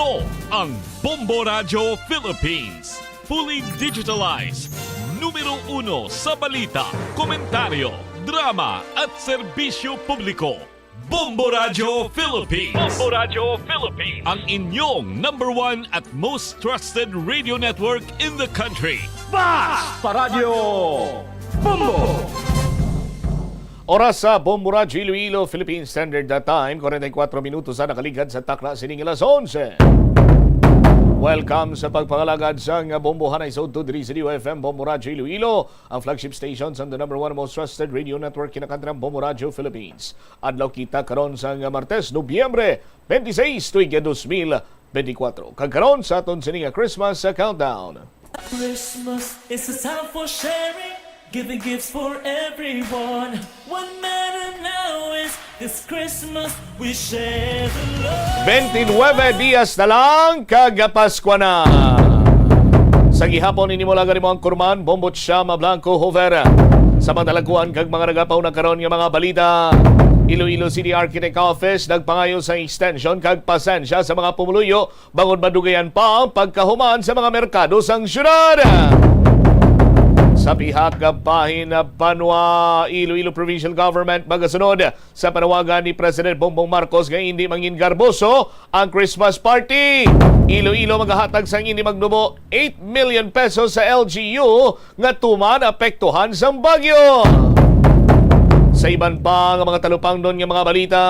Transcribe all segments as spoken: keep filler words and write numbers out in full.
Ang Bombo Radyo Philippines. Fully digitalized. Numero uno sa balita, komentaryo, drama at serbisyo publiko. Bombo Radyo Philippines. Bombo Radyo Philippines. Ang inyong number one at most trusted radio network in the country. Basta Radyo Bombo! Oras sa Bombo Radyo Iloilo, Philippine Standard Time, forty-four minutos na nakaligad sa takna sining alas onse. Welcome sa pagpangalagad sang Bombo. Hanay sa udto diri sa D O F M Bombo Radyo Iloilo, ang flagship station sang the number one most trusted radio network, kinakantrang Bombo Radyo Philippines. Adlaw kita karon sang Martes, Nobyembre twenty-six, tuig dos mil benti kwatro. Kag karon sa aton sini nga Christmas, uh, countdown. Christmas is a time for sharing, giving gifts for everyone. What matter now is this Christmas we share the love. Twenty-nine dias na lang kag Paskwa na. Sa gihapon, ini mo lang ang imo anchorman, Bombo Chama Blanco Hover. Sa mga nalaguan kag mga nagapauna karon nga mga balita, Iloilo City Architect Office nagpangayo sa extension kag pasensya sa mga pumuluyo bangod madugayan pa ang pagkahuman sa mga merkado sang syudad. Sa pihak bahin banwa, Iloilo Provincial Government magasunod sa panawagan ni President Bongbong Marcos nga hindi mangin garboso ang Christmas party. Iloilo magahatag sang hindi magnubo eight million pesos sa L G U nga tuman apektuhan sang bagyo. Sa iban pa nga mga talupangnon nga mga balita,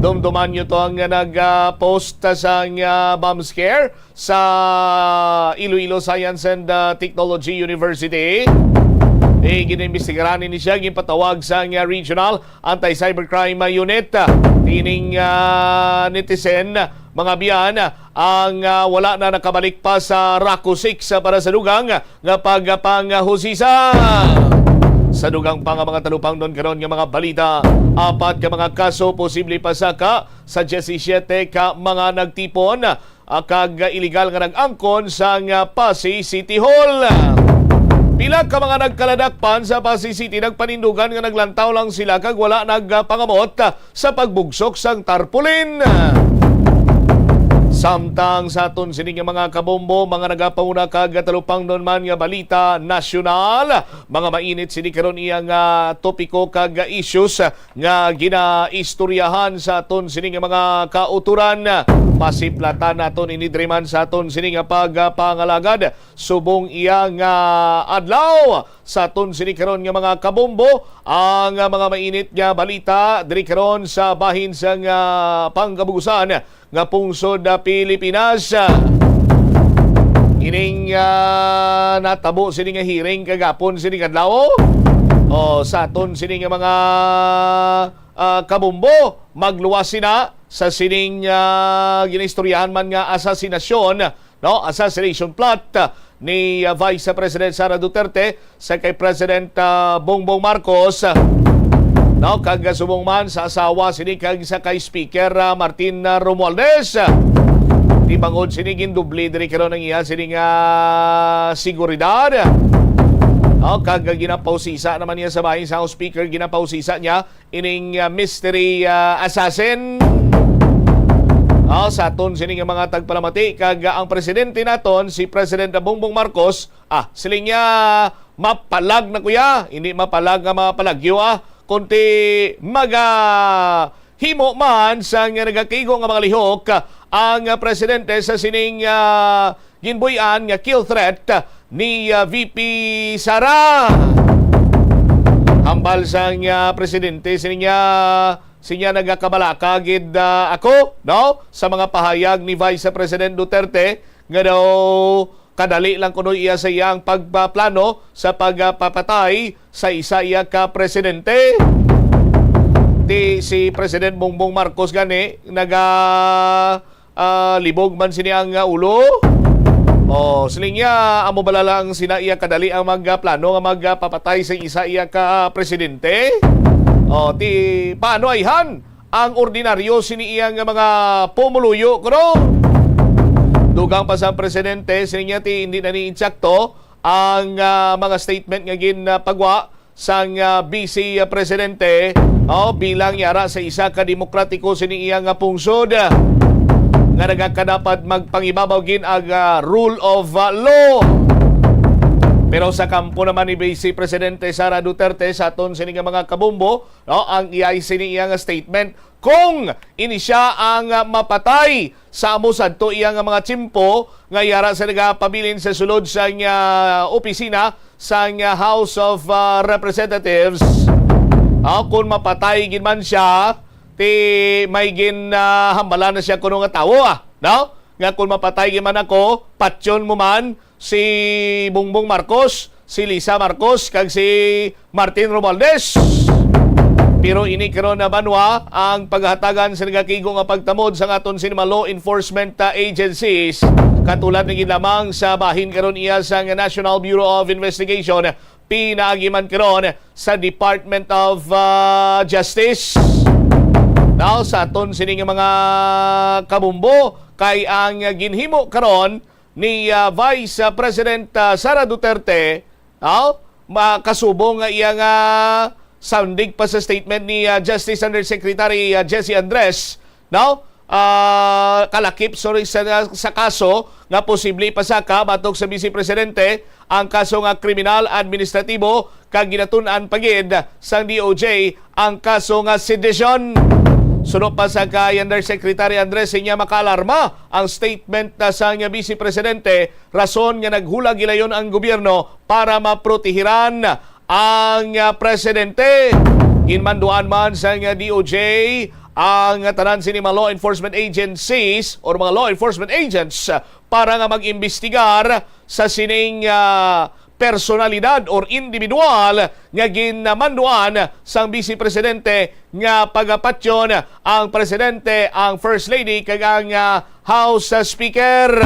dumduman nyo to ang nag-post sang, ah, bomb scare sa Iloilo Science and, ah, Technology University. Eh, ginaimbestigaran ini siya, ginpatawag sang, ah, Regional Anti-Cybercrime Unit. Tining, ah, netizen, mga biyan, ang, ah, wala na nakabalik pa sa Raku six para sa dugang nga pagpanghusisa. Sa dugang pa nga mga talupangnon karon nga mga balita, apat ka mga kaso posible pasaka sa diyesisiete ka mga nagtipon, ah, kag iligal nga nag-angkon sang, ah, Passi City Hall. Pila ka mga nagkaladakpan sa Passi City nagpanindugan nga naglantaw lang sila kag wala nagpangamot sa pagbugsok sang tarpaulin. Samtang sa aton sini nga mga kabombo, mga nagapauna kag talupangnon man nga balita nasyonal, mga mainit sini karon iya nga topiko kag issues nga ginaistoryahan sa aton sini nga mga kauturan. Pasiplatan naton ini diri man sa aton sini nga pagpangalagad. Subong iya nga adlaw, sa aton sini karon nga mga kabombo, ang mga mainit nga balita diri karon sa bahin sang, ah, pangkabugusan nga pungsod na Pilipinas. Ining, ah, natabo sini nga hearing kagapon sini nga adlaw. O, sa aton sini nga mga, ah, kabombo, magluwas sina sa sining, ah, ginaistoryahan man nga asasinasyon, no, assassination plot, ah, ni, ah, Vice President Sara Duterte sa kay President, ah, Bongbong Marcos, ah, no, kag, ah, subong man sa asawa sini kag sa kay Speaker, ah, Martin, ah, Romualdez. Di bangod sini, gindoble diri karon ang iya sini nga seguridad, no, kag, ah, ginapausisa naman niya sa bahin sa House Speaker, ginapausisa niya ining, ah, mystery, ah, assassin. Ah, sa aton sini nga mga tagpalamati, kag, ah, ang presidente naton, si President Bongbong Marcos, ah, siling niya, mapalag na kuya, hindi mapalag nga mapalagyo, ah, kundi maga himo man sa nga nagakaigo nga mga lihok, ah, ang, ah, presidente sa sining, ah, ginbuy-an nga kill threat ni, ah, V P Sara. Hambal sang, ah, presidente, sini niya, sinya nagakabalaka gid, ah, ako, no, sa mga pahayag ni Vice President Duterte nga daw kadali lang kuno iya sa iyang pagpaplano sa pagpapatay sa isa iya ka presidente. Di si President Bongbong Marcos gani naga ah, libog man sini ang, ah, ulo. Oh, siling niya, amo bala lang sina iya kadali ang magplano nga magpapatay sa isa iya ka presidente. Oh, ti paano ayhan ang ordinaryo sini iya nga mga pumuluyo kuno? Dugang pa sa presidente, siling niya ti hindi na ni insakto ang, ah, mga statement nga ginpagwa sang, ah, Vice Presidente, oh, bilang yara sa isa ka demokratiko sini iya nga pungsod. nga nagakadapat magpangibabaw gid ang, ah, rule of, ah, law. Pero sa kampo naman ni Vice Presidente Sara Duterte, sa aton sini nga mga kabumbo, no, ang iya sini iya nga statement, kung ini siya ang, ah, mapatay sa amo sadto iya nga mga tiyempo nga yara sa nagapabilin sa sulod sa iya opisina sa iya House of, ah, Representatives. Ah, kung mapatay gid man siya, ti may gin, ah, hambalan na siya kuno nga tawo, ah, no? Nga kung mapatay gid man ako, patyon mo man si Bongbong Marcos, si Lisa Marcos, kag si Martin Romualdez. Pero ini karon na banwa ang paghatagan sa nagakigo nga pagtamod sa aton sini mga law enforcement, ah, agencies. Katulad na gid lamang sa bahin karon iya sa National Bureau of Investigation, pinaagi man karon sa Department of, ah, Justice. Now, sa aton sini nga mga kabumbo, kay ang ginhimo karon ni, ah, Vice, ah, President, ah, Sara Duterte, aw, makasubong nga iya nga sandig pa sa statement ni, ah, Justice Undersecretary, ah, Jesse Andres, no? Ah, kalakip, sorry, sa, sa kaso nga posible pasaka batok sa Vice Presidente ang kaso nga kriminal administratibo kag ginatun-an pa gid sang D O J ang kaso nga sedisyon. Suno pa sa kay Undersecretary Andres, siya makaalarma ang statement na sang Vice Presidente, rason nga naghulag gilayon ang gobyerno para maprotehiran ang, ah, presidente. Ginmanduan man sang D O J ang tanan sini mga law enforcement agencies or mga law enforcement agents para nga mag-imbestigar sa sining, ah, personalidad or individual nga ginmanduan sang Vice Presidente nga pagapatyon ang Presidente, ang First Lady, kag ang, ah, House, ah, Speaker.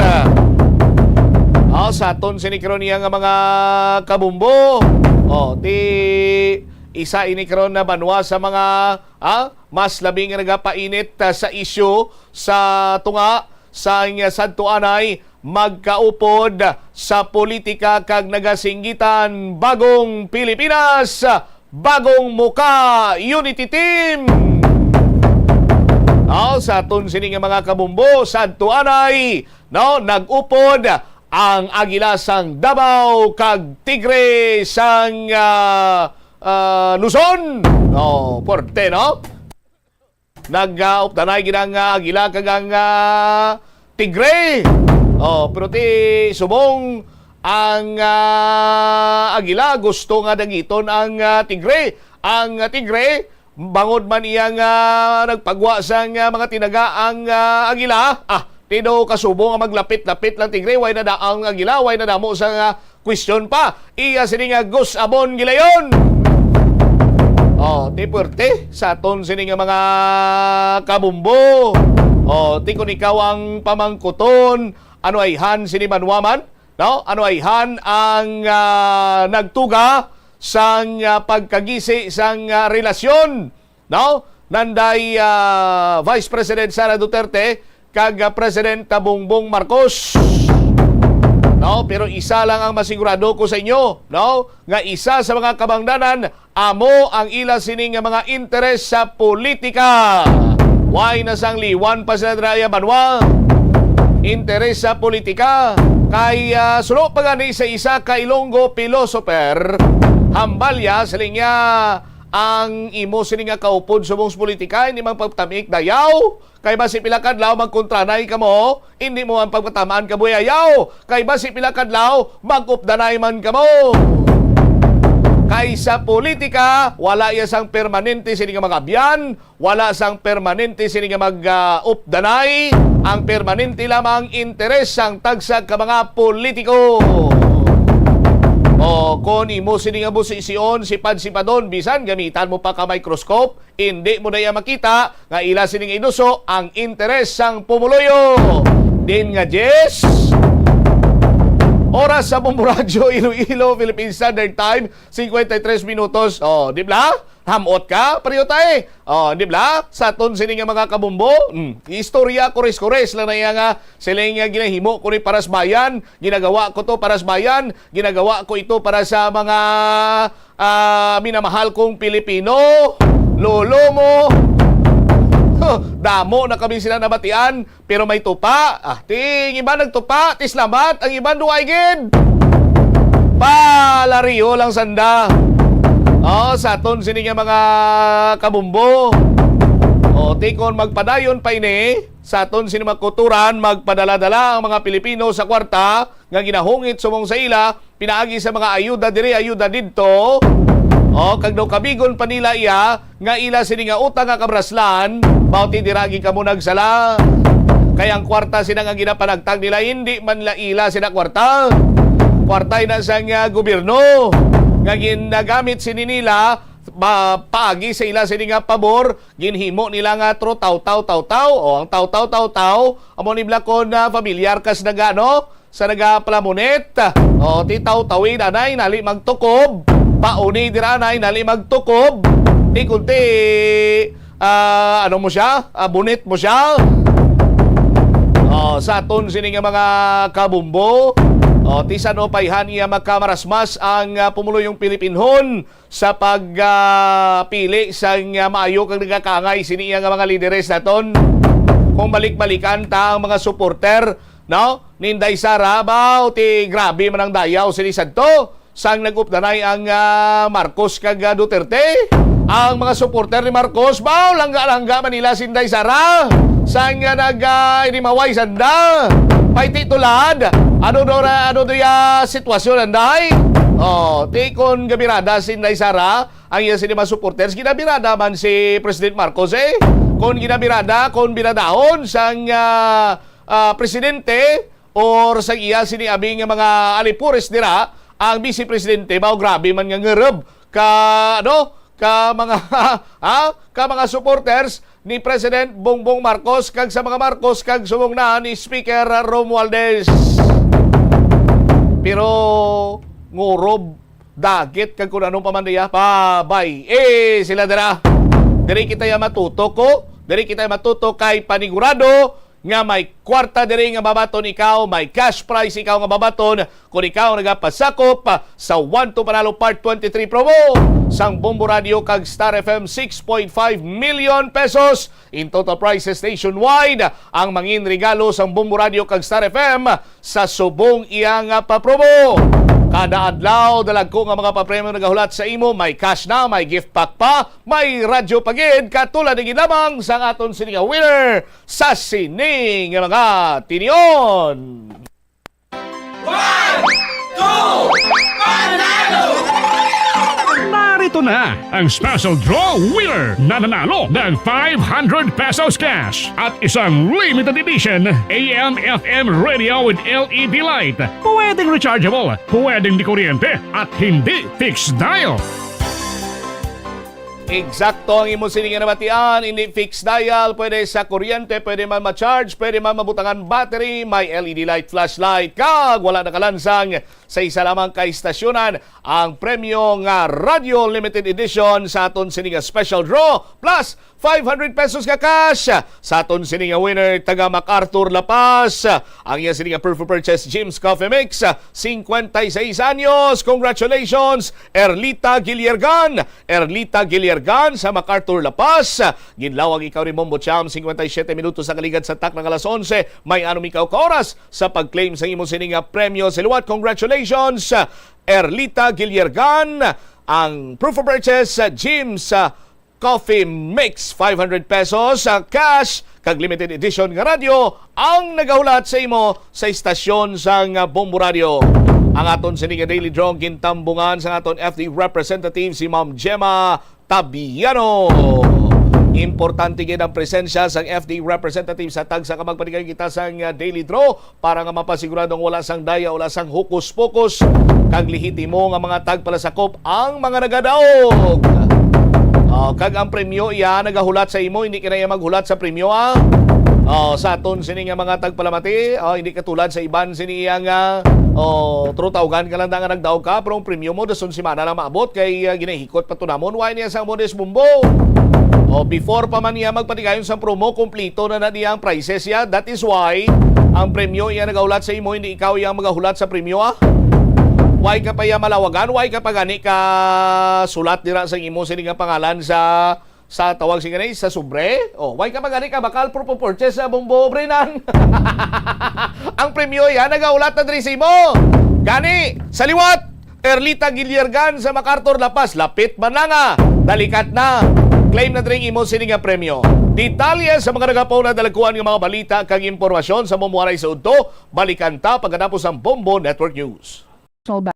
Ah, sa aton sini karon niya nga mga kabumbo. Oh, ti isa ini karon na banwa sa mga, ah, mas labi nga nagapainit, ah, sa isyu sa tunga sa sadto anay magkaupod sa politika kag nagasinggitan. Bagong Pilipinas, bagong muka, Unity Team. Aw, sa aton sini nga mga kabumbo, sadto anay, no, nag-upod ang Agila sang Davao kag Tigre sang, ah, ah, Luzon. Oh, porte, no? Nag, ah, updanay gid ang, ah, Agila kag ang, ah, Tigre. Oh, pero ti subong ang, ah, Agila gusto nga dagiton ang, ah, Tigre. Ang, ah, Tigre, bangod man iya nga nagpagwa sang, ah, mga tinaga ang, ah, Agila, ah, ti daw kasubong nga maglapit-lapit lang Tigre, way na daang Agila, way na damo sang, ah, question pa. Iya sini nga gus-amon gilayon. Oh, ti puwerte sa aton sini nga mga kabumbo. Oh, ti kun ikaw ang pamangkuton, ano ayhan sini banwa man? No? Ano ayhan ang, ah, nagtuga sang, ah, pagkagisi sang, ah, relasyon, no? Nanday, ah, Vice President Sara Duterte kag, ah, President Bongbong Marcos. No, pero isa lang ang masigurado ko sa inyo, no, nga isa sa mga kabangdanan amo ang ila sini nga mga interes sa politika. Why na sang liwan pa sila dira, banwa? Interes sa politika kay, ah, suno pa gani sa isa ka Ilonggo philosopher, hambal ya, siling niya, ang imo sini nga kaupod subong sa politika, hindi man pagtamik dayaw. Kay basi pila kadlaw magkontranay kamo, hindi mo man pagpatamaan kabuhi ayaw. Kay basi pila kadlaw mag-updanay man kamo. Kay sa politika, wala ya sang permanente sini nga mag-abyan, wala sang permanente sini nga mag, ah, updanay. Ang permanente lamang interes sang tagsa ka mga politiko. O, kon imo sini nga busision, sipad-sipadon, bisan gamitan mo pa ka microscope, indi mo na iya makita nga ila sini nga iduso ang interes sang pumuluyo. Din nga, Jess, oras sa Bombo Radyo Iloilo, Philippine Standard Time, cincuenta y tres minutos. Oh, di ba? Hamot ka, pareho ta eh. Oh, di ba? Sa aton sini nga mga kabumbo, mm, istorya, kores-kores lang na iya nga siling nga ginahimo ko ni para sa bayan, ginagawa ko to para sa bayan, ginagawa ko ito para sa mga, ah, minamahal kong Pilipino, lolo mo, Damo na kami sila nabatian, pero may tupa. Ah, ti, ang iban nagtupa, ti salamat, ang iban duay gid. Palariyo lang sanda. Oh, sa aton sini nga mga kabumbo. Oh, ti kon magpadayon pa ini, sa aton sini mga kuturan, magpadala-dala ang mga Pilipino sa kwarta nga ginahungit subong sa ila, pinaagi sa mga ayuda diri, ayuda didto. O, kag daw kabigon pa nila iya nga ila sini nga utang nga kabraslan, mao ti dira gid kamo nagsala. Kay ang kwarta sina nga ginapanagtag nila, hindi man la ila sina kwarta. Kwarta na sang, ah, gobyerno nga ginagamit sini nila ma-, paagi sa ila sini nga pabor, ginhimo nila nga through taw-taw, taw-taw. O, ang taw-taw, taw-taw, amo ni Blakon na familiar kas nagano, sa nagapalamunit. O, ti taw-tawid anay, nali magtukob. Pauni dira anay, nali magtukob. Ti kunti, ah, ano mo siya? Ah, bunit mo siya? O, sa aton sini nga mga kabumbo, o, ti san-o pa iya makamarasmas ang, ah, pumuluyong Pilipinhon sa pag, ah, pili sang, ah, maayo kag nagakaangay sini iya nga mga lideres naton. Kung balik-balikan ta ang mga supporter, no, ni Inday Sara, baw, ti grabe man ang dayaw sini sadto. Sang nag-updanay ang, ah, Marcos kag, ah, Duterte, ang mga supporter ni Marcos, baw, langga-langga man nila si Inday Sara. Sang, ah, nag, ah, inimaway sanda. Paiti tulad, ano do ra, ano do ya sitwasyon, Anday? Oh, ti kon gabirada si Inday Sara, ang iya sini mga supporters, ginabirada man si President Marcos, eh. Kon ginabirada, kon biradahon sang, ah, ah, presidente or sang iya sini abi nga mga alipores dira, ang vice presidente, mao grabe man nga ngereb ka, ano, ka mga, ha? Ka mga supporters ni President Bongbong Marcos kag sa mga Marcos kag subong na ni Speaker Romualdez. Pero ngurob, dagit kag kun ano pa man diya, pabay. Eh, sila dira. Diri kita ya matuto ko. Diri kita ya matuto kay panigurado nga may kwarta diri nga mabaton ikaw, may cash prize ikaw nga mabaton kung ikaw nagapasakop sa One to Panalo Part twenty-three promo sang Bombo Radio kag Star F M, six point five million pesos in total prizes nationwide ang mangin regalo sang Bombo Radio kag Star F M sa subong iya nga papromo. Kada adlaw, dalagko nga mga papremyo nagahulat sa imo. May cash na, may gift pack pa, may radyo pa gid, katulad na gid lamang sang aton sini nga winner sa sini nga mga tinion. One, two, panalo! Narito na ang special draw winner na nanalo ng five hundred pesos cash at isang limited edition A M F M radio with L E D light. Pwedeng rechargeable, pwedeng di kuryente, at hindi fixed dial. Eksakto ang imo sini nga nabatian, hindi fixed dial, pwede sa kuryente, pwede man ma-charge, pwede man mabutangan battery, may L E D light, flashlight, kag wala nakalansang sa isa lamang ka istasyonan ang premyo nga Radyo Limited Edition sa aton sini nga special draw, plus five hundred pesos nga cash sa aton sini nga winner taga MacArthur, La Paz. Ang iya sini nga proof of purchase, Jim's Coffee Mix, cincuenta y seis anyos. Congratulations, Erlita Guillergan. Erlita Guillergan sa MacArthur, La Paz. Ginlawag ikaw ni Bombo Cham, cincuenta y siete minutos sa kaligad sa takna nga alas onse. May anom ikaw ka oras sa pag-claim sa imo sini nga premyo sa liwat. Congratulations, Erlita Guillergan. Ang proof of purchase, Jim's, ah, Coffee Mix, five hundred pesos, ah, cash, kag limited edition nga radyo ang nagahulat sa imo sa istasyon sang, ah, Bombo Radio. Ang aton sini nga daily draw gintambungan sang aton F D representative, si Ma'am Gemma Tabiano. Importante gid ang presensya sang F D representative sa tagsa ka magpanigayon kita sang, ah, daily draw para nga mapasigurado nga wala sang daya, wala sang hokus-pokus, kag lehitimo nga mga tagpalasakop ang mga nagadaog. Oh, kag ang premyo iya nagahulat sa imo, hindi ka na iya maghulat sa premyo, ah. Oh, sa aton sini nga mga tagpalamati, oh, hindi katulad sa iban sini iya nga, oh, trutawgan ka lang nga nagdaog ka, pero ang premyo mo dason semana lang maabot kay, ah, ginahikot pa to namon. Why niya sa mo des Bombo? Oh, before pa man niya magpatigayon sa promo, kumplito na na niya ang prices ya. That is why ang premyo iya nagahulat sa imo, hindi ikaw iyang magahulat sa premyo, ah. Why ka pa iya malawagan? Why ka pa gani ka sulat dira sa imo sini nga pangalan sa Sa tawag sini gani, sa sobre? O, why ka man gani ka bakal pro purchase sa Bombo, Brinan? Ang premyo ya nagaulat na diri sa imo. Gani, sa liwat, Erlita Guillergan sa MacArthur, La Paz, lapit man lang, ah. Dalikat na. Claim na diri ang imo sini nga premyo. Detalye sa mga nagapuna dalagkuan nga mga balita kag impormasyon sa Bombo Aray sa udto, balikan ta pagkatapos ang Bombo Network News. National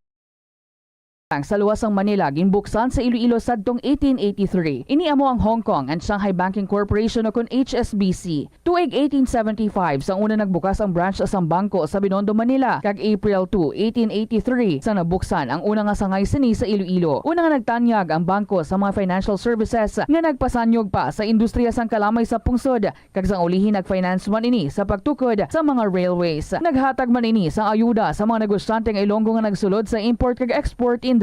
Bank sa luwas sang Manila ginbuksan sa Iloilo sadtong eighteen eighty-three. Ini amo ang Hong Kong and Shanghai Banking Corporation, o kon H S B C. Tuig eighteen seventy-five sang una nagbukas ang branch sang bangko sa Binondo, Manila, kag April two, eighteen eighty-three sang nabuksan ang una nga sangay sini sa Iloilo. Una nga nagtanyag ang bangko sa mga financial services nga nagpasanyog pa sa industriya sang kalamay sa pungsod, kag sang ulihi nag-finance man ini sa pagtukod sa mga railways. Naghatag man ini sang ayuda sa mga negosyante nga Ilonggo nga nagsulod sa import kag export industry.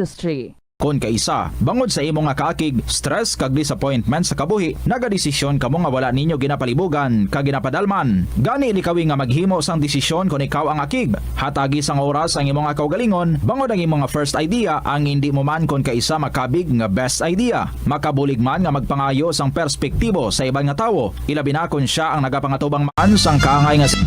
Kon kaisa, bangod sa imo nga kaakig, stress kag disappointment sa kabuhi, nagadesisyon kamo nga wala ninyo ginapalibugan kag ginapadalman. Gani, likawi nga maghimo sang desisyon kon ikaw ang akig. Hatagi sang oras ang imo nga kaugalingon, bangod ang imo nga first idea ang indi mo man kon kaisa makabig nga best idea. Makabulig man nga magpangayo sang perspektibo sa iban nga tawo, ilabi na kon sia ang nagapangatubang man sang kaangay nga si-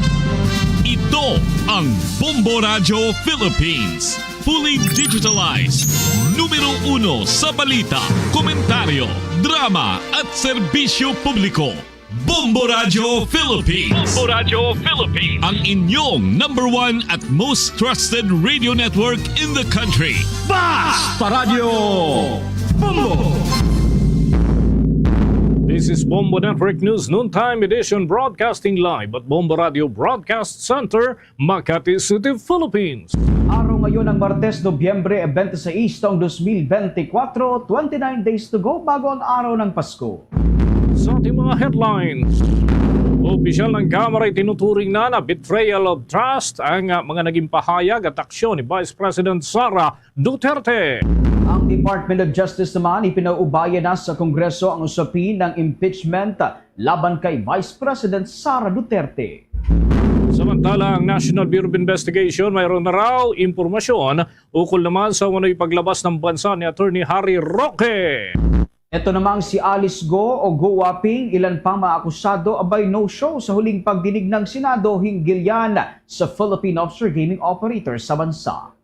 Ito ang Bombo Radyo Philippines. Fully digitalized. Numero uno sa balita, komentaryo, drama, at serbisyo publiko. Bombo Radyo Philippines. Bombo Radyo Philippines. Ang inyong number one at most trusted radio network in the country. Basta Radyo Bombo! This is Bombo Network News Noontime Edition, broadcasting live at Bombo Radio Broadcast Center, Makati City, Philippines. Araw ngayon ng Martes, Nobyembre twenty-six taong twenty twenty-four, twenty-nine days to go bago ang araw ng Pasko. Sa ating mga headlines, opisyal ng Kamara itinuturing na na betrayal of trust ang ah, mga naging pahayag at aksyon ni Vice President Sara Duterte. Ang Department of Justice naman, ipinaubaya na sa Kongreso ang usapin ng impeachment laban kay Vice President Sara Duterte. Samantala, ang National Bureau of Investigation mayroon na raw impormasyon ukol naman sa umano'y paglabas ng bansa ni Attorney Harry Roque. Ito namang si Alice Go o Go Waping, ilan pang mga akusado abay no-show sa huling pagdinig ng Senado hinggil yan sa Philippine Offshore Gaming Operator sa bansa.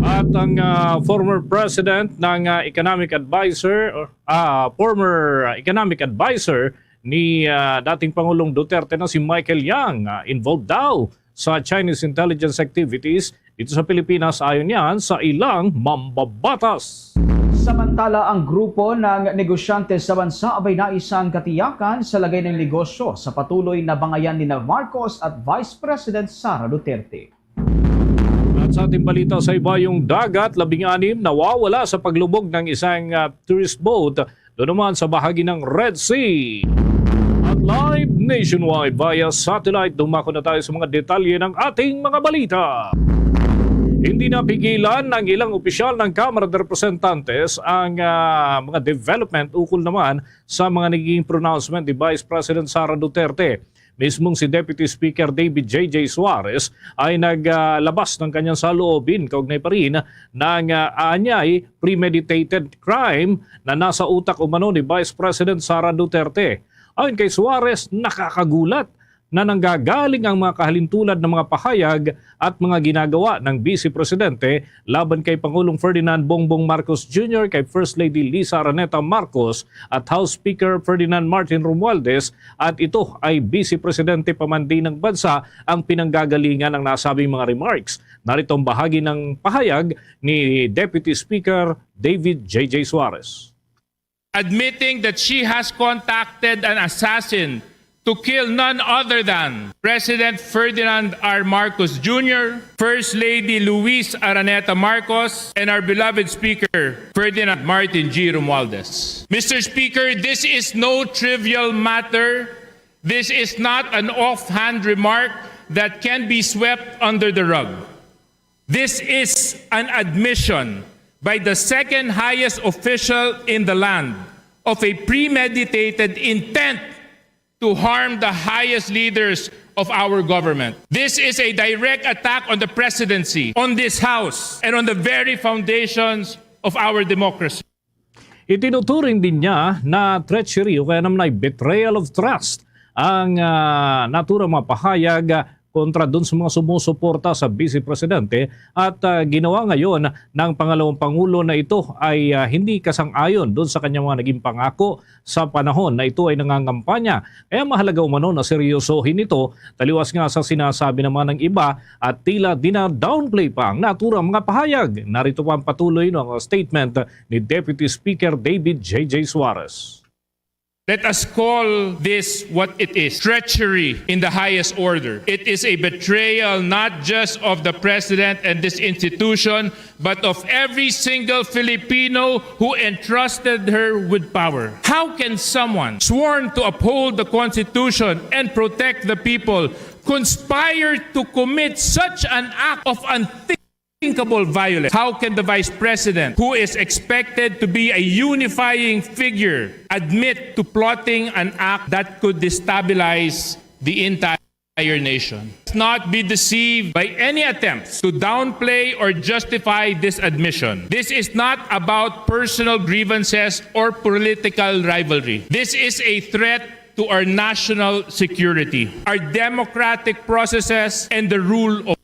At ang ah, former president ng ah, economic advisor, or ah, former ah, economic advisor ni ah, dating Pangulong Duterte na si Michael Yang, ah, involved daw sa Chinese intelligence activities dito sa Pilipinas, ayon yan sa ilang mambabatas. Samantala, ang grupo ng negosyante sa bansa abay naisang katiyakan sa lagay ng negosyo sa patuloy na bangayan ni Marcos at Vice President Sara Duterte. At sa ating balita sa ibayong dagat, labing-anim nawawala sa paglubog ng isang ah, tourist boat doon naman sa bahagi ng Red Sea. At live nationwide via satellite, dumako na tayo sa mga detalye ng ating mga balita. Hindi napigilan ng ilang opisyal ng Kamara de Representantes ang ah, mga development ukol naman sa mga nagiging pronouncement ni Vice President Sara Duterte. Mismong si Deputy Speaker David J J Suarez ay naglabas ng kanyang saloobin kaugnay pa rin ng ah, anyay premeditated crime na nasa utak umano ni Vice President Sara Duterte. Ayon kay Suarez, nakakagulat na nanggagaling ang mga kahalintulad ng mga pahayag at mga ginagawa ng Vice Presidente laban kay Pangulong Ferdinand Bongbong Marcos Junior, kay First Lady Liza Araneta Marcos at House Speaker Ferdinand Martin Romualdez, at ito ay Vice Presidente pa man din ng bansa ang pinanggagalingan ng nasabing mga remarks. Narito ang bahagi ng pahayag ni Deputy Speaker David J J Suarez. Admitting that she has contacted an assassin to kill none other than President Ferdinand R. Marcos Junior, First Lady Luis Araneta Marcos, and our beloved Speaker, Ferdinand Martin G. Romualdez. Mister Speaker, this is no trivial matter. This is not an offhand remark that can be swept under the rug. This is an admission by the second highest official in the land of a premeditated intent to harm the highest leaders of our government. This is a direct attack on the presidency, on this House, and on the very foundations of our democracy. Itinuturing din niya na treachery o kaya naman ay betrayal of trust ang, ah, naturang mga pahayag, ah, kontra dun sa mga sumusuporta sa Vice Presidente at, ah, ginawa ngayon ng pangalawang pangulo na ito ay, ah, hindi kasang-ayon dun sa kanyang mga naging pangako sa panahon na ito ay nangangampanya. Kaya mahalaga umano na seryosohin ito, taliwas nga sa sinasabi naman ng iba at tila dina-downplay pa ang naturang mga pahayag. Narito pa ang patuloy ng statement ni Deputy Speaker David J J Suarez. Let us call this what it is: treachery in the highest order. It is a betrayal not just of the president and this institution, but of every single Filipino who entrusted her with power. How can someone sworn to uphold the Constitution and protect the people conspire to commit such an act of unthinkable violence? How can the Vice President, who is expected to be a unifying figure, admit to plotting an act that could destabilize the entire nation? Let's not be deceived by any attempts to downplay or justify this admission. This is not about personal grievances or political rivalry. This is a threat to our national security, our democratic processes, and the rule of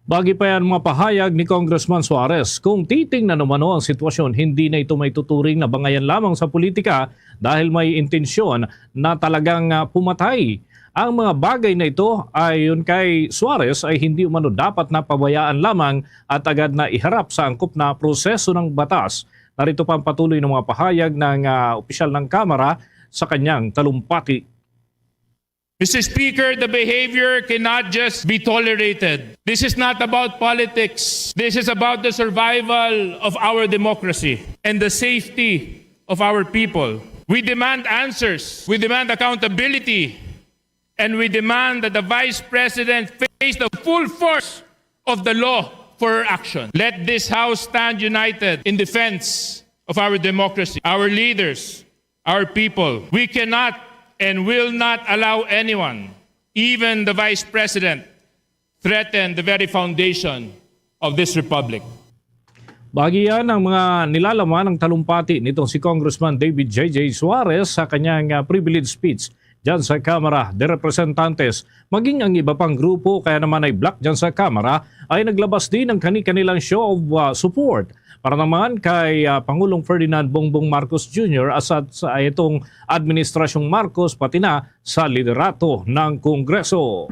Bagi pa yan mga pahayag ni Congressman Suarez, kung titingnan umano ang sitwasyon, hindi na ito maituturing na bangayan lamang sa politika dahil may intensyon na talagang, ah, pumatay. Ang mga bagay na ito, ayon kay Suarez, ay hindi umano dapat na pabayaan lamang at agad na iharap sa angkop na proseso ng batas. Narito pa ang patuloy ng mga pahayag ng, ah, opisyal ng Kamara sa kanyang talumpati. Mister Speaker, the behavior cannot just be tolerated. This is not about politics. This is about the survival of our democracy and the safety of our people. We demand answers. We demand accountability. And we demand that the Vice President face the full force of the law for her action. Let this House stand united in defense of our democracy, our leaders, our people. We cannot and will not allow anyone, even the Vice President, threaten the very foundation of this Republic. Bahagi yan ang mga nilalaman ng talumpati nitong si Congressman David J J Suarez sa kanyang, ah, privilege speech dyan sa Kamara de Representantes. Maging ang iba pang grupo, kaya naman ay bloc dyan sa Kamara, ay naglabas din ng kani-kanilang show of, ah, support para naman kay, ah, Pangulong Ferdinand Bongbong Marcos Junior asat sa itong Administrasyong Marcos, pati na sa liderato ng Kongreso.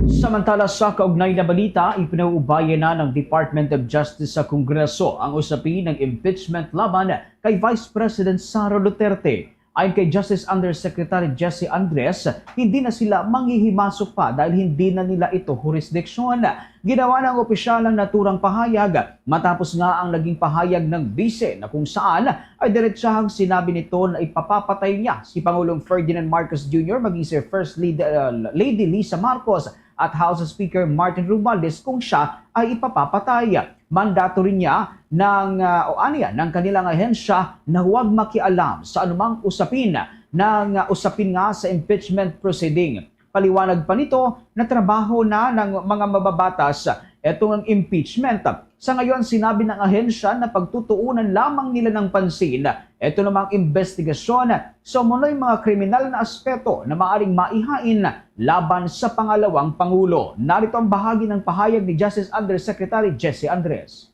Samantala, sa kaugnay na balita, ipinaubayan na ng Department of Justice sa Kongreso ang usapin ng impeachment laban kay Vice President Sara Duterte. Ayon kay Justice Undersecretary Jesse Andres, hindi na sila manghihimasok pa dahil hindi na nila ito hurisdiksyon. Ginawa ng opisyal ang naturang pahayag matapos nga ang naging pahayag ng bise na kung saan ay diretsahang sinabi nito na ipapapatay niya si Pangulong Ferdinand Marcos Junior maging si First Lady, uh, Lady Lisa Marcos at House Speaker Martin Romualdez kung siya ay ipapapatay. Mandatory niya ng, uh, o aniya ng kanilang ahensya na huwag makialam sa anumang usapin ng, uh, usapin nga sa impeachment proceeding. Paliwanag pa nito na trabaho na ng mga mababatas etong impeachment. Sa ngayon, sinabi ng ahensya na pagtutuunan lamang nila ng pansin eto namang investigasyon sa umunoy mga kriminal na aspeto na maaring maihain laban sa pangalawang pangulo. Narito ang bahagi ng pahayag ni Justice Undersecretary Jesse Andres.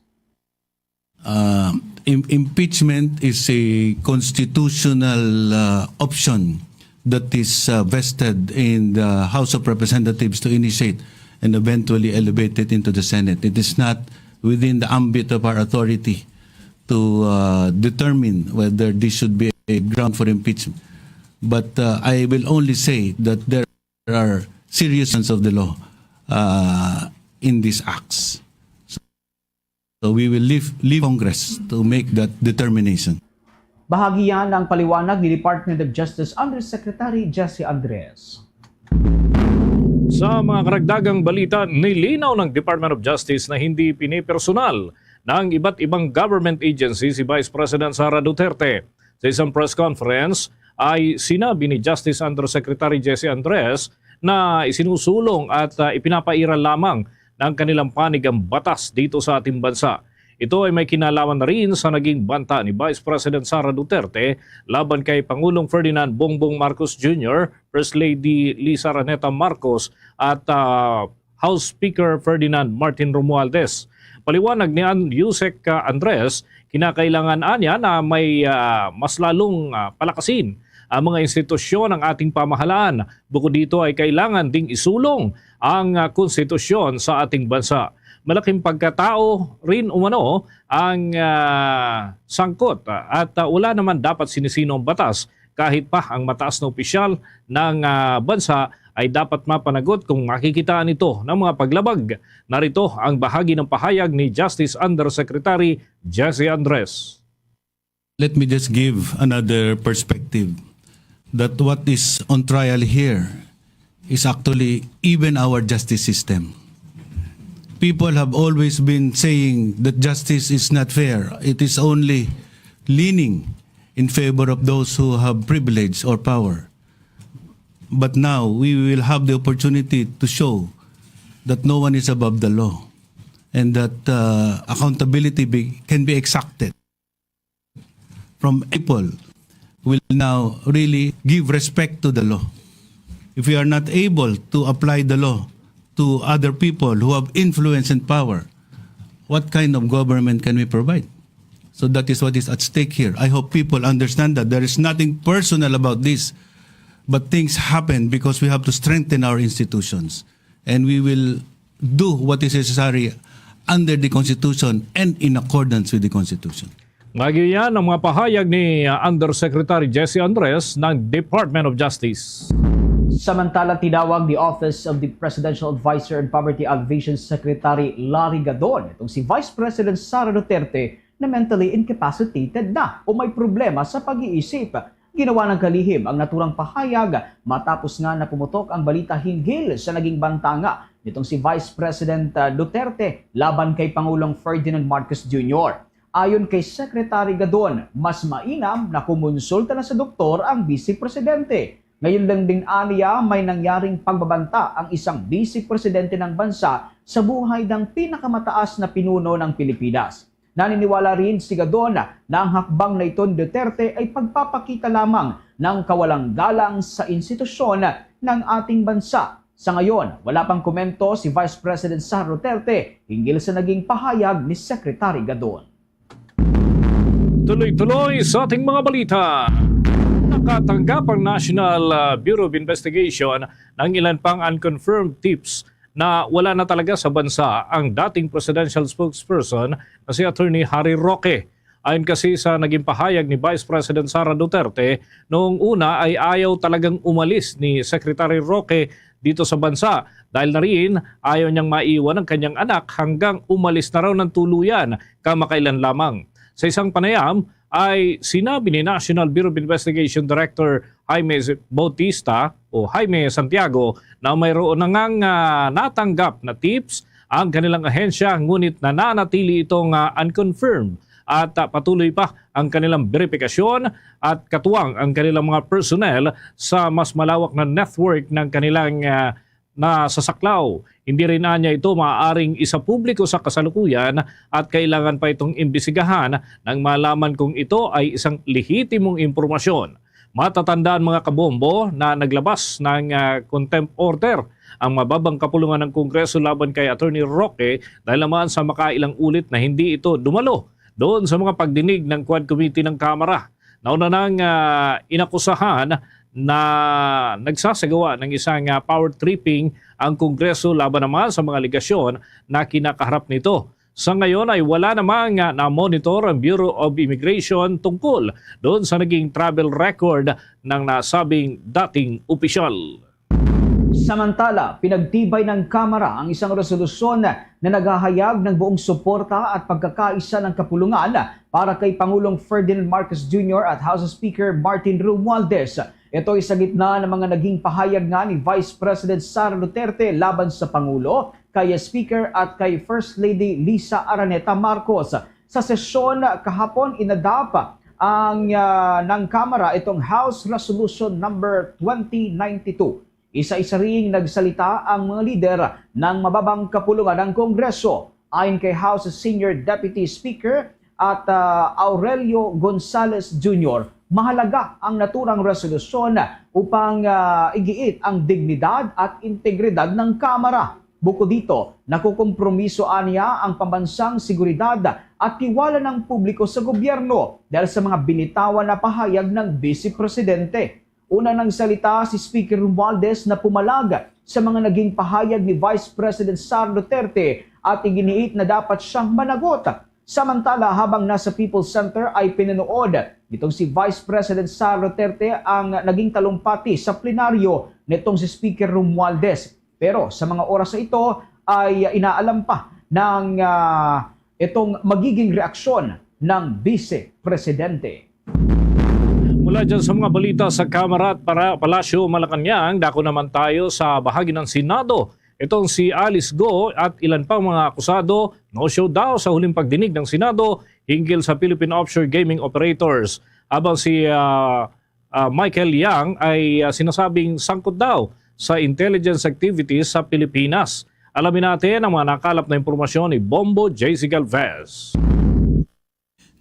Uh, im- impeachment is a constitutional uh, option that is uh, vested in the House of Representatives to initiate and eventually elevate it into the Senate. It is not within the ambit of our authority to uh, determine whether this should be a ground for impeachment. But uh, I will only say that there are serious violations of the law uh, in these acts. So we will leave, leave Congress to make that determination. Bahagi yan ng paliwanag ni Department of Justice Undersecretary Jesse Andres. Sa mga karagdagang balita, nilinaw ng Department of Justice na hindi pinipersonal ng iba't ibang government agency si Vice President Sara Duterte. Sa isang press conference ay sinabi ni Justice Undersecretary Jesse Andres na isinusulong at, ah, ipinapairal lamang ng kanilang panig ang batas dito sa ating bansa. Ito ay may kinalaman na rin sa naging banta ni Vice President Sara Duterte laban kay Pangulong Ferdinand Bongbong Marcos Junior, First Lady Liza Araneta Marcos, at, ah, House Speaker Ferdinand Martin Romualdez. Paliwanag ni An-, Usec, ah, Andres, kinakailangan anya na may, ah, mas lalong, ah, palakasin ang mga institusyon ng ating pamahalaan. Bukod dito ay kailangan ding isulong ang, ah, konstitusyon sa ating bansa. Malaking pagkatao rin umano ang, ah, sangkot, ah, at, ah, wala naman dapat sinisino ang batas kahit pa ang mataas na opisyal ng, ah, bansa ay dapat mapanagot kung makikitaan ito ng mga paglabag. Narito ang bahagi ng pahayag ni Justice Undersecretary Jesse Andres. Let me just give another perspective that what is on trial here is actually even our justice system. People have always been saying that justice is not fair. It is only leaning in favor of those who have privilege or power. But now, we will have the opportunity to show that no one is above the law and that, uh, accountability be, can be exacted from people will now really give respect to the law. If we are not able to apply the law to other people who have influence and power, what kind of government can we provide? So that is what is at stake here. I hope people understand that there is nothing personal about this, but things happen because we have to strengthen our institutions. And we will do what is necessary under the Constitution and in accordance with the Constitution. Nagyayan ang mga pahayag ni, uh, Undersecretary Jesse Andres ng Department of Justice. Samantala, tinawag ni Office of the Presidential Advisor on Poverty Alleviation Secretary Larry Gadon itong si Vice President Sara Duterte na mentally incapacitated na o may problema sa pag-iisip. Ginawa ng kalihim ang naturang pahayag matapos nga napumutok ang balita hinggil sa naging bantanga nitong si Vice President, ah, Duterte laban kay Pangulong Ferdinand Marcos Junior. Ayon kay Secretary Gadon, mas mainam na kumonsulta na sa doktor ang Vice Presidente. Ngayon lang din aniya may nangyaring pagbabanta ang isang Vice Presidente ng bansa sa buhay ng pinakamataas na pinuno ng Pilipinas. Naniniwala rin si Gadon na ang hakbang na ito ni Duterte ay pagpapakita lamang ng kawalang galang sa institusyon ng ating bansa. Sa ngayon, wala pang komento si Vice President Sara Duterte hinggil sa naging pahayag ni Secretary Gadon. Tuloy-tuloy sa ating mga balita. Nakatanggap ang National, ah, Bureau of Investigation ng ilan pang unconfirmed tips na wala na talaga sa bansa ang dating presidential spokesperson na si Attorney Harry Roque. Ayon kasi sa naging pahayag ni Vice President Sara Duterte, noong una ay ayaw talagang umalis ni Secretary Roque dito sa bansa dahil na rin ayaw niyang maiwan ang kanyang anak hanggang umalis na raw ng tuluyan kamakailan lamang. Sa isang panayam ay sinabi ni National Bureau of Investigation Director Jaime Bautista o Jaime Santiago na mayroon na ngang, ah, natanggap na tips ang kanilang ahensya, ngunit nananatili itong, ah, unconfirmed at, ah, patuloy pa ang kanilang beripikasyon at katuwang ang kanilang mga personnel sa mas malawak na network ng kanilang, ah, nasasaklaw. Hindi rin anya ito maaaring isapubliko sa kasalukuyan at kailangan pa itong imbestigahan nang malaman kung ito ay isang lehitimong impormasyon. Matatandaan, mga kabombo, na naglabas ng, ah, contempt order ang mababang kapulungan ng Kongreso laban kay Attorney Roque dahil naman sa makailang ulit na hindi ito dumalo doon sa mga pagdinig ng Quad Committee ng Kamara. Nauna nang, ah, inakusahan na nagsasagawa ng isang, ah, power tripping ang Kongreso laban naman sa mga alegasyon na kinakaharap nito. Sa ngayon ay wala namang, ah, na-monitor ang Bureau of Immigration tungkol doon sa naging travel record ng nasabing dating opisyal. Samantala, pinagtibay ng Kamara ang isang resolusyon na naghahayag ng buong suporta at pagkakaisa ng kapulungan para kay Pangulong Ferdinand Marcos Junior at House Speaker Martin Romualdez. Ito ay sa gitna ng mga naging pahayag nga ni Vice President Sara Duterte laban sa Pangulo, kay Speaker at kay First Lady Liza Araneta Marcos. Sa sesyon kahapon, inadap ang, ah, ng Kamara itong House Resolution Number twenty ninety-two. Isa-isa ring nagsalita ang mga lider ng mababang kapulungan ng Kongreso. Ayon kay House Senior Deputy Speaker at, ah, Aurelio Gonzales Junior, mahalaga ang naturang resolusyon upang, ah, igiit ang dignidad at integridad ng Kamara. Bukod dito, nakukompromiso aniya ang pambansang seguridad at tiwala ng publiko sa gobyerno dahil sa mga binitawan na pahayag ng Vice Presidente. Una nagsalita si Speaker Romualdez na pumalag sa mga naging pahayag ni Vice President Sara Duterte at iginiit na dapat siyang managot. Samantala, habang nasa People's Center ay pinanood nitong si Vice President Sara Duterte ang naging talumpati sa plenaryo nitong si Speaker Romualdez. Pero sa mga oras na ito ay inaalam pa ng, ah, itong magiging reaksyon ng Vice Presidente. Mula dyan sa mga balita sa Kamara at para Palasyo Malacañang, dako naman tayo sa bahagi ng Senado. Itong si Alice Go at ilan pang mga akusado no-show daw sa huling pagdinig ng Senado hinggil sa Philippine offshore gaming operators. Habang si, ah, ah, Michael Yang ay, ah, sinasabing sangkot daw sa intelligence activities sa Pilipinas. Alamin natin ang mga nakalap na impormasyon ni Bombo J C Galvez.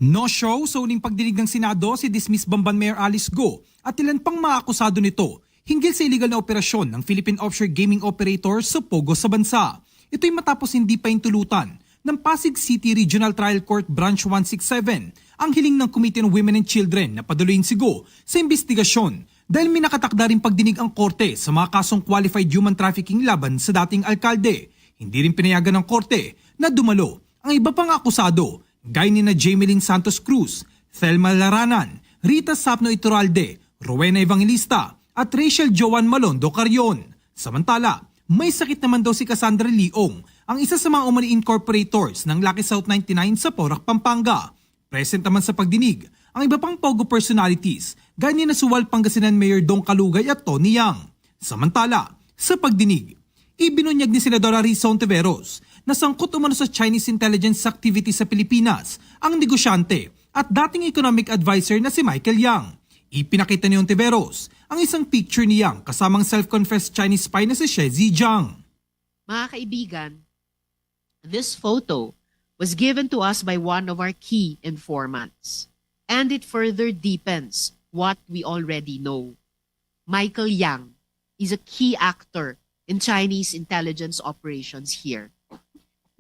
No-show sa huling pagdinig ng Senado si dismissed Bamban Mayor Alice Go at ilan pang mga akusado nito hinggil sa illegal na operasyon ng Philippine offshore gaming operator sa Pogo sa bansa. Ito'y matapos hindi pahintulutan ng Pasig City Regional Trial Court Branch one six seven ang hiling ng Committee on Women and Children na padaluyin si Go sa imbestigasyon dahil may nakatakda ring pagdinig ang korte sa mga kasong qualified human trafficking laban sa dating alkalde. Hindi rin pinayagan ng korte na dumalo ang iba pang akusado, gaya ni na Jameline Santos Cruz, Thelma Laranan, Rita Sapno Iturralde, Rowena Evangelista, at Rachel Joan Malondo Carrion. Samantala, may sakit naman daw si Cassandra Leong, ang isa sa mga umani incorporators ng Lucky South ninety-nine sa Porac, Pampanga. Present naman sa pagdinig ang iba pang Pogo personalities, gaya ni na Sual Pangasinan Mayor Dong Kalugay at Tony Yang. Samantala, sa pagdinig, ibinunyag ni Senadora Risa Hontiveros na sangkot umano sa Chinese intelligence activity sa Pilipinas ang negosyante at dating economic adviser na si Michael Yang. Ipinakita ni Hontiveros ang isang picture ni Yang kasamang self-confessed Chinese spy na si She Zhejiang. Mga kaibigan, this photo was given to us by one of our key informants, and it further deepens what we already know. Michael Yang is a key actor in Chinese intelligence operations here.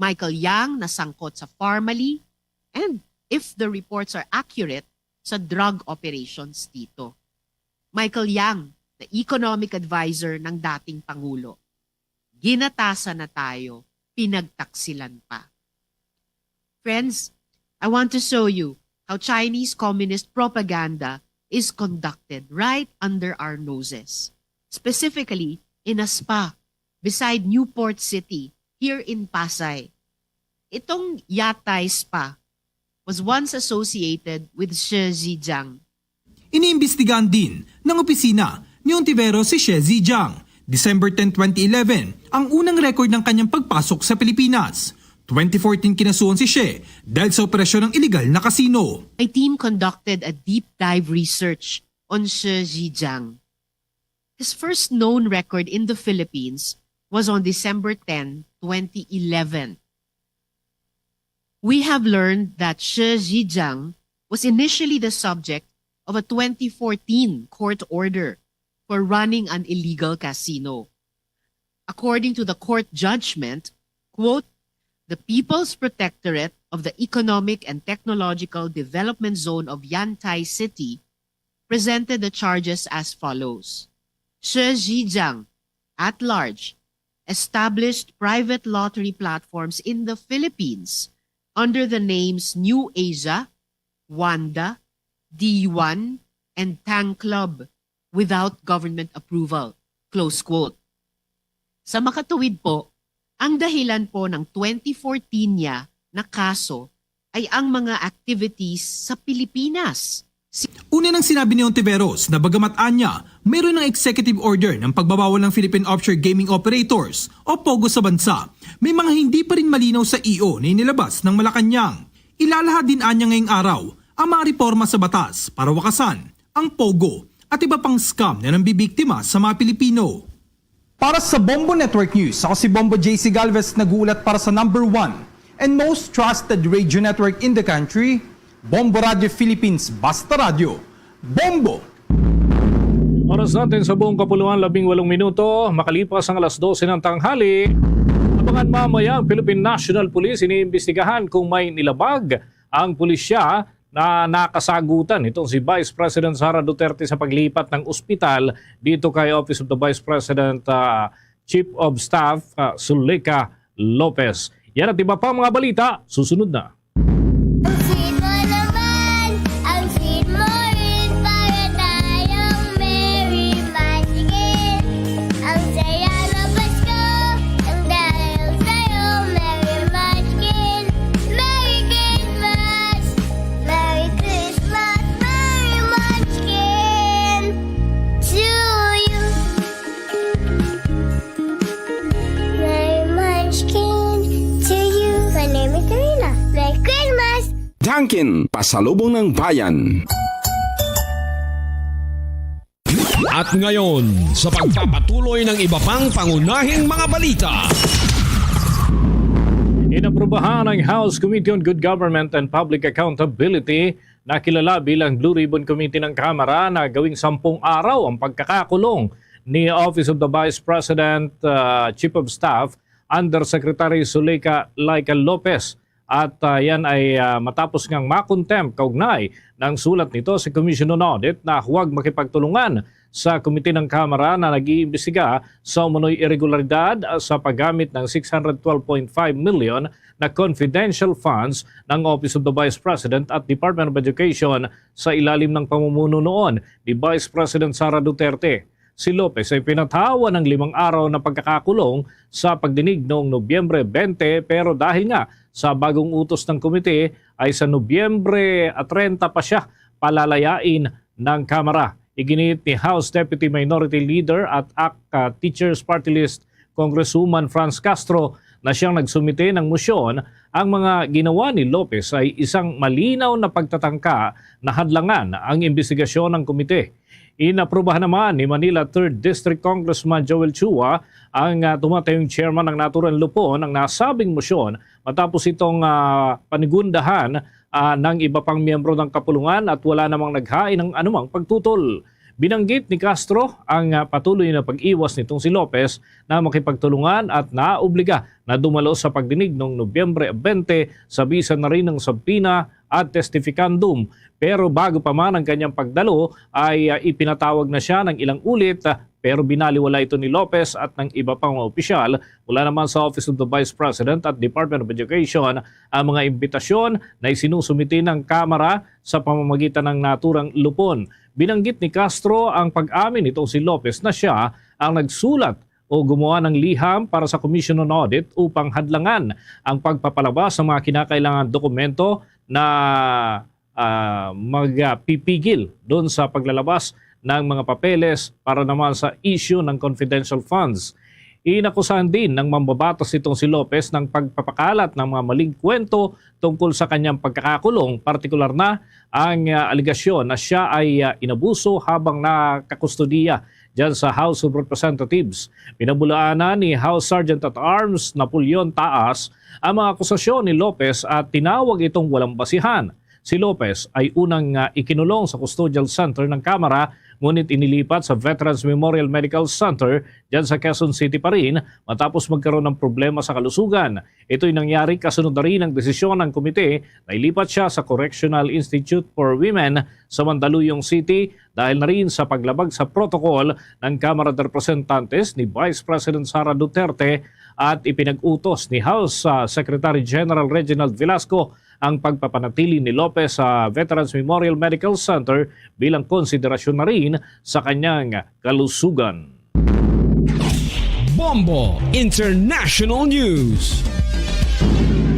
Michael Yang nasangkot sa Farmally and, if the reports are accurate, sa drug operations dito. Michael Yang, the economic advisor ng dating Pangulo. Ginatasan na tayo, pinagtaksilan pa. Friends, I want to show you how Chinese communist propaganda is conducted right under our noses, specifically in a spa beside Newport City, here in Pasay. Itong Yatay Spa was once associated with She Zhejiang. Iniimbestigahan din ng opisina ni Hontiveros si She Zhejiang. December ten, twenty eleven, ang unang record ng kanyang pagpasok sa Pilipinas. Twenty fourteen, kinasuhan si She dahil sa operasyon ng iligal na kasino. My team conducted a deep dive research on She Zhejiang. His first known record in the Philippines was on December ten, twenty eleven. We have learned that She Zhejiang was initially the subject of a twenty fourteen court order for running an illegal casino. According to the court judgment, quote, "The People's Protectorate of the Economic and Technological Development Zone of Yantai City presented the charges as follows. She Zhejiang, at large, established private lottery platforms in the Philippines under the names New Asia, Wanda, D one, and Tang Club without government approval." Close quote. Sa makatuwid po, ang dahilan po ng twenty fourteen niya na kaso ay ang mga activities sa Pilipinas. Una nang sinabi ni Hontiveros na bagamat anya, mayroon ng executive order ng pagbabawal ng Philippine offshore gaming operators o POGO sa bansa, may mga hindi pa rin malinaw sa E O na inilabas ng Malacañang. Ilalahad din anya ngayong araw ang mga reporma sa batas para wakasan ang POGO at iba pang scam na nambibiktima sa mga Pilipino. Para sa Bombo Network News, ako si Bombo J C Galvez, nag-uulat para sa number one and most trusted radio network in the country, Bombo Radio Philippines, Basta Radio, Bombo! Oras natin sa buong kapuluan, labing walong minuto, makalipas ang alas dose ng tanghali. Abangan mamaya ang Philippine National Police, iniimbestigahan kung may nilabag ang pulisya na nakasagutan itong si Vice President Sara Duterte sa paglipat ng ospital dito kay Office of the Vice President, ah, Chief of Staff, ah, Zuleika Lopez. Yan at iba pa mga balita, susunod na. Ang sweet mo naman, ang sweet mo rin, para tayong merry munchkin. Ang saya ng Pasko, ang dahil sa'yo, merry munchkin. Merry Christmas, merry Christmas, merry munchkin to you. Merry munchkin to you. My name is Serena. Merry Christmas! Dunkin, pasalubong ng bayan. At ngayon, sa pagpapatuloy ng iba pang pangunahing mga balita. Inaprubahan ng House Committee on Good Government and Public Accountability, na kilala bilang Blue Ribbon Committee ng Kamara, na gawing sampung araw ang pagkakakulong ni Office of the Vice President, ah, Chief of Staff, Undersecretary Zuleika Laika Lopez. At, ah, yan ay, ah, matapos ngang makontempt kaugnay ng sulat nito sa Commission on Audit na huwag makipagtulungan sa komite ng Kamara na nag-iimbestiga sa umano'y irregularidad, ah, sa paggamit ng six hundred twelve point five million na confidential funds ng Office of the Vice President at Department of Education sa ilalim ng pamumuno noon ni Vice President Sara Duterte. Si Lopez ay pinatawan ng limang araw na pagkakakulong sa pagdinig noong Nobyembre twenty, pero dahil nga sa bagong utos ng komite ay sa Nobyembre treinta pa siya palalayain ng Kamara. Iginit ni House Deputy Minority Leader at ACT, ah, Teachers Party List Congresswoman Franz Castro na siyang nagsumite ng mosyon, ang mga ginawa ni Lopez ay isang malinaw na pagtatangka na hadlangan ang imbestigasyon ng komite. Inaprubahan naman ni Manila Third District Congressman Joel Chua, ang, ah, tumatayong chairman ng naturang lupon, ang nasabing mosyon matapos itong, ah, panigundahan, ah, ng iba pang miyembro ng kapulungan at wala namang naghain ng anumang pagtutol. Binanggit ni Castro ang, ah, patuloy na pag-iwas nitong si Lopez na makipagtulungan at naobliga na dumalo sa pagdinig noong Nobyembre twenty sa bisa na rin ng subpoena ad testificandum. Pero bago pa man ang kanyang pagdalo ay, ah, ipinatawag na siya ng ilang ulit, ah, pero binaliwala ito ni Lopez at ng iba pang mga opisyal mula naman sa Office of the Vice President at Department of Education ang mga imbitasyon na isinusumite ng Kamara sa pamamagitan ng naturang lupon. Binanggit ni Castro ang pag-amin nitong si Lopez na siya ang nagsulat o gumawa ng liham para sa Commission on Audit upang hadlangan ang pagpapalabas ng mga kinakailangan dokumento na, ah, magpipigil doon sa paglalabas ng mga papeles para naman sa issue ng confidential funds. Inakusahan din ng mambabatas itong si Lopez ng pagpapakalat ng mga maling kwento tungkol sa kanyang pagkakakulong, partikular na ang, ah, alegasyon na siya ay, ah, inabuso habang nakakustodiya dyan sa House of Representatives. Pinabulaanan ni House Sergeant at Arms Napoleon Taas ang mga akusasyon ni Lopez at tinawag itong walang basihan. Si Lopez ay unang, ah, ikinulong sa custodial center ng Kamara, ngunit inilipat sa Veterans Memorial Medical Center dyan sa Quezon City pa rin matapos magkaroon ng problema sa kalusugan. Ito'y nangyari kasunod na rin ng desisyon ng komite na ilipat siya sa Correctional Institute for Women sa Mandaluyong City dahil na rin sa paglabag sa protocol ng Kamara de Representantes ni Vice President Sara Duterte at ipinag-utos ni House, ah, Secretary General Reginald Velasco ang pagpapanatili ni Lopez sa Veterans Memorial Medical Center bilang konsiderasyon na rin sa kanyang kalusugan. Bombo International News.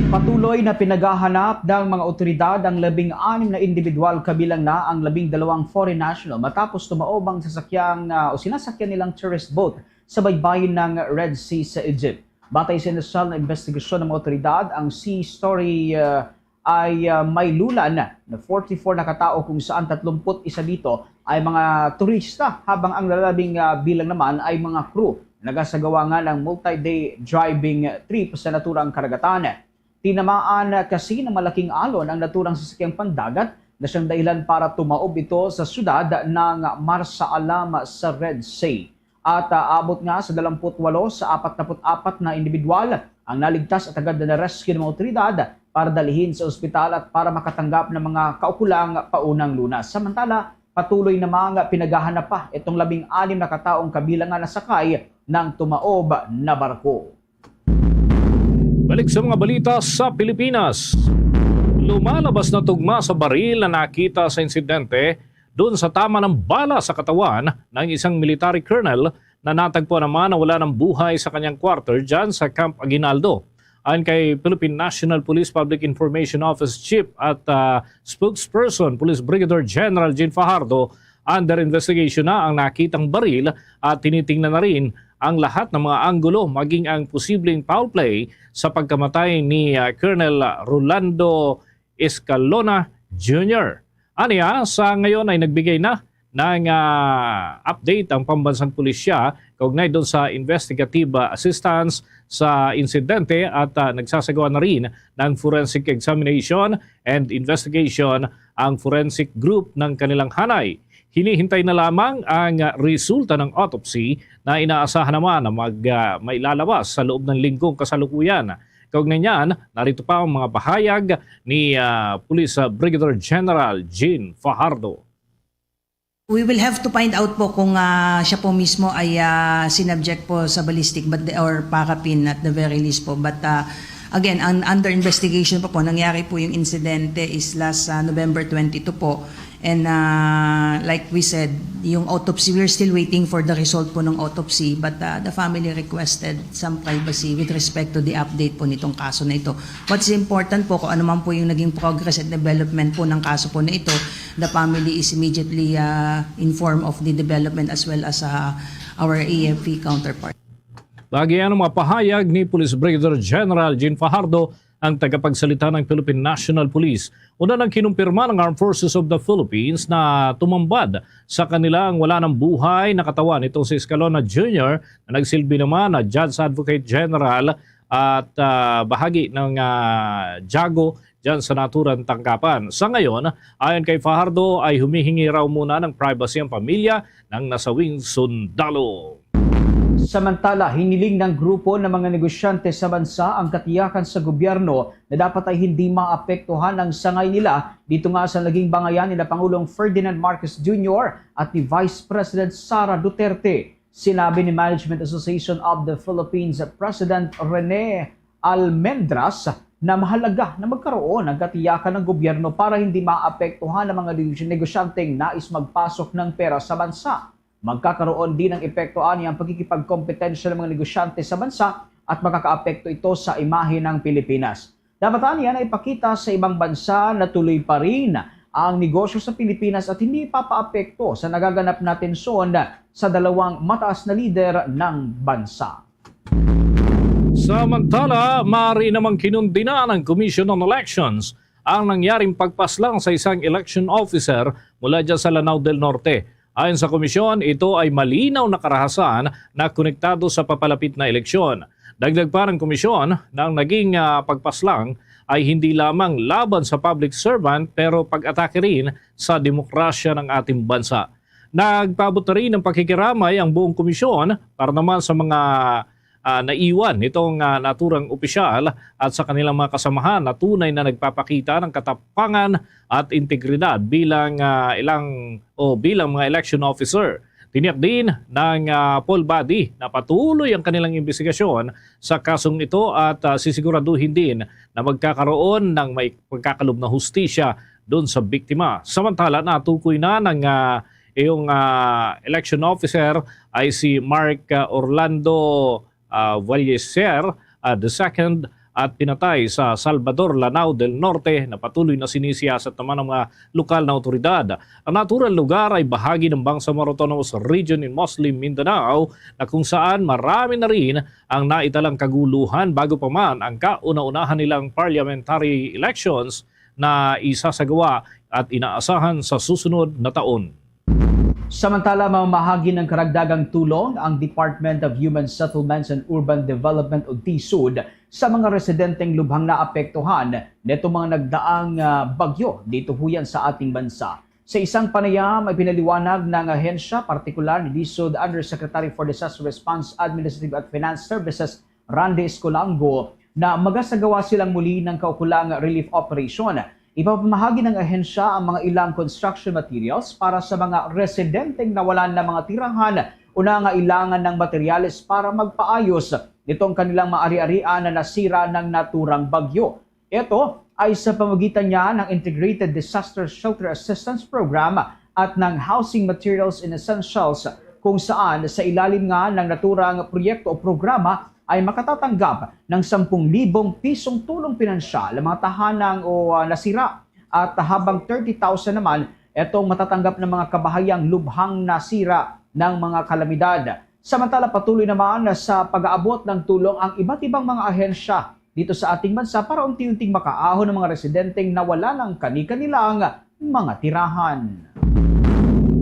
Patuloy na pinaghahanap ng mga otoridad ang labing anim na individual, kabilang na ang labing dalawang foreign national, matapos tumaob ang sasakyang, ah, o sinasakyan nilang tourist boat sa baybayin ng Red Sea sa Egypt. Batay sa inisyal na investigasyon ng mga otoridad, ang Sea Story, ah, ay, ah, may lulan na forty-four na katao, kung saan tatlumpu't isa dito ay mga turista, habang ang lalabing, ah, bilang naman ay mga crew na nagasagawa nga ng multi-day driving trip sa naturang karagatan. Tinamaan kasi ng malaking alon ang naturang sasakyang pandagat na siyang dahilan para tumaob ito sa siyudad ng Marsa Alam sa Red Sea. At, ah, abot nga sa dalawampu't walo sa apat na put apat na individual ang naligtas at agad na na-rescue ng mga awtoridad para dalhin sa ospital at para makatanggap ng mga kaukulang paunang lunas. Samantala, patuloy namang pinaghahanap pa itong labing anim na kataong kabilangan na sakay ng tumaob na barko. Balik sa mga balita sa Pilipinas. Lumalabas na tugma sa baril na nakita sa insidente doon sa tama ng bala sa katawan ng isang military colonel na natagpuan naman na wala ng buhay sa kanyang quarter dyan sa Camp Aguinaldo. Ayon kay Philippine National Police Public Information Office Chief at, ah, Spokesperson, Police Brigadier General Jean Fajardo, under investigation na ang nakitang baril at tinitingnan na rin ang lahat ng mga anggulo, maging ang posibleng foul play sa pagkamatay ni, ah, Colonel Rolando Escalona Junior. Aniya, sa ngayon ay nagbigay na ng, ah, update ang pambansang pulisya kaugnay doon sa investigative, ah, assistance sa insidente at, ah, nagsasagawa na rin ng forensic examination and investigation ang forensic group ng kanilang hanay. Hinihintay na lamang ang, ah, resulta ng autopsy na inaasahan naman na mag, ah, mailalabas sa loob ng linggong kasalukuyan. Kaugnay niyan, narito pa ang mga pahayag ni, ah, Police, ah, Brigadier General Jean Fajardo. We will have to find out po kung, ah, siya po mismo ay, ah, sinubject po sa ballistic but the, or paraffin at the very least po. But, ah, again, ang under investigation pa po, nangyari po yung insidente is last, ah, November twenty-two po. And, ah, like we said, yung autopsy, we're still waiting for the result po ng autopsy. But, ah, the family requested some privacy with respect to the update po nitong kaso na ito. What's important po, kung ano man po yung naging progress at development po ng kaso po na ito, the family is immediately, ah, informed of the development as well as, ah, our A F P counterpart. Bahagi ang mga pahayag ni Police Brigadier General Jean Fajardo, ang tagapagsalita ng Philippine National Police. Una nang kinumpirma ng Armed Forces of the Philippines na tumambad sa kanila ang wala ng buhay na katawan nitong si Escalona Junior na nagsilbi naman na Judge Advocate General at, ah, bahagi ng, ah, Jago dyan sa naturang tanggapan. Sa ngayon, ayon kay Fajardo, ay humihingi raw muna ng privacy ang pamilya ng nasawing sundalo. Samantala, hiniling ng grupo ng mga negosyante sa bansa ang katiyakan sa gobyerno na dapat ay hindi maapektuhan ang sangay nila dito nga sa naging bangayan nila Pangulong Ferdinand Marcos Junior at ni Vice President Sara Duterte. Sinabi ni Management Association of the Philippines President Rene Almendras na mahalaga na magkaroon ng katiyakan ng gobyerno para hindi maapektuhan ang mga negosy-, negosyanteng nais magpasok ng pera sa bansa. Magkakaroon din ng epekto ani ang pagkikipagkompetensya ng mga negosyante sa bansa at makakaapekto ito sa imahe ng Pilipinas. Dapat aniya na ipakita sa ibang bansa na tuloy pa rin ang negosyo sa Pilipinas at hindi papaapekto sa nagaganap na tensyon sa dalawang mataas na lider ng bansa. Samantala, maaari namang kinundina ng Commission on Elections ang nangyaring pagpaslang sa isang election officer mula dyan sa Lanao del Norte. Ayon sa komisyon, ito ay malinaw na karahasan na konektado sa papalapit na eleksyon. Dagdag pa ng komisyon na ang naging, ah, pagpaslang ay hindi lamang laban sa public servant pero pag-atake rin sa demokrasya ng ating bansa. Nagpaabot na rin ng pakikiramay ang buong komisyon para naman sa mga, ah, naiwan nitong, ah, naturang opisyal at sa kanilang mga kasamahan na tunay na nagpapakita ng katapangan at integridad bilang, ah, ilang o bilang mga election officer. Tiniyak din ng, ah, poll body na patuloy ang kanilang imbestigasyon sa kasong ito at, ah, sisiguraduhin din na magkakaroon ng may pagkakaloob na hustisya doon sa biktima. Samantala, natukoy na ng, ah, iyong, ah, election officer ay si Mark, ah, Orlando, ah, Valleser, ah, the second at pinatay sa Salvador, Lanao del Norte, na patuloy na sinisiyasat naman ng mga lokal na awtoridad. Ang naturang lugar ay bahagi ng Bangsamoro Autonomous Region in Muslim Mindanao, na kung saan marami na rin ang naitalang kaguluhan bago pa man ang kauna-unahan nilang parliamentary elections na isasagawa at inaasahan sa susunod na taon. Samantala, mamamahagi ng karagdagang tulong ang Department of Human Settlements and Urban Development o DHSUD sa mga residenteng lubhang naapektuhan nitong mga nagdaang, ah, bagyo dito huyan sa ating bansa. Sa isang panayam, ipinaliwanag ng ahensya, partikular ni DISUD Undersecretary for Disaster Response, Administrative at Finance Services, Randy Escolango, na magasagawa silang muli ng kaukulang relief operation. Ipapamahagi ng ahensya ang mga ilang construction materials para sa mga residenteng nawalan ng mga tirahan o nangailangan ng materyales para magpaayos nitong kanilang mga ari-arian na nasira ng naturang bagyo. Ito ay sa pamagitan niya ng Integrated Disaster Shelter Assistance Program at ng Housing Materials and Essentials, kung saan sa ilalim nga ng naturang proyekto o programa ay makatatanggap ng sampung libong pisong tulong pinansyal ang mga tahanang o, ah, nasira, at habang thirty thousand naman itong matatanggap ng mga kabahayang lubhang nasira ng mga kalamidad. Samantala, patuloy naman sa pag-aabot ng tulong ang iba't ibang mga ahensya dito sa ating bansa para unti-unting makaahon ang mga residenteng nawala ng kani-kanilang mga tirahan.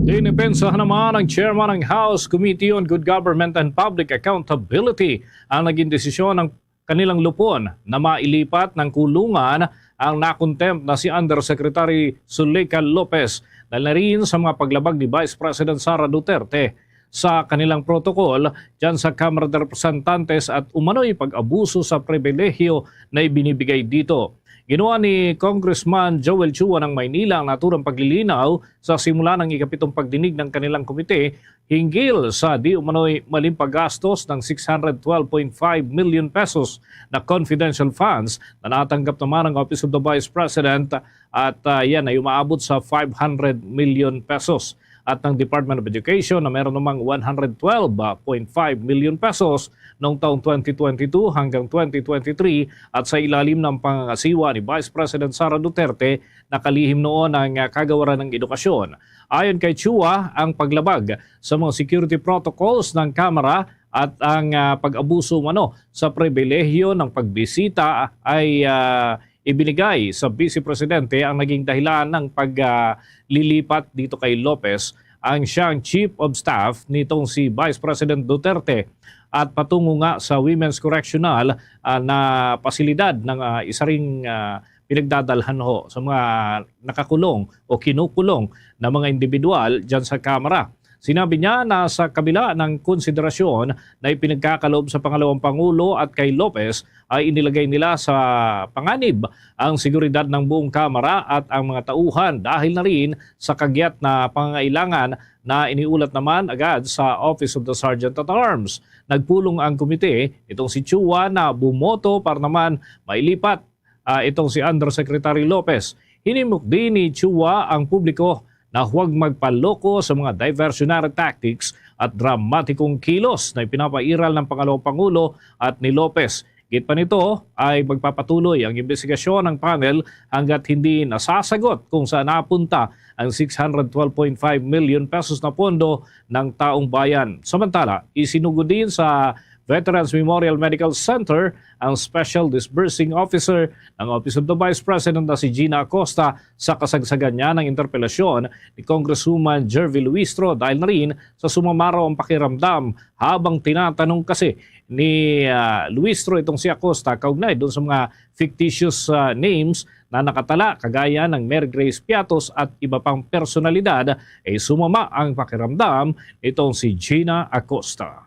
Dinipensahan naman ng chairman ng House Committee on Good Government and Public Accountability ang naging desisyon ng kanilang lupon na mailipat ng kulungan ang nakontempt na si Undersecretary Zuleika Lopez dahil na rin sa mga paglabag ni Vice President Sara Duterte sa kanilang protocol dyan sa Kamara de Representantes at umano'y pag-abuso sa pribilehiyo na ibinibigay dito. Ginawa ni Congressman Joel Chua ng Maynila ang naturang paglilinaw sa simula ng ikapitong pagdinig ng kanilang komite hinggil sa di umano'y maling paggastos ng six hundred twelve point five million pesos na confidential funds na natanggap naman ng Office of the Vice President at, ah, yan ay umaabot sa five hundred million pesos at ng Department of Education na meron namang one hundred twelve point five million pesos noong taong twenty twenty-two hanggang twenty twenty-three, at sa ilalim ng pangangasiwa ni Vice President Sara Duterte, nakalihim noon ang, ah, kagawaran ng edukasyon. Ayon kay Chua, ang paglabag sa mga security protocols ng Kamara at ang, ah, pag-abuso umano sa pribilehiyo ng pagbisita ay, ah, ibinigay sa Vice Presidente ang naging dahilan ng paglilipat dito kay Lopez, ang siyang Chief of Staff nitong si Vice President Duterte, at patungo nga sa Women's Correctional, ah, na pasilidad ng, ah, isa ring, ah, pinagdadalhan ho sa mga nakakulong o kinukulong na mga individual dyan sa Kamara. Sinabi niya na sa kabila ng konsiderasyon na ipinagkakaloob sa pangalawang pangulo at kay Lopez, ay inilagay nila sa panganib ang seguridad ng buong Kamara at ang mga tauhan dahil na rin sa kagyat na pangangailangan na iniulat naman agad sa Office of the Sergeant at Arms. Nagpulong ang komite nitong si Chua na bumoto para naman mailipat, ah, itong si Undersecretary Lopez. Hinimok din ni Chua ang publiko na huwag magpaloko sa mga diversionary tactics at dramatikong kilos na ipinapairal ng pangalawang pangulo at ni Lopez. Git pa nito ay magpapatuloy ang imbestigasyon ng panel hanggat hindi nasasagot kung saan napunta ang six hundred twelve point five million pesos na pondo ng taong bayan. Samantala, isinugod din sa Veterans Memorial Medical Center ang Special Disbursing Officer ng Office of the Vice President na si Gina Acosta sa kasagsagan niya ng interpelasyon ni Congresswoman Jervie Luistro dahil na rin sa sumamaraw ang pakiramdam habang tinatanong kasi ni, ah, Luistro itong si Acosta kaugnay doon sa mga fictitious, ah, names na nakatala kagaya ng Mary Grace Piatos at iba pang personalidad, ay sumama ang pakiramdam nitong si Gina Acosta.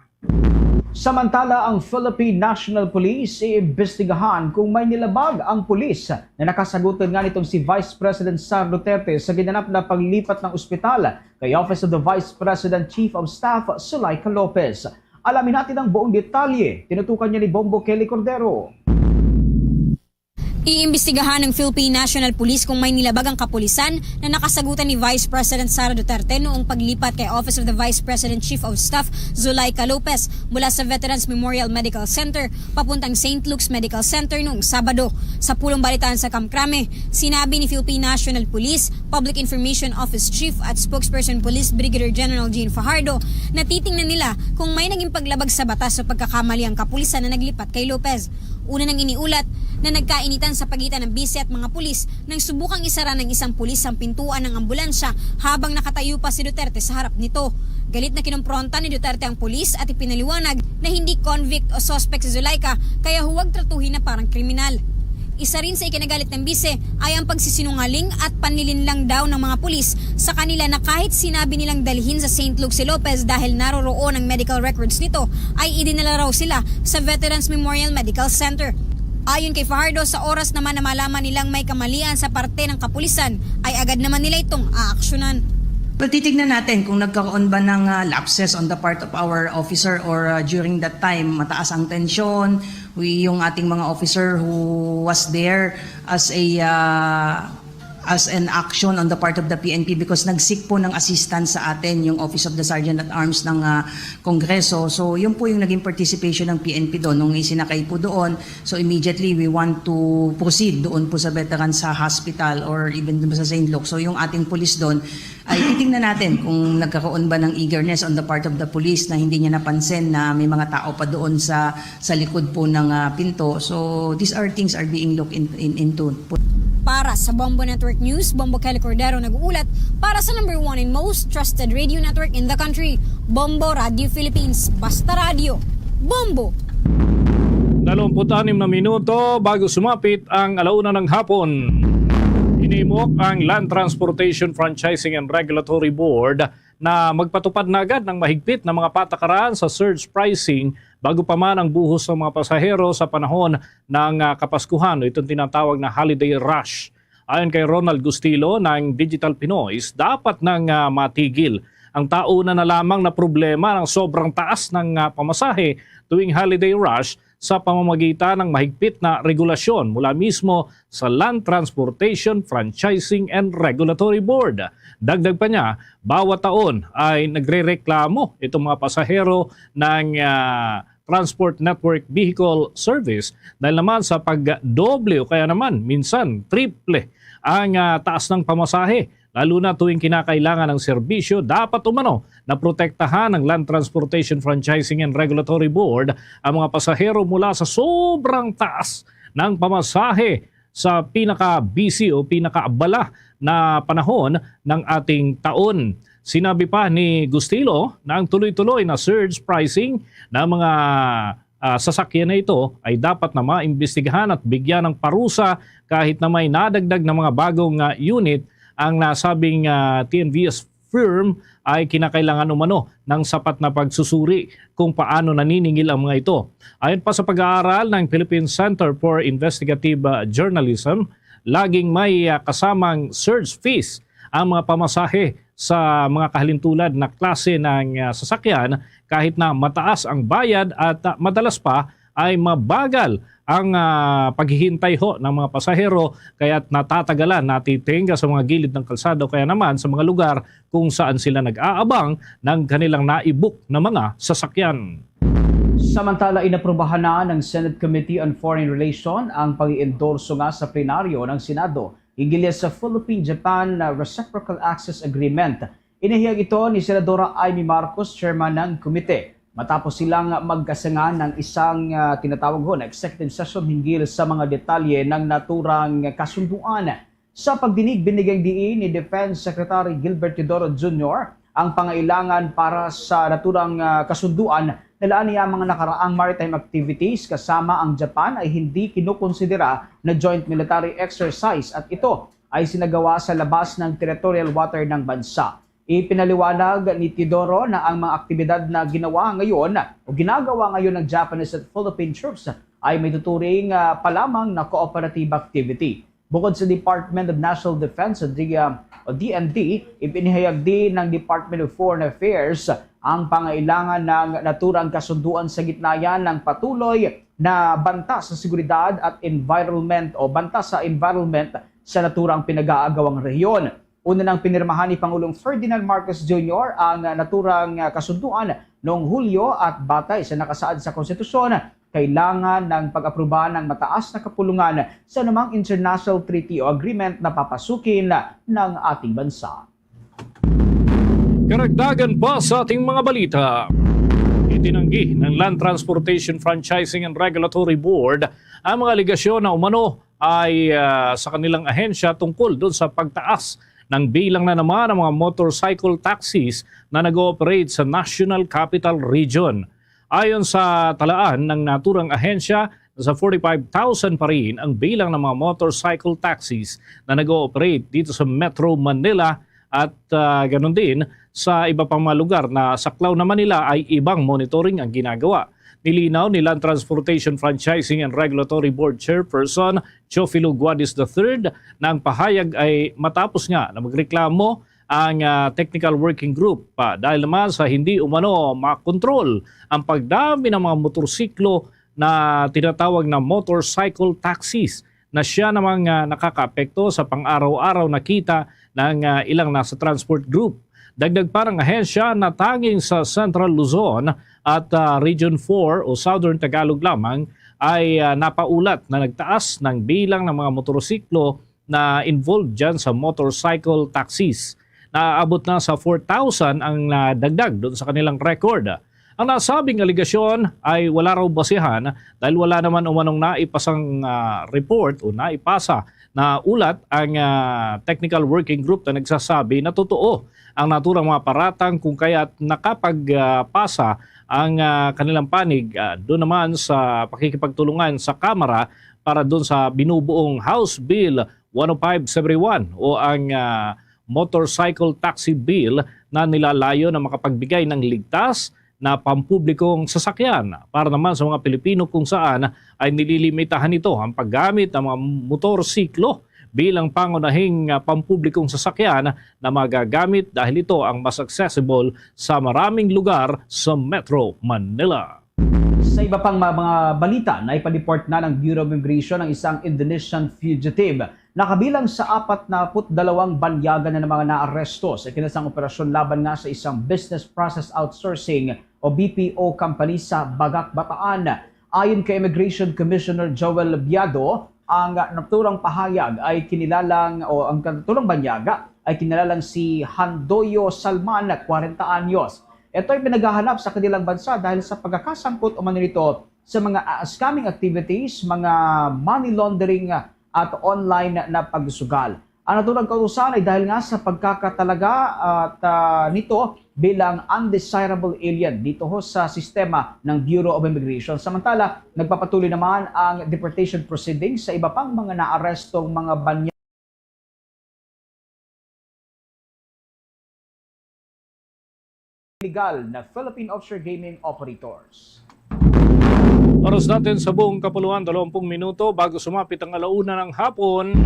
Samantala, ang Philippine National Police iimbestigahan kung may nilabag ang pulis na nakasagutan nga nitong si Vice President Sara Duterte sa ginanap na paglipat ng ospital kay Office of the Vice President Chief of Staff Zuleika Lopez. Alamin natin ang buong detalye. Tinutukan niya ni Bombo Kelly Cordero. Iimbestigahan ng Philippine National Police kung may nilabag ang kapulisan na nakasagutan ni Vice President Sara Duterte noong paglipat kay Office of the Vice President Chief of Staff Zuleika Lopez mula sa Veterans Memorial Medical Center papuntang Saint Luke's Medical Center noong Sabado. Sa pulong balitaan sa Kamkrame, sinabi ni Philippine National Police Public Information Office Chief at Spokesperson Police Brigadier General Jean Fajardo na titingnan nila kung may naging paglabag sa batas o pagkakamali ang kapulisan na naglipat kay Lopez. Una nang iniulat na nagkainitan sa pagitan ng bise at mga pulis nang subukang isara ng isang pulis ang pintuan ng ambulansya habang nakatayo pa si Duterte sa harap nito. Galit na kinompronta ni Duterte ang pulis at ipinaliwanag na hindi convict o suspect si Zuleika, kaya huwag tratuhin na parang kriminal. Isa rin sa ikinagalit ng bise ay ang pagsisinungaling at panlilinlang daw ng mga pulis sa kanila na kahit sinabi nilang dalhin sa Saint Luke si Lopez dahil naroroon ang medical records nito, ay idinala raw sila sa Veterans Memorial Medical Center. Ayon kay Fajardo, sa oras naman na malaman nilang may kamalian sa parte ng kapulisan, ay agad naman nila itong aaksyonan. Well, titignan natin kung nagkaroon ba ng ah, lapses on the part of our officer or ah, during that time, mataas ang tensyon. We, yung ating mga officer who was there as a ah, as an action on the part of the P N P because nag-seek po ng assistance sa atin yung Office of the Sergeant at Arms ng ah, Kongreso. So, yun po yung naging participation ng P N P doon nung isinakay po doon. So, immediately we want to proceed doon po sa veteran sa hospital or even doon sa Saint Luke. So, yung ating pulis doon, ay titingnan natin kung nagkaroon ba ng eagerness on the part of the police na hindi niya napansin na may mga tao pa doon sa sa likod po ng ah, pinto. So, these are things are being looked in, in, into. Para sa Bombo Network News, Bombo Kelly Cordero nag-uulat para sa number one and most trusted radio network in the country, Bombo Radio Philippines. Basta radyo, Bombo! Dalawamput-anim na minuto bago sumapit ang alauna ng hapon. Hinimok ang Land Transportation Franchising and Regulatory Board na magpatupad na agad ng mahigpit na mga patakaran sa surge pricing bago pa man ang buhos ng mga pasahero sa panahon ng ah, Kapaskuhan o itong tinatawag na holiday rush. Ayon kay Ronald Gustilo ng Digital Pinoys, dapat nang ah, matigil ang tao na na lamang na problema ng sobrang taas ng ah, pamasahe tuwing holiday rush sa pamamagitan ng mahigpit na regulasyon mula mismo sa Land Transportation Franchising and Regulatory Board. Dagdag pa niya, bawat taon ay nagrereklamo itong mga pasahero ng ah, Transport Network Vehicle Service dahil naman sa pagdoble o kaya naman minsan triple ang ah, taas ng pamasahe, lalo na tuwing kinakailangan ng serbisyo. Dapat umano na protektahan ng Land Transportation Franchising and Regulatory Board ang mga pasahero mula sa sobrang taas ng pamasahe sa pinaka-busy o pinakaabala na panahon ng ating taon. Sinabi pa ni Gustilo na ang tuloy-tuloy na surge pricing ng mga ah, sasakyan na ito ay dapat na maimbestigahan at bigyan ng parusa kahit na may nadagdag na mga bagong ah, unit ang nasabing ah, T N V S firm ay kinakailangan umano ng sapat na pagsusuri kung paano naniningil ang mga ito. Ayon pa sa pag-aaral ng Philippine Center for Investigative ah, Journalism, laging may ah, kasamang surge fees ang mga pamasahe sa mga kahalintulad na klase ng ah, sasakyan kahit na mataas ang bayad at ah, madalas pa ay mabagal ang ah, paghihintay ho ng mga pasahero kaya't natatagalan, natitingga sa mga gilid ng kalsada o kaya naman sa mga lugar kung saan sila nag-aabang ng kanilang naibuk na mga sasakyan. Samantala, inaprubahan na ng Senate Committee on Foreign Relations ang pag-iendorso nga sa plenaryo ng Senado hinggil sa Philippine-Japan Reciprocal Access Agreement. Inihayag ito ni Senadora Imee Marcos, chairman ng komite, matapos silang magkasangan ng isang ah, tinatawag ho na executive session hinggil sa mga detalye ng naturang kasunduan. Sa pagdinig, binigyang diin ni Defense Secretary Gilbert Teodoro Junior ang pangailangan para sa naturang ah, kasunduan na laan niya ang mga nakaraang maritime activities kasama ang Japan ay hindi kinukonsidera na joint military exercise at ito ay sinagawa sa labas ng territorial water ng bansa. Ipinaliwanag ni Teodoro na ang mga aktibidad na ginawa ngayon o ginagawa ngayon ng Japanese at Philippine troops ay may tuturing ah, pa lamang na cooperative activity. Bukod sa Department of National Defense o D, ah, o D N D, ipinahayag din ng Department of Foreign Affairs ang pangailangan ng naturang kasunduan sa gitnayan ng patuloy na banta sa seguridad at environment o banta sa environment sa naturang pinag-aagawang rehiyon. Una nang pinirmahan ni Pangulong Ferdinand Marcos Junior ang naturang kasunduan noong Hulyo at batay sa nakasaad sa konstitusyon, kailangan ng pag-aproba ng mataas na kapulungan sa anumang international treaty o agreement na papasukin ng ating bansa. Karagdagan pa sa ating mga balita. Tinanggi ng Land Transportation Franchising and Regulatory Board ang mga alegasyon na umano ay, ah, sa kanilang ahensya tungkol doon sa pagtaas ng bilang na naman ng mga motorcycle taxis na nag-ooperate sa National Capital Region. Ayon sa talaan ng naturang ahensya, nasa forty-five thousand pa rin ang bilang ng mga motorcycle taxis na nag-ooperate dito sa Metro Manila at, ah, ganun din sa iba pang mga lugar na saklaw naman nila ay ibang monitoring ang ginagawa. Nilinaw ni Land Transportation Franchising and Regulatory Board Chairperson Teofilo Guadis the third na ang pahayag ay matapos nga na magreklamo ang, ah, Technical Working Group, ah, dahil naman sa hindi umano makontrol ang pagdami ng mga motorsiklo na tinatawag na motorcycle taxis na siya namang, ah, nakakaapekto sa pang-araw-araw na kita ng, ah, ilang nasa transport group. Dagdag pa ng ahensya na tanging sa Central Luzon at, ah, Region four o Southern Tagalog lamang ay, ah, napaulat na nagtaas ng bilang ng mga motorsiklo na involved dyan sa motorcycle taxis. Naabot na sa four thousand ang nadagdag doon sa kanilang record. Ang nasabing alegasyon ay wala raw basihan dahil wala naman umanong naipasang, ah, report o naipasa na ulat ang, ah, technical working group na nagsasabi na totoo ang naturang mga paratang kung kaya't nakapagpasa ang, ah, kanilang panig, ah, doon naman sa pakikipagtulungan sa Kamara para doon sa binubuong House Bill one oh five seventy-one o ang, ah, Motorcycle Taxi Bill na nilalayo na makapagbigay ng ligtas na pampublikong sasakyan para naman sa mga Pilipino kung saan ay nililimitahan nito ang paggamit ng mga motorsiklo bilang pangunahing, ah, pampublikong sasakyan na magagamit dahil ito ang mas accessible sa maraming lugar sa Metro Manila. Sa iba pang ma-, mga balita, naipa-deport na ng Bureau of Immigration ang isang Indonesian fugitive. Nakabilang sa apat na put dalawang banyaga na mga naaresto sa kinasang operasyon laban nga sa isang business process outsourcing o B P O company sa Bagak, Bataan. Ayon kay Immigration Commissioner Joel Biado, ang naturang pahayag ay kinilalang, o ang naturang banyaga ay kinilalang si Handoyo Salman, kwarenta anyos. Ito ay pinaghahanap sa kanilang bansa dahil sa pagkakasangkot umano nito sa mga, ah, scamming activities, mga money laundering, ah, at online na pagsugal. Ang naturang kautusan ay dahil nga sa pagkakatalaga at, ah, nito bilang undesirable alien dito ho sa sistema ng Bureau of Immigration. Samantala, nagpapatuloy naman ang deportation proceedings sa iba pang mga naarestong mga banya. Legal na Philippine offshore gaming operators. Oras natin sa buong kapuluan, dalawampung minuto bago sumapit ang alauna ng hapon.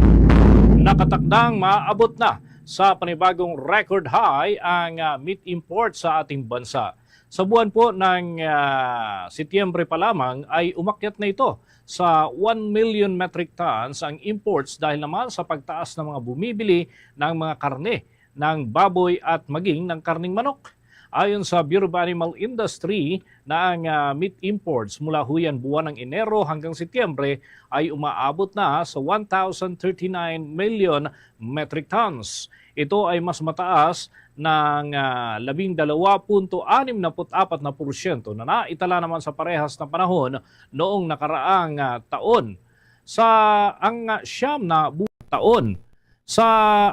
Nakatakdang maabot na sa panibagong record high ang, ah, meat import sa ating bansa. Sa buwan po ng, ah, Setyembre pa lamang ay umakyat na ito sa one million metric tons ang imports dahil naman sa pagtaas ng mga bumibili ng mga karne ng baboy at maging ng karning manok. Ayon sa Bureau of Animal Industry na ang, ah, meat imports mula huyan buwan ng Enero hanggang Setyembre ay umaabot na sa one thousand thirty-nine million metric tons. Ito ay mas mataas ng, ah, labing dalawa punto anim na put apat na porsyento na naitala naman sa parehas na panahon noong nakaraang, ah, taon. Sa ang, ah, siyam na bu-, taon, sa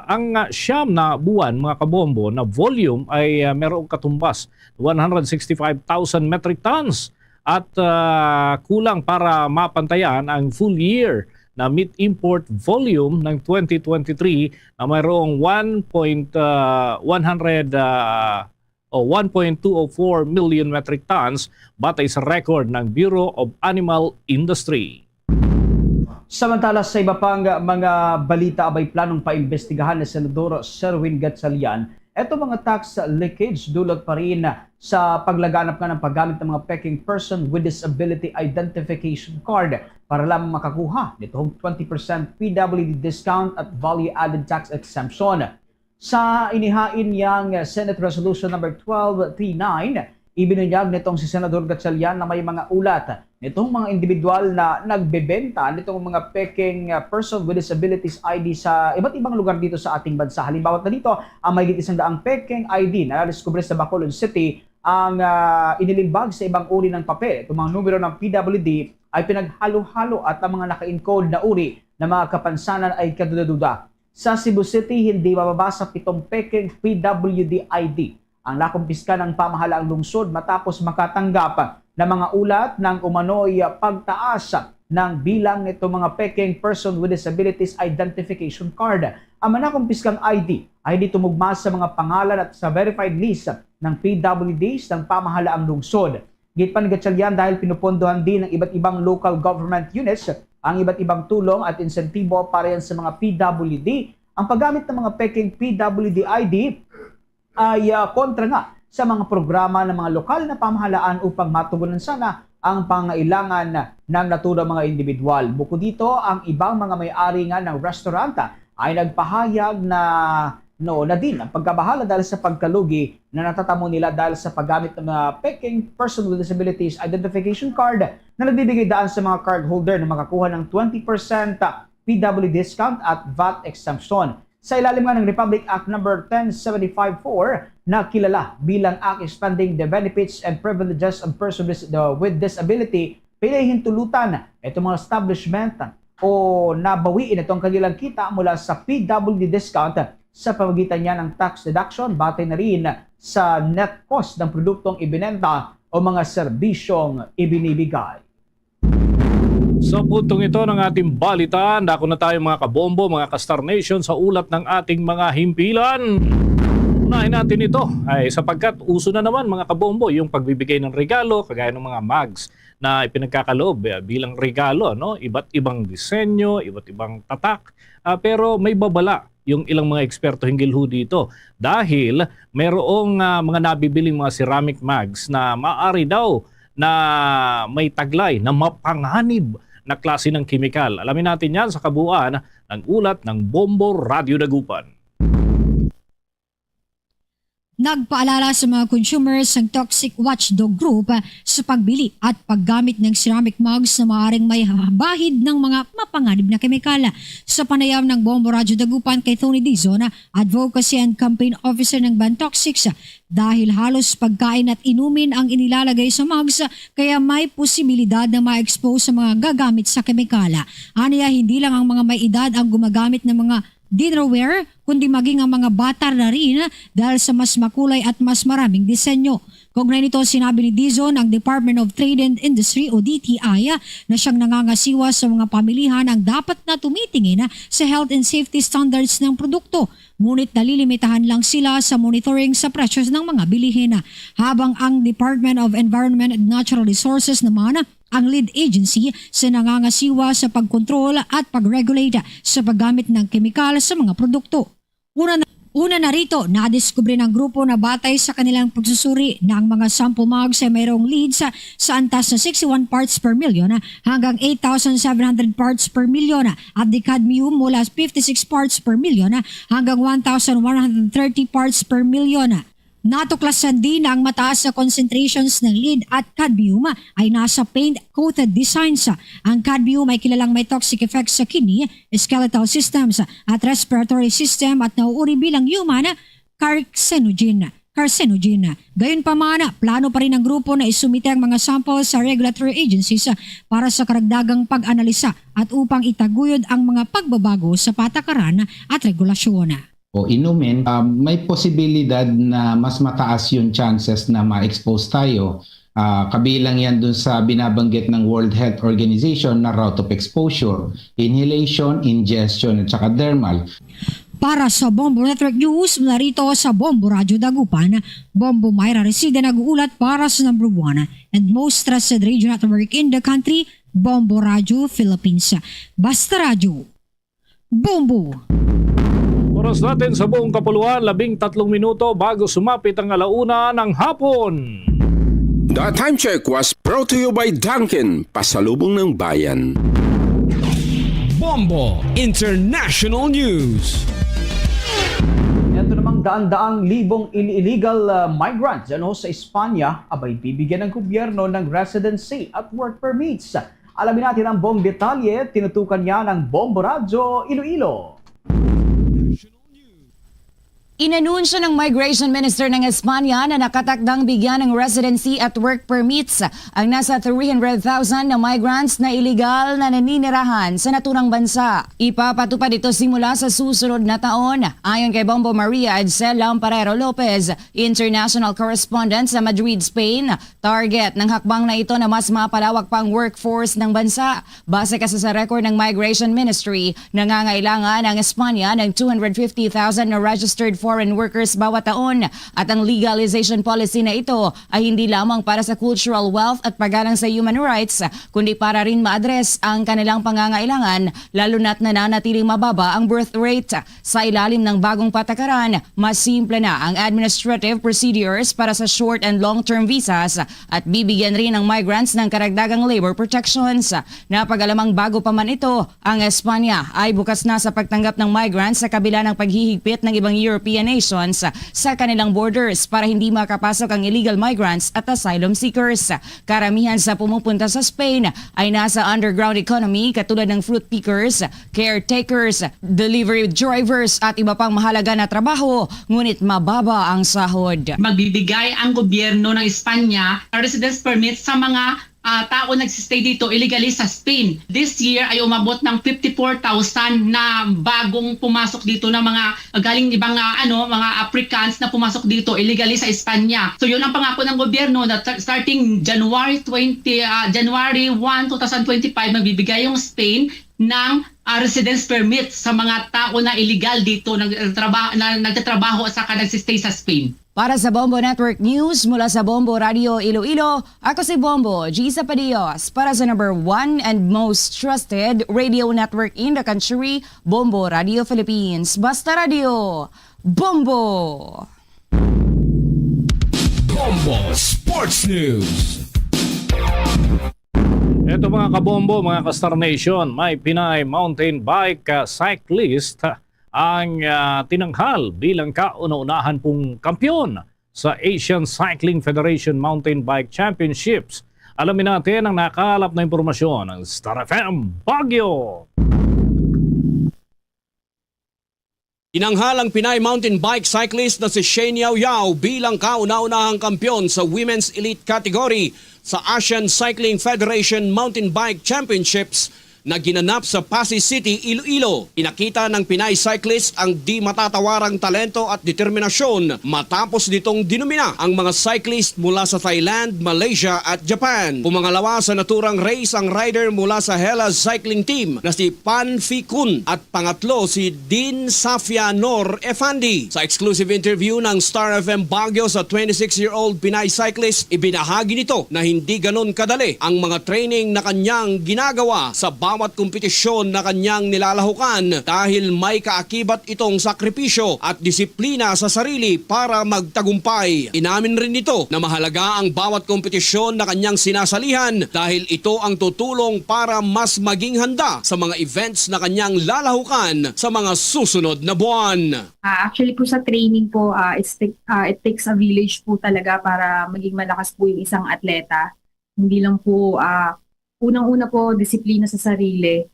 ang, ah, siyam na buwan, mga kabombo, na volume ay, ah, merong katumbas, one hundred sixty-five thousand metric tons, at, ah, kulang para mapantayan ang full year na meat import volume ng twenty twenty-three na mayroong one point, ah, one hundred, ah, o one point two oh four million metric tons batay sa record ng Bureau of Animal Industry. Samantala, sa iba pang mga balita, abay planong paimbestigahan ni Senador Sherwin Gatchalian eto mga tax leakage dulot pa rin sa paglaganap nga ng paggamit ng mga peking person with disability identification card para lamang makakuha nitong twenty percent P W D discount at value-added tax exemption. Sa inihain niyang Senate Resolution Number twelve three nine, ibinunyag nitong si Senador Gatchalian na may mga ulat nitong mga individual na nagbebenta nitong mga peking, ah, person with disabilities I D sa iba't ibang lugar dito sa ating bansa. Halimbawa na dito, ang mahigit isang daang peking I D na nadiskubre sa Bacolod City ang, ah, inilimbag sa ibang uri ng papel. Itong mga numero ng P W D ay pinaghalo-halo at ang mga naka-encode na uri ng mga kapansanan ay kaduda-duda. Sa Cebu City, hindi mababa sa pitong pekeng P W D I D ang nakumpiska ng pamahalaang lungsod matapos makatanggap ng mga ulat ng umano'y pagtaas ng bilang nitong mga pekeng Person with Disabilities Identification Card. Ang mga nakumpiskang I D ay hindi tumugma sa mga pangalan at sa verified list ng P W Ds ng pamahalaang lungsod. Gitpangatyagan dahil pinupondohan din ng iba't ibang local government units ang iba't ibang tulong at insentibo para yan sa mga P W D. Ang paggamit ng mga pekeng P W D I D ay, ah, kontra nga sa mga programa ng mga lokal na pamahalaan upang matugunan sana ang pangailangan ng naturang mga individual. Bukod dito, ang ibang mga may-ari nga ng restaurant ay nagpahayag na, no, na din ang pagkabahala dahil sa pagkalugi na natatamo nila dahil sa paggamit ng mga peking Person with Disabilities Identification Card na nagbibigay daan sa mga cardholder na makakuha ng twenty percent P W discount at vat exemption. Sa ilalim nga ng Republic Act Number ten seventy-five four, na kilala bilang Act Expanding the Benefits and Privileges of Persons with, uh, with Disability, pinahintulutan itong mga establishment o nabawiin itong kanilang kita mula sa P W D discount sa pamagitan niya ng tax deduction batay na rin sa net cost ng produktong ibinenta o mga serbisyong ibinibigay. Sa puntong ito ng ating balita, dako na tayo, mga kabombo, mga ka-Star Nation, sa ulat ng ating mga himpilan. Unahin natin ito, ay sapagkat uso na naman, mga kabombo, yung pagbibigay ng regalo, kagaya ng mga mugs na ipinagkakaloob, eh, bilang regalo, no? Iba't ibang disenyo, iba't ibang tatak, ah, pero may babala yung ilang mga eksperto hinggil ho dito, dahil mayroong, ah, mga nabibiling mga ceramic mugs na maaari daw na may taglay na mapanganib na klase ng kemikal. Alamin natin yan sa kabuuan ng ulat ng Bombo Radyo Dagupan. Nagpaalala sa mga consumers ang Toxic Watchdog Group sa pagbili at paggamit ng ceramic mugs na maaaring may bahid ng mga mapanganib na kemikal. Sa panayam ng Bombo Radyo Dagupan kay Tony Dizon, Advocacy and Campaign Officer ng Ban Toxics, dahil halos pagkain at inumin ang inilalagay sa mugs, kaya may posibilidad na ma-expose sa mga gagamit sa kemikal. Aniya, hindi lang ang mga may edad ang gumagamit ng mga dinnerware, kundi maging ang mga bata na rin dahil sa mas makulay at mas maraming disenyo. Kaugnay nito, sinabi ni Dizon ang Department of Trade and Industry o D T I na siyang nangangasiwa sa mga pamilihan ang dapat na tumitingin sa health and safety standards ng produkto, ngunit nalilimitahan lang sila sa monitoring sa presyo ng mga bilihin. Habang ang Department of Environment and Natural Resources naman ang lead agency sa nangangasiwa sa pagkontrol at pag-regulate sa paggamit ng kemikal sa mga produkto. Una na, una na rito, nadiskubre ng grupo na batay sa kanilang pagsusuri na ang mga sample mugs ay mayroong lead sa, sa antas na sixty-one parts per million hanggang eight thousand seven hundred parts per million at the cadmium mula fifty-six parts per million hanggang one thousand one hundred thirty parts per million. Natuklasan din na ang mataas na concentrations ng lead at cadmium ay nasa paint-coated designs. Ang cadmium ay kilalang may toxic effects sa kidney, skeletal systems, at respiratory system at nauuri bilang human carcinogen. Carcinogen. Gayunpaman, plano pa rin ng grupo na isumite ang mga sample sa regulatory agencies para sa karagdagang pag-analisa at upang itaguyod ang mga pagbabago sa patakaran at regulasyon. O inumin, ah, may posibilidad na mas mataas yung chances na ma-expose tayo. Ah, kabilang yan dun sa binabanggit ng World Health Organization na route of exposure, inhalation, ingestion, at saka dermal. Para sa Bombo Network News, narito sa Bombo Radyo Dagupan, Bombo Myra Resida nag-uulat para sa number one and most trusted radio network in the country, Bombo Radyo Philippines. Basta Radyo, Bombo. Oras natin sa buong kapuluan, labing tatlong minuto bago sumapit ang alauna ng hapon. The time check was brought to you by Dunkin, pasalubong ng bayan. Bombo International News. Ito namang daan-daang libong il-, illegal, uh, migrants, ano, sa Espanya, abay bibigyan ng gobyerno ng residency at work permits. Alamin natin ang buong detalye, tinutukan niya ng Bombo Radyo Iloilo. Inanunsyo ng Migration Minister ng Espanya na nakatakdang bigyan ng residency at work permits ang nasa three hundred thousand na migrants na iligal na naninirahan sa naturang bansa. Ipapatupad ito simula sa susunod na taon. Ayon kay Bombo Maria Edsel Lamparero Lopez, international correspondent sa Madrid, Spain, target ng hakbang na ito na mas mapalawak pa ang workforce ng bansa. Base kasi sa record ng Migration Ministry, nangangailangan ang Espanya ng two hundred fifty thousand na registered foreign workers bawat taon, at ang legalization policy na ito ay hindi lamang para sa cultural wealth at paggalang sa human rights, kundi para rin ma-address ang kanilang pangangailangan, lalo na't nananatiling mababa ang birth rate. Sa ilalim ng bagong patakaran, mas simple na ang administrative procedures para sa short and long-term visas at bibigyan rin ng migrants ng karagdagang labor protections. Napag-alamang bago pa man ito, ang Espanya ay bukas na sa pagtanggap ng migrants sa kabila ng paghihigpit ng ibang European nations sa kanilang borders para hindi makapasok ang illegal migrants at asylum seekers. Karamihan sa pumupunta sa Spain ay nasa underground economy katulad ng fruit pickers, caretakers, delivery drivers at iba pang mahalaga na trabaho, ngunit mababa ang sahod. Magbibigay ang gobyerno ng Espanya ng residence permit sa mga, ah, tao nagsistay dito illegally sa Spain. This year ay umabot ng fifty-four thousand na bagong pumasok dito na mga galing ibang, ah, ano, mga Africans na pumasok dito illegally sa Espanya. So, yun ang pangako ng gobyerno na t-, starting January twenty, ah, January one, two thousand twenty-five, magbibigay yung Spain ng, ah, residence permit sa mga tao na illegal dito nagtraba-, na nagtatrabaho at saka nagsistay sa Spain. Para sa Bombo Network News, mula sa Bombo Radio Iloilo, ako si Bombo Gisa Padios para sa number one and most trusted radio network in the country, Bombo Radio Philippines. Basta Radio, Bombo! Bombo Sports News. Eto, mga kabombo, mga ka-Star Nation, may Pinay mountain bike, ah, cyclist ang, ah, tinanghal bilang kauna-unahan pong kampiyon sa Asian Cycling Federation Mountain Bike Championships. Alamin natin ang nakalap na impormasyon ng Star F M Baguio. Tinanghal ang Pinay mountain bike cyclist na si Shane Yao Yao bilang kauna-unahang kampiyon sa women's elite category sa Asian Cycling Federation Mountain Bike Championships na ginanap sa Passi City, Iloilo. Pinakita ng Pinay cyclist ang di matatawarang talento at determinasyon matapos nitong dinumina ang mga cyclist mula sa Thailand, Malaysia at Japan. Pumangalawa sa naturang race ang rider mula sa Hellas Cycling Team na si Pan Fikun at pangatlo si Din Safia Nor Efandi. Sa exclusive interview ng Star F M Baguio sa twenty-six-year-old Pinay cyclist, ibinahagi nito na hindi ganon kadali ang mga training na kanyang ginagawa sa bawat kompetisyon na kanyang nilalahukan dahil may kaakibat itong sakripisyo at disiplina sa sarili para magtagumpay. Inamin rin nito na mahalaga ang bawat kompetisyon na kanyang sinasalihan dahil ito ang tutulong para mas maging handa sa mga events na kanyang lalahukan sa mga susunod na buwan. Ah, actually po, sa training po, ah, it's take-, ah, it takes a village po talaga para maging malakas po yung isang atleta. Hindi lang po, ah, unang-una po, disiplina sa sarili.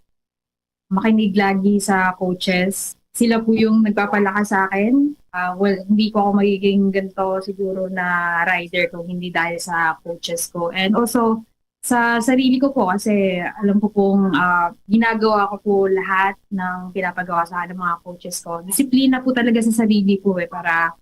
Makinig lagi sa coaches. Sila po yung nagpapalakas sa akin. Ah, well, hindi po ako magiging ganito siguro na rider kung hindi dahil sa coaches ko. And also, sa sarili ko po, kasi alam ko pong, ah, ginagawa ko po lahat ng pinapagawa sa akin ng mga coaches ko. Disiplina po talaga sa sarili po, eh, para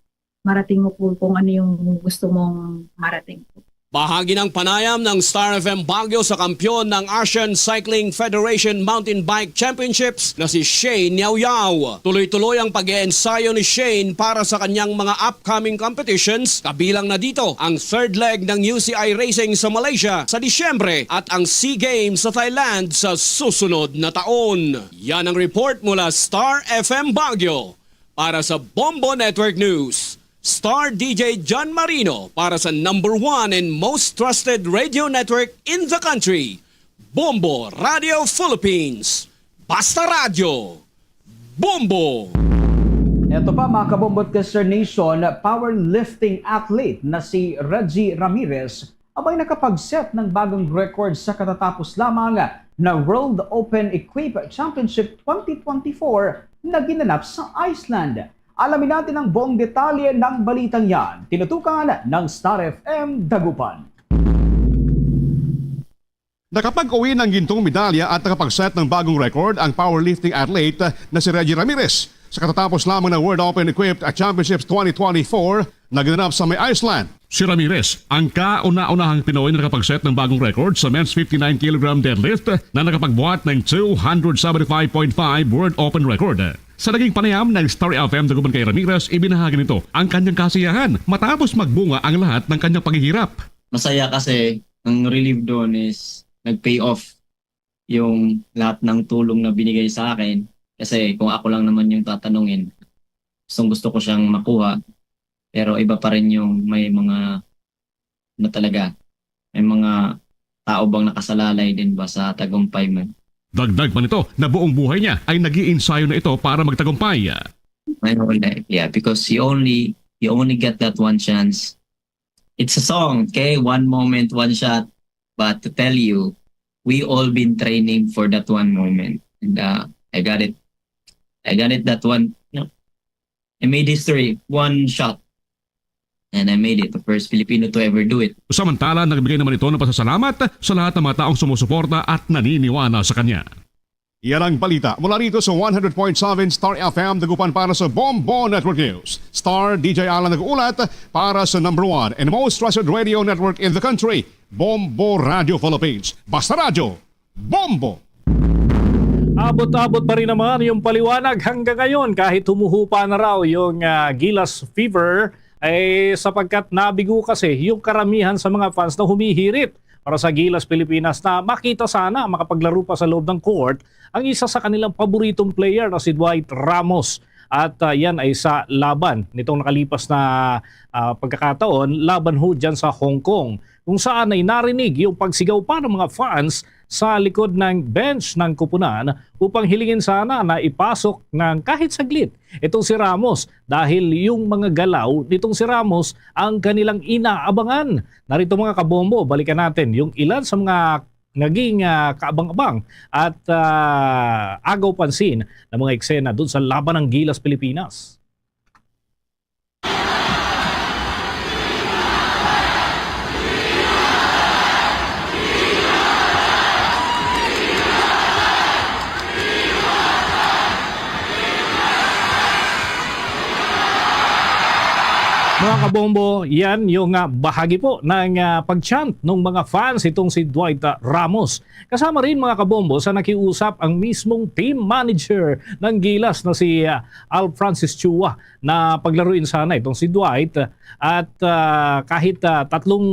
marating mo po kung ano yung gusto mong marating po. Bahagi ng panayam ng Star F M Baguio sa kampiyon ng Asian Cycling Federation Mountain Bike Championships na si Shane Yao Yao. Tuloy-tuloy ang pag-eensayo ni Shane para sa kanyang mga upcoming competitions, kabilang na dito ang third leg ng U C I Racing sa Malaysia sa Disyembre at ang SEA Games sa Thailand sa susunod na taon. Yan ang report mula Star F M Baguio. Para sa Bombo Network News, Star D J John Marino para sa number one and most trusted radio network in the country, Bombo Radio Philippines. Basta Radyo, Bombo! Eto pa, mga kabombo at ka-Star Nation, powerlifting athlete na si Reggie Ramirez ang may nakapag-set ng bagong record sa katatapos lamang na World Open Equip Championship twenty twenty-four na ginanap sa Iceland. Alamin natin ang buong detalye ng balitang yan. Tinutukan ng Star F M Dagupan. Nakapag-uwi ng gintong medalya at nakapag-set ng bagong record ang powerlifting athlete na si Reggie Ramirez sa katatapos lamang na World Open Equipped Championships twenty twenty-four na ginanap sa may Iceland. Si Ramirez, ang kauna-unahang Pinoy na nakapag-set ng bagong record sa men's fifty-nine kilogram deadlift na nakapagbuhat ng two hundred seventy-five point five World Open Record. Sa naging panayam ng Star F M Dagupan kay Ramirez, ibinahagi nito ang kanyang kasiyahan matapos magbunga ang lahat ng kanyang paghihirap. Masaya kasi ang relief doon is nag-pay off yung lahat ng tulong na binigay sa akin. Kasi kung ako lang naman yung tatanungin, gustong gusto ko siyang makuha. Pero iba pa rin yung may mga, ano talaga, may mga tao bang nakasalalay din ba sa tagumpay mo? Dagdag pa nito na buong buhay niya ay nag-iinsayo na ito para magtagumpay. My whole life, yeah, because you only you only get that one chance. It's a song, okay? One moment, one shot. But to tell you, we all been training for that one moment. And uh, I got it. I got it that one. You know, I made history. One shot. And I made it. The first Filipino to ever do it. Samantala, nagbigay naman ito ng pasasalamat sa lahat ng mga taong sumusuporta at naniniwala sa kanya. Yan ang balita mula rito sa one hundred point seven Star F M Dagupan para sa Bombo Network News. Star D J Alan nag-uulat para sa number one and most trusted radio network in the country, Bombo Radio Philippines. Basta Radyo, Bombo! Abot-abot pa rin naman yung paliwanag hanggang ngayon kahit humuhupa na raw yung ah, Gilas Fever, eh, sapagkat nabigo kasi yung karamihan sa mga fans na humihirit para sa Gilas Pilipinas na makita sana makapaglaro pa sa loob ng court ang isa sa kanilang paboritong player na si Dwight Ramos. At ah, yan ay sa laban nitong nakalipas na ah, pagkakataon laban ho dyan sa Hong Kong, kung saan ay narinig yung pagsigaw pa ng mga fans sa likod ng bench ng kupunan upang hilingin sana na ipasok ng kahit saglit itong si Ramos dahil yung mga galaw nitong si Ramos ang kanilang inaabangan. Narito, mga kabombo, balikan natin yung ilan sa mga naging ah, kaabang-abang at ah, agaw pansin na mga eksena dun sa laban ng Gilas Pilipinas. Mga kabombo, yan yung ah, bahagi po ng ah, pag-chant ng mga fans itong si Dwight ah, Ramos. Kasama rin, mga kabombo, sa nakiusap ang mismong team manager ng Gilas na si ah, Al Francis Chua na paglaruin sana itong si Dwight at ah, kahit ah, tatlong,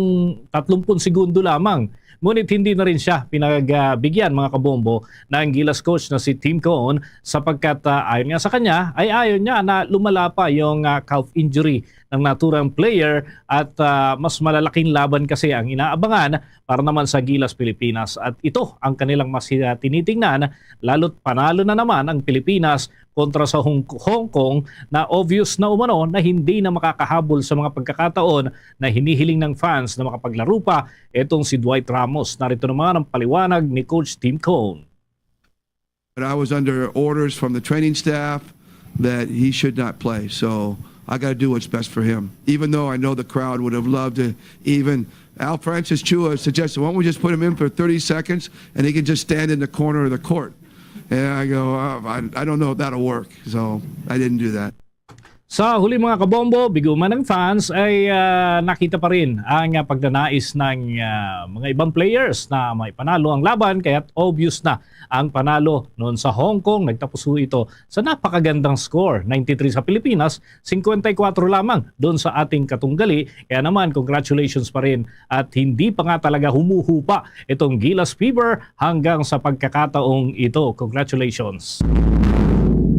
tatlong pun segundo lamang. Ngunit hindi na rin siya pinagbigyan, mga kabombo, ng Gilas coach na si Tim Cohn sapagkat ah, ayon nga sa kanya ay ayon niya na lumala pa yung ah, calf injury ng naturang player at ah, mas malalaking laban kasi ang inaabangan para naman sa Gilas Pilipinas at ito ang kanilang mas ah, tinitingnan, lalo't panalo na naman ang Pilipinas kontra sa Hong, Hong Kong na obvious na umano na hindi na makakahabol sa mga pagkakataon na hinihiling ng fans na makapaglaro pa itong si Dwight Ramos. Narito naman ang paliwanag ni Coach Tim Cohn. But I was under orders from the training staff that he should not play. So I got to do what's best for him. Even though I know the crowd would have loved to even Al Francis Chua suggested, why don't we just put him in for thirty seconds and he can just stand in the corner of the court? And I go, "Uh, I, I don't know if that'll work." So I didn't do that. Sa huli, mga kabombo, biguman ang fans ay ah, nakita pa rin ang ah, pagdanais ng ah, mga ibang players na may panalo ang laban, kaya't obvious na ang panalo noon sa Hong Kong. Nagtapos ho ito sa napakagandang score, ninety-three sa Pilipinas, fifty-four lamang doon sa ating katunggali. Kaya naman, congratulations pa rin at hindi pa nga talaga humuhupa itong Gilas Fever hanggang sa pagkakataong ito. Congratulations!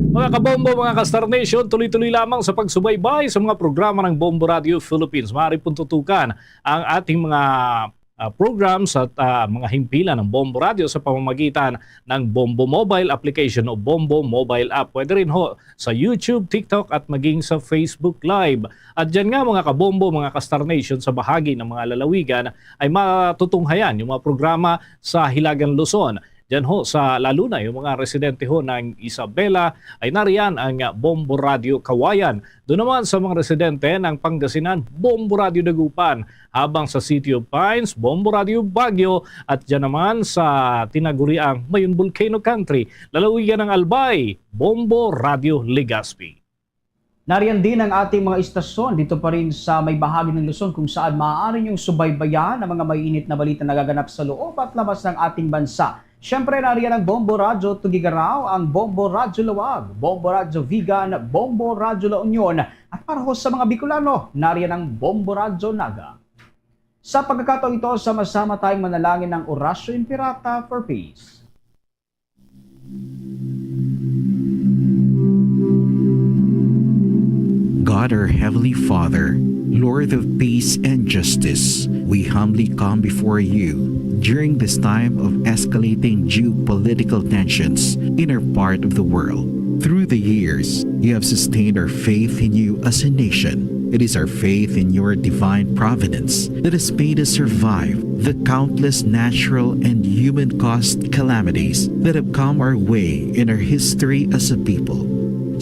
Mga kabombo, mga ka-Star Nation, tuloy-tuloy lamang sa pagsubaybay sa mga programa ng Bombo Radio Philippines. Maaari pong tutukan ang ating mga ah, programs at ah, mga himpilan ng Bombo Radio sa pamamagitan ng Bombo Mobile application o Bombo Mobile app. Pwede rin ho sa YouTube, TikTok at maging sa Facebook Live. At dyan nga, mga kabombo, mga ka-Star Nation, sa bahagi ng mga lalawigan ay matutunghayan yung mga programa sa Hilagang Luzon. Diyan ho sa lalo na yung mga residente ho ng Isabela ay nariyan ang, ah, Bombo Radyo Kawayan. Doon naman sa mga residente ng Pangasinan, Bombo Radyo Dagupan. Habang sa City of Pines, Bombo Radyo Baguio. At diyan naman sa tinaguriang Mayon Volcano Country, lalawigan ng Albay, Bombo Radyo Legazpi. Nariyan din ang ating mga istasyon dito pa rin sa may bahagi ng Luzon kung saan maaari niyong subaybayan ang mga maiinit na balita na gaganap sa loob at labas ng ating bansa. Siyempre, nariyan ang Bombo Radyo Tuguegarao, ang Bombo Radyo Laoag, Bombo Radyo Vigan, Bombo Radyo La Union, at para ho sa mga Bicolano, nariyan ang Bombo Radyo Naga. Sa pagkakataong ito, sama-sama tayong manalangin ng Oratio Imperata for Peace. God, our Heavenly Father, Lord of peace and justice, we humbly come before you during this time of escalating geopolitical tensions in our part of the world. Through the years, you have sustained our faith in you as a nation. It is our faith in your divine providence that has made us survive the countless natural and human-caused calamities that have come our way in our history as a people.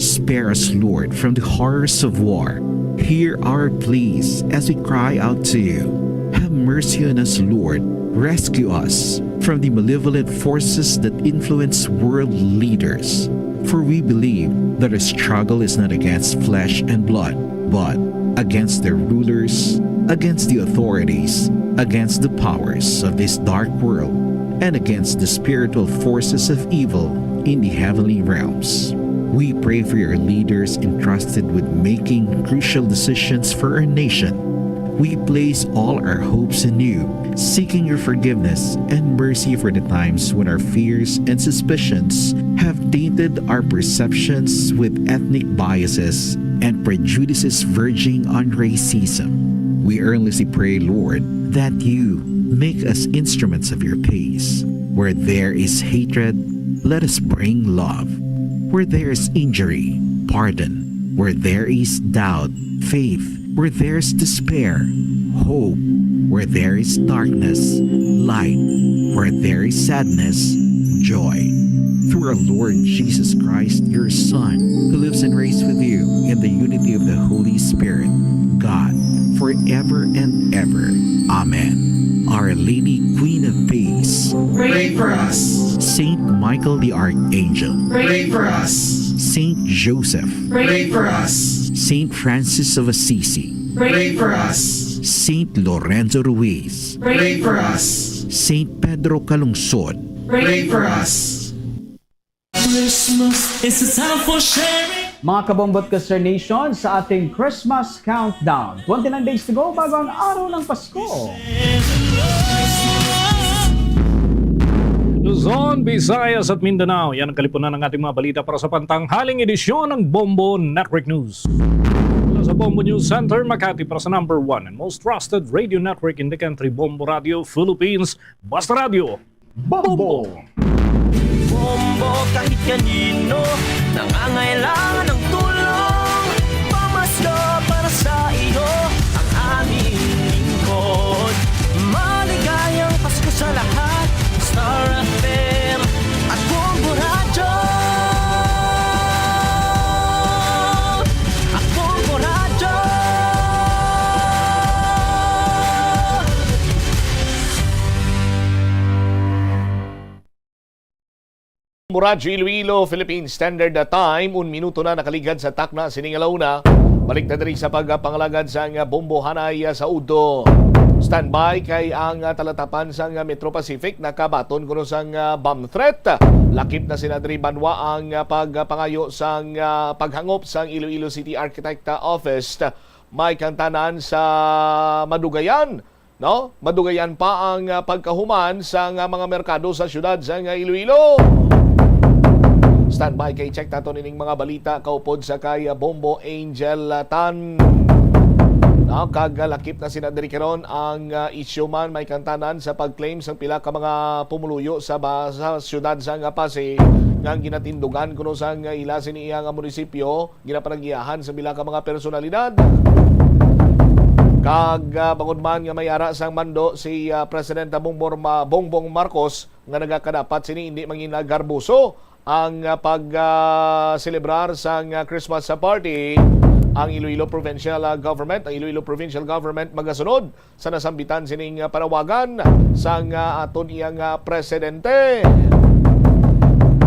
Spare us, Lord, from the horrors of war. Hear our pleas as we cry out to you. Have mercy on us, Lord. Rescue us from the malevolent forces that influence world leaders. For we believe that our struggle is not against flesh and blood, but against their rulers, against the authorities, against the powers of this dark world, and against the spiritual forces of evil in the heavenly realms. We pray for your leaders entrusted with making crucial decisions for our nation. We place all our hopes in you, seeking your forgiveness and mercy for the times when our fears and suspicions have tainted our perceptions with ethnic biases and prejudices verging on racism. We earnestly pray, Lord, that you make us instruments of your peace. Where there is hatred, let us bring love. Where there is injury, pardon. Where there is doubt, faith. Where there is despair, hope. Where there is darkness, light. Where there is sadness, joy. Through our Lord Jesus Christ, your Son, who lives and reigns with you in the unity of the Holy Spirit, God, forever and ever. Amen. Our Lady, Queen of Peace, pray for us. Saint Michael the Archangel, pray for us. Saint Joseph, pray for us. Saint Francis of Assisi, pray for us. Saint Lorenzo Ruiz, pray for us. Saint Pedro Calungsod, pray for us. Christmas is a time for sharing. Mga kabombo at ka-Star Nation, sa ating Christmas countdown, twenty-nine days to go bago ang araw ng Pasko. Luzon, Visayas at Mindanao, yan ang kalipunan ng ating mga balita para sa pantanghaling edisyon ng Bombo Network News. Mula sa Bombo News Center, Makati, para sa number one and most trusted radio network in the country, Bombo Radio Philippines, Basta Radio, Bombo! Bombo, kahit kanino nangangailangan ng tulong, pamasko para sa iyo ang aming lingkod. Maligayang Pasko sa lahat, Star F M at Bombo Radyo. At Bombo Radyo. Radyo Iloilo, Philippine Standard Time, un minuto na nakaligad sa takna sining alauna. Balik ta diri sa pagpangalagad sang bombohanay sa udto. Standby kay ang talatapan sang Metro Pacific nakabaton kuno sang bomb threat. Lakip na sina diri banwa ang pagpangayo sang paghangop sang Iloilo City Architect Office. May kantanan sa madugayan, no? Madugayan pa ang, ah, pagkahuman sa nga mga merkado sa siyudad sa nga Iloilo. Standby kay check nato nining mga balita kaupod sa kay, ah, Bombo Angel, ah, Tan. No, kag, ah, lakip na sina diri karon ang, ah, isyu man may kantanan sa pag-claim sang pila ka mga pumuluyo sa ba-, sa siyudad sa nga Passi nga ginatindugan kuno sa nga ila sini iya nga munisipyo. Ginapanagiahan sa pila ka mga personalidad. Kag, ah, bangod man nga may ara sang mando si, ah, Presidente Bongbong Ma-, Bongbong Marcos nga nagakadapat sini hindi mangin garboso ang, ah, pag, ah, selebrar sang, ah, Christmas, ah, party, ang Iloilo Provincial, ah, Government, ang Iloilo Provincial Government magasunod sa nasambitan sining, ah, panawagan sang, ah, aton iyang, ah, presidente.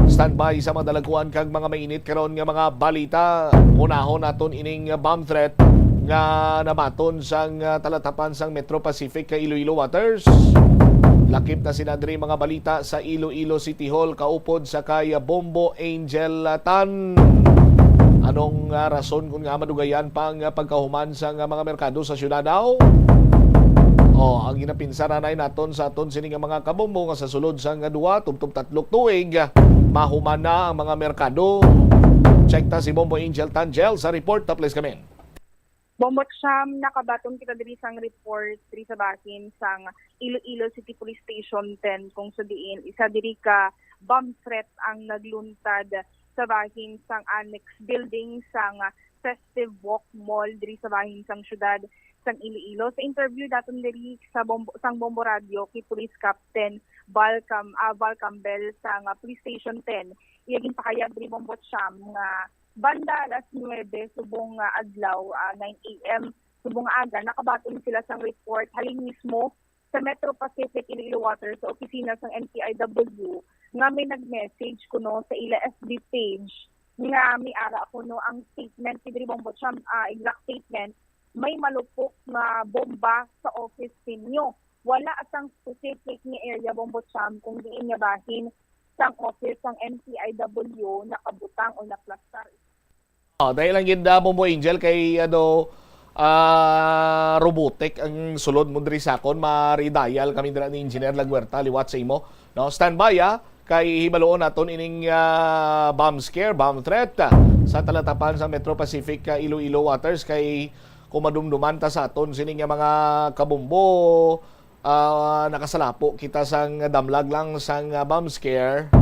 Standby sa mga dalagkuan kag mga mainit karon nga mga balita. Unahon naton ining, ah, bomb threat nga nabaton sang, ah, talatapan sang Metro Pacific kay Iloilo Waters. Lakip na sina diri mga balita sa Iloilo City Hall kaupod sa kay Bombo Angel Tan. Anong, ah, rason kun nga madugayan pa ang, ah, pagkahuman sa nga mga merkado sa syudad daw? Oh, ang ginapinsaranay naton sa aton sini nga mga kabombo nga sa sulod sa nga duwa, tubtob tatlok tuig, mahuman na ang mga merkado. Check ta si Bombo Angel Tangel sa report. Ta, please, come in. Bombo Cham, nakabaton kita diri sang report diri sa bahin sang Iloilo City Police Station ten, kung sa diin isa diri ka bomb threat ang nagluntad sa bahin sang annex building sang Festive Walk Mall diri sa bahin sang syudad sang Iloilo. Sa interview daton diri sa Bombo, sang Bombo Radio kay Police Captain Val Cam-, ah, Val Campbell sang Police Station ten, iya ginpahayag diri, Bombo Cham, nga banda alas nuebe subong nga adlaw, ah, nine a m subong nga aga, nakabaton sila sang report halin mismo sa Metro Pacific Iloilo Waters sa opisina sang M P I W nga may nag-message kuno sa ila F B page nga may ara kuno ang statement, si diri, Bombo Cham, ah, exact statement, "May malupok nga bomba sa office ninyo." Wala sang specific nga area, Bombo Cham, kung diin nga bahin sang office sang M P I W nakabutang o naplastar. Oh, dahil lang gid, ah, Bombo Angel, kay, ano, ah, robotic ang sulod mo diri sa akon. Maridayal kami dira ni Engineer Laguerta liwat sa imo, no? Standby, ah, kay hibaloon naton ining, ah, bomb scare, bomb threat, ah, sa talatapan sa Metro Pacific, ah, Iloilo Waters, kay kung madumduman ta sa aton sini nga mga kabombo, ah, nakasalapo kita sang damlag lang sang, ah, bomb scare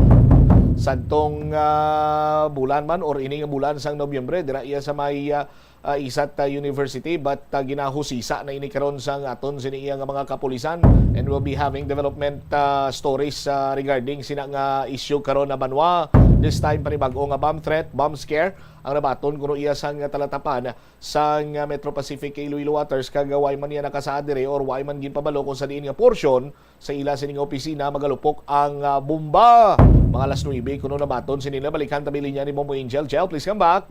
sadtong, ah, bulan man or ini nga bulan sang Nobyembre, dira iya sa may, ah, ah, Isat, ah, University, but, ah, ginahusisa na ini karon sang aton sini iya nga mga kapulisan, and we'll be having development, ah, stories, ah, regarding sina nga issue karon na banwa. This time, panibag-o nga bomb threat, bomb scare ang nabaton kuno iya sang talatapan sang, ah, Metro Pacific kay Iloilo Waters, kag, ah, way man niya nakasaad diri or way man ginpabalo kung sa diin nga porsyon sa ila sini nga opisina magalupok ang, ah, bomba. Mga alas nuebe kuno nabaton sini. Nabalikan ta may linya ni Bombo Angel. Jel, please come back.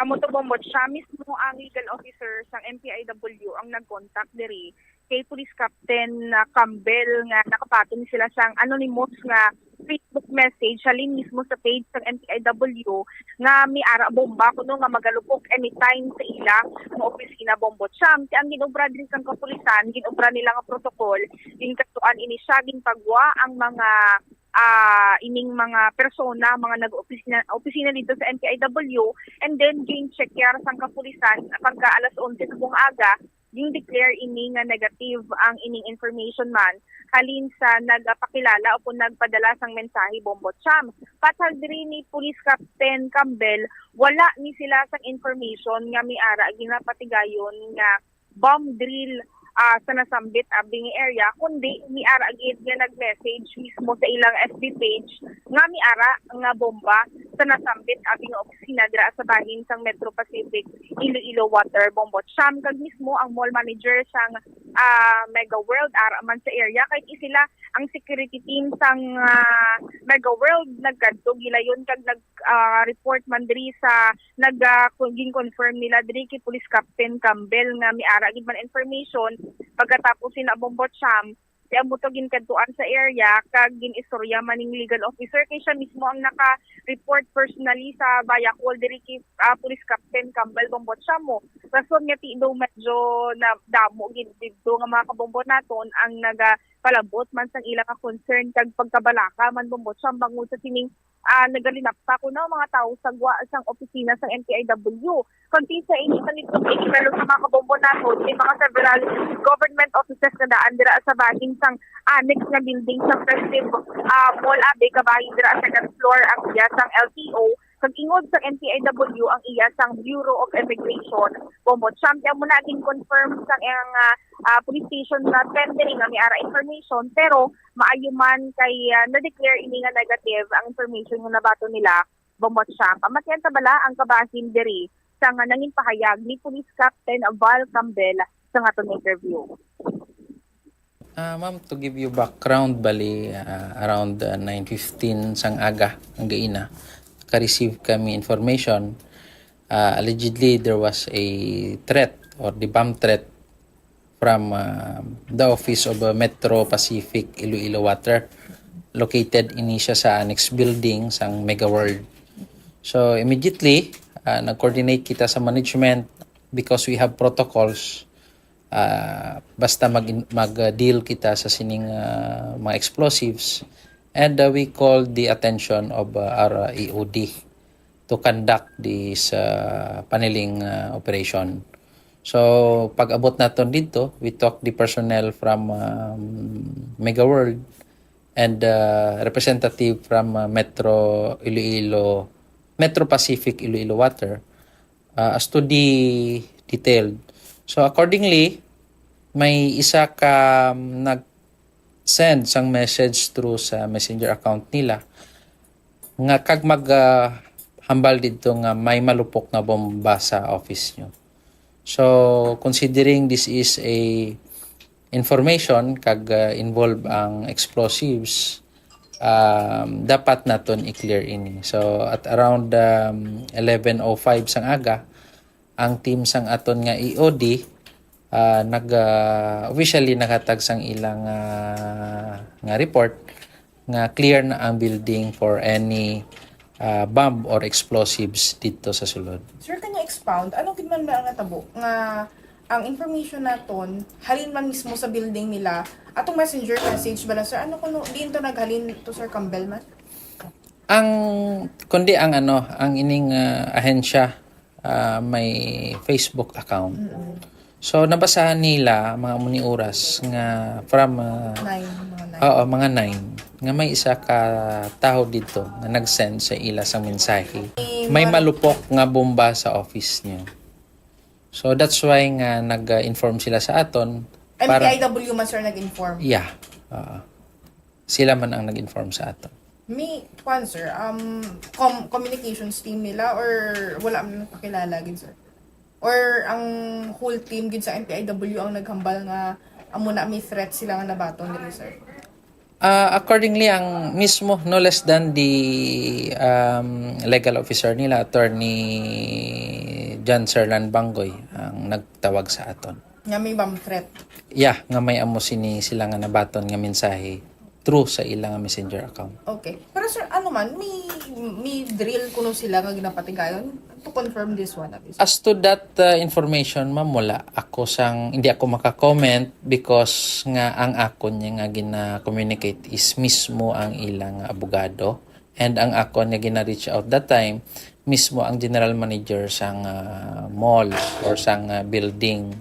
Amo to, Bombo, siya mismo ang legal officer sang M P I W ang nag-contact diri kay Police Captain, ah, Campbell, nga nakabaton sila sang anonymous nga Facebook message halin mismo sa page sang M P I W nga may ara bomba kuno nga magalupok anytime sa ila nga opisina, Bombo Cham. Ti ang ginobra diri sang kapulisan, ginobra nila nga protocol, ginkadtuan ini siya, ginpagwa ang mga, ah, ining mga persona, mga nag-opisina, opisina dito sa M P I W, and then gin-check yar sang kapulisan pagka alas onse subong aga, gin-declare ini nga negative ang ining information man halin sa nagapakilala o kung nagpadala sang mensahe, Bombo Cham. Patag diri ni Police Captain Campbell, wala ni sila sang information nga may ara ginapatigayon nga bomb drill, ah, sa nasambit abi nga area, kundi may ara gid nga nag-message mismo sa ilang F B page nga may ara nga bomba sa nasambit abi nga opisina dira sa bahin sang Metro Pacific Iloilo Water, Bombo Cham, kag mismo ang mall manager sang, ah, Mega World ara man sa area, kay sila ang security team sang, ah, Mega World nagkadto gilayon kag nag, ah, report man diri sa nag, ah, kun-, gin-confirm nila diri kay Police Captain Campbell nga may ara gid man information pagkatapos sina Bombo Cham, kaya mo to ginkadtuan sa area kag gin-istorya man ning legal officer kay siya mismo ang naka-report personally sa via call diri kay, ah, Police Captain Campbell, Bombo Cham, mo. Rason nga ti daw medyo na damo gid didto nga mga kabombo naton ang nagapalabot man sang ila nga concern kag pagkabalaka man, Bombo Cham, bangod sa sining, ah, nagalinapta kuno mga tawo sa gwa sang opisina sang M P I W. Kag ti sa inyo sa nito, pero sa mga kabombo naton, may mga several government offices nga daan dira sa bahin sang annex nga building sa Festive, ah, Mall abi, kabahin dira sa second floor ang iya sang L T O. Kag ingod sa N P I W ang iya sang Bureau of Immigration, Bombo Champ, amo na gin-confirm sa iyang ah, ah, police station na ten diri nga may ara information, pero maayo man kay ah, na-declare ini nga negative ang information nga nabaton nila, Bombo Champ. Pamatian ta bala ang kabahin diri sa nga nangin pahayag ni Police Captain Val Campbell sa nga aton interview. Ah, ma'am, to give you background, bali, ah, around ah, nine fifteen sang aga, ang gaina, ka-receive kami information. Ah, allegedly, there was a threat or the bomb threat from ah, the office of ah, Metro Pacific Iloilo Water. Located ini siya sa annex building sang Mega World. So, immediately, ah, nag-coordinate kita sa management because we have protocols. Ah, basta mag mag-deal kita sa sining ah, mga explosives, and ah, we called the attention of ah, our ah, E O D to conduct this ah, paneling ah, operation. So, pag-abot naton didto, we talk the personnel from um, Mega World and uh, representative from uh, Metro Iloilo, Metro Pacific Iloilo Water, uh, as to the detailed. So, accordingly, may isa ka um, nag-send sang message through sa messenger account nila nga kag mag ah, hambal didto nga may malupok nga bomba sa office nyo. So, considering this is a information kag ah, involve ang explosives, um, dapat naton i-clear ini. So, at around um, eleven oh five sang aga, ang team sang aton nga E O D ah, nag ah, officially naghatag sang ilang ah, nga report nga clear na ang building for any ah, bomb or explosives didto sa sulod. Sir, can you expound? Ano gid man ba ang natabo nga ang information naton halin man mismo sa building nila? Atong messenger message bala, sir, ano kuno diin to naghalin to, Sir Campbell man? Ang kundi ang ano, ang ining ah, ahensya ah, may Facebook account. So nabasahan nila mga amo ni oras nga from ah, Nine, mga nine. Oo, mga nine. Nga may isa ka tawo didto nga nag-send sa ila sang mensahe. May malupok nga bomba sa office niyo. So that's why nga nag-inform sila sa aton. M P I W man, sir, nag-inform. Yeah. Oo. Sila man ang nag-inform sa aton. May, kwan, sir, um, com- communications team nila or wala man nagpakilala gid, sir? Or ang whole team gid sa M P I W ang naghambal nga amo na may threat sila nga nabaton diri, sir? Ah, accordingly, ang mismo, no less than the um, legal officer nila, Attorney John Serlan Bangoy, ang nagtawag sa aton. Nga may bomb threat. Yeah, nga may amo sini sila nga nabaton nga mensahe through sa ila nga messenger account. Okay. Pero sir, ano man, may, may drill kuno sila nga ginapatigayon to confirm this one, abi? As to that uh, information, ma'am, wala ako sang, hindi ako maka-comment because nga ang akon niya nga gina-communicate is mismo ang ilang abogado. And ang akon nga gina-reach out that time, mismo ang general manager sang uh, mall or sang uh, building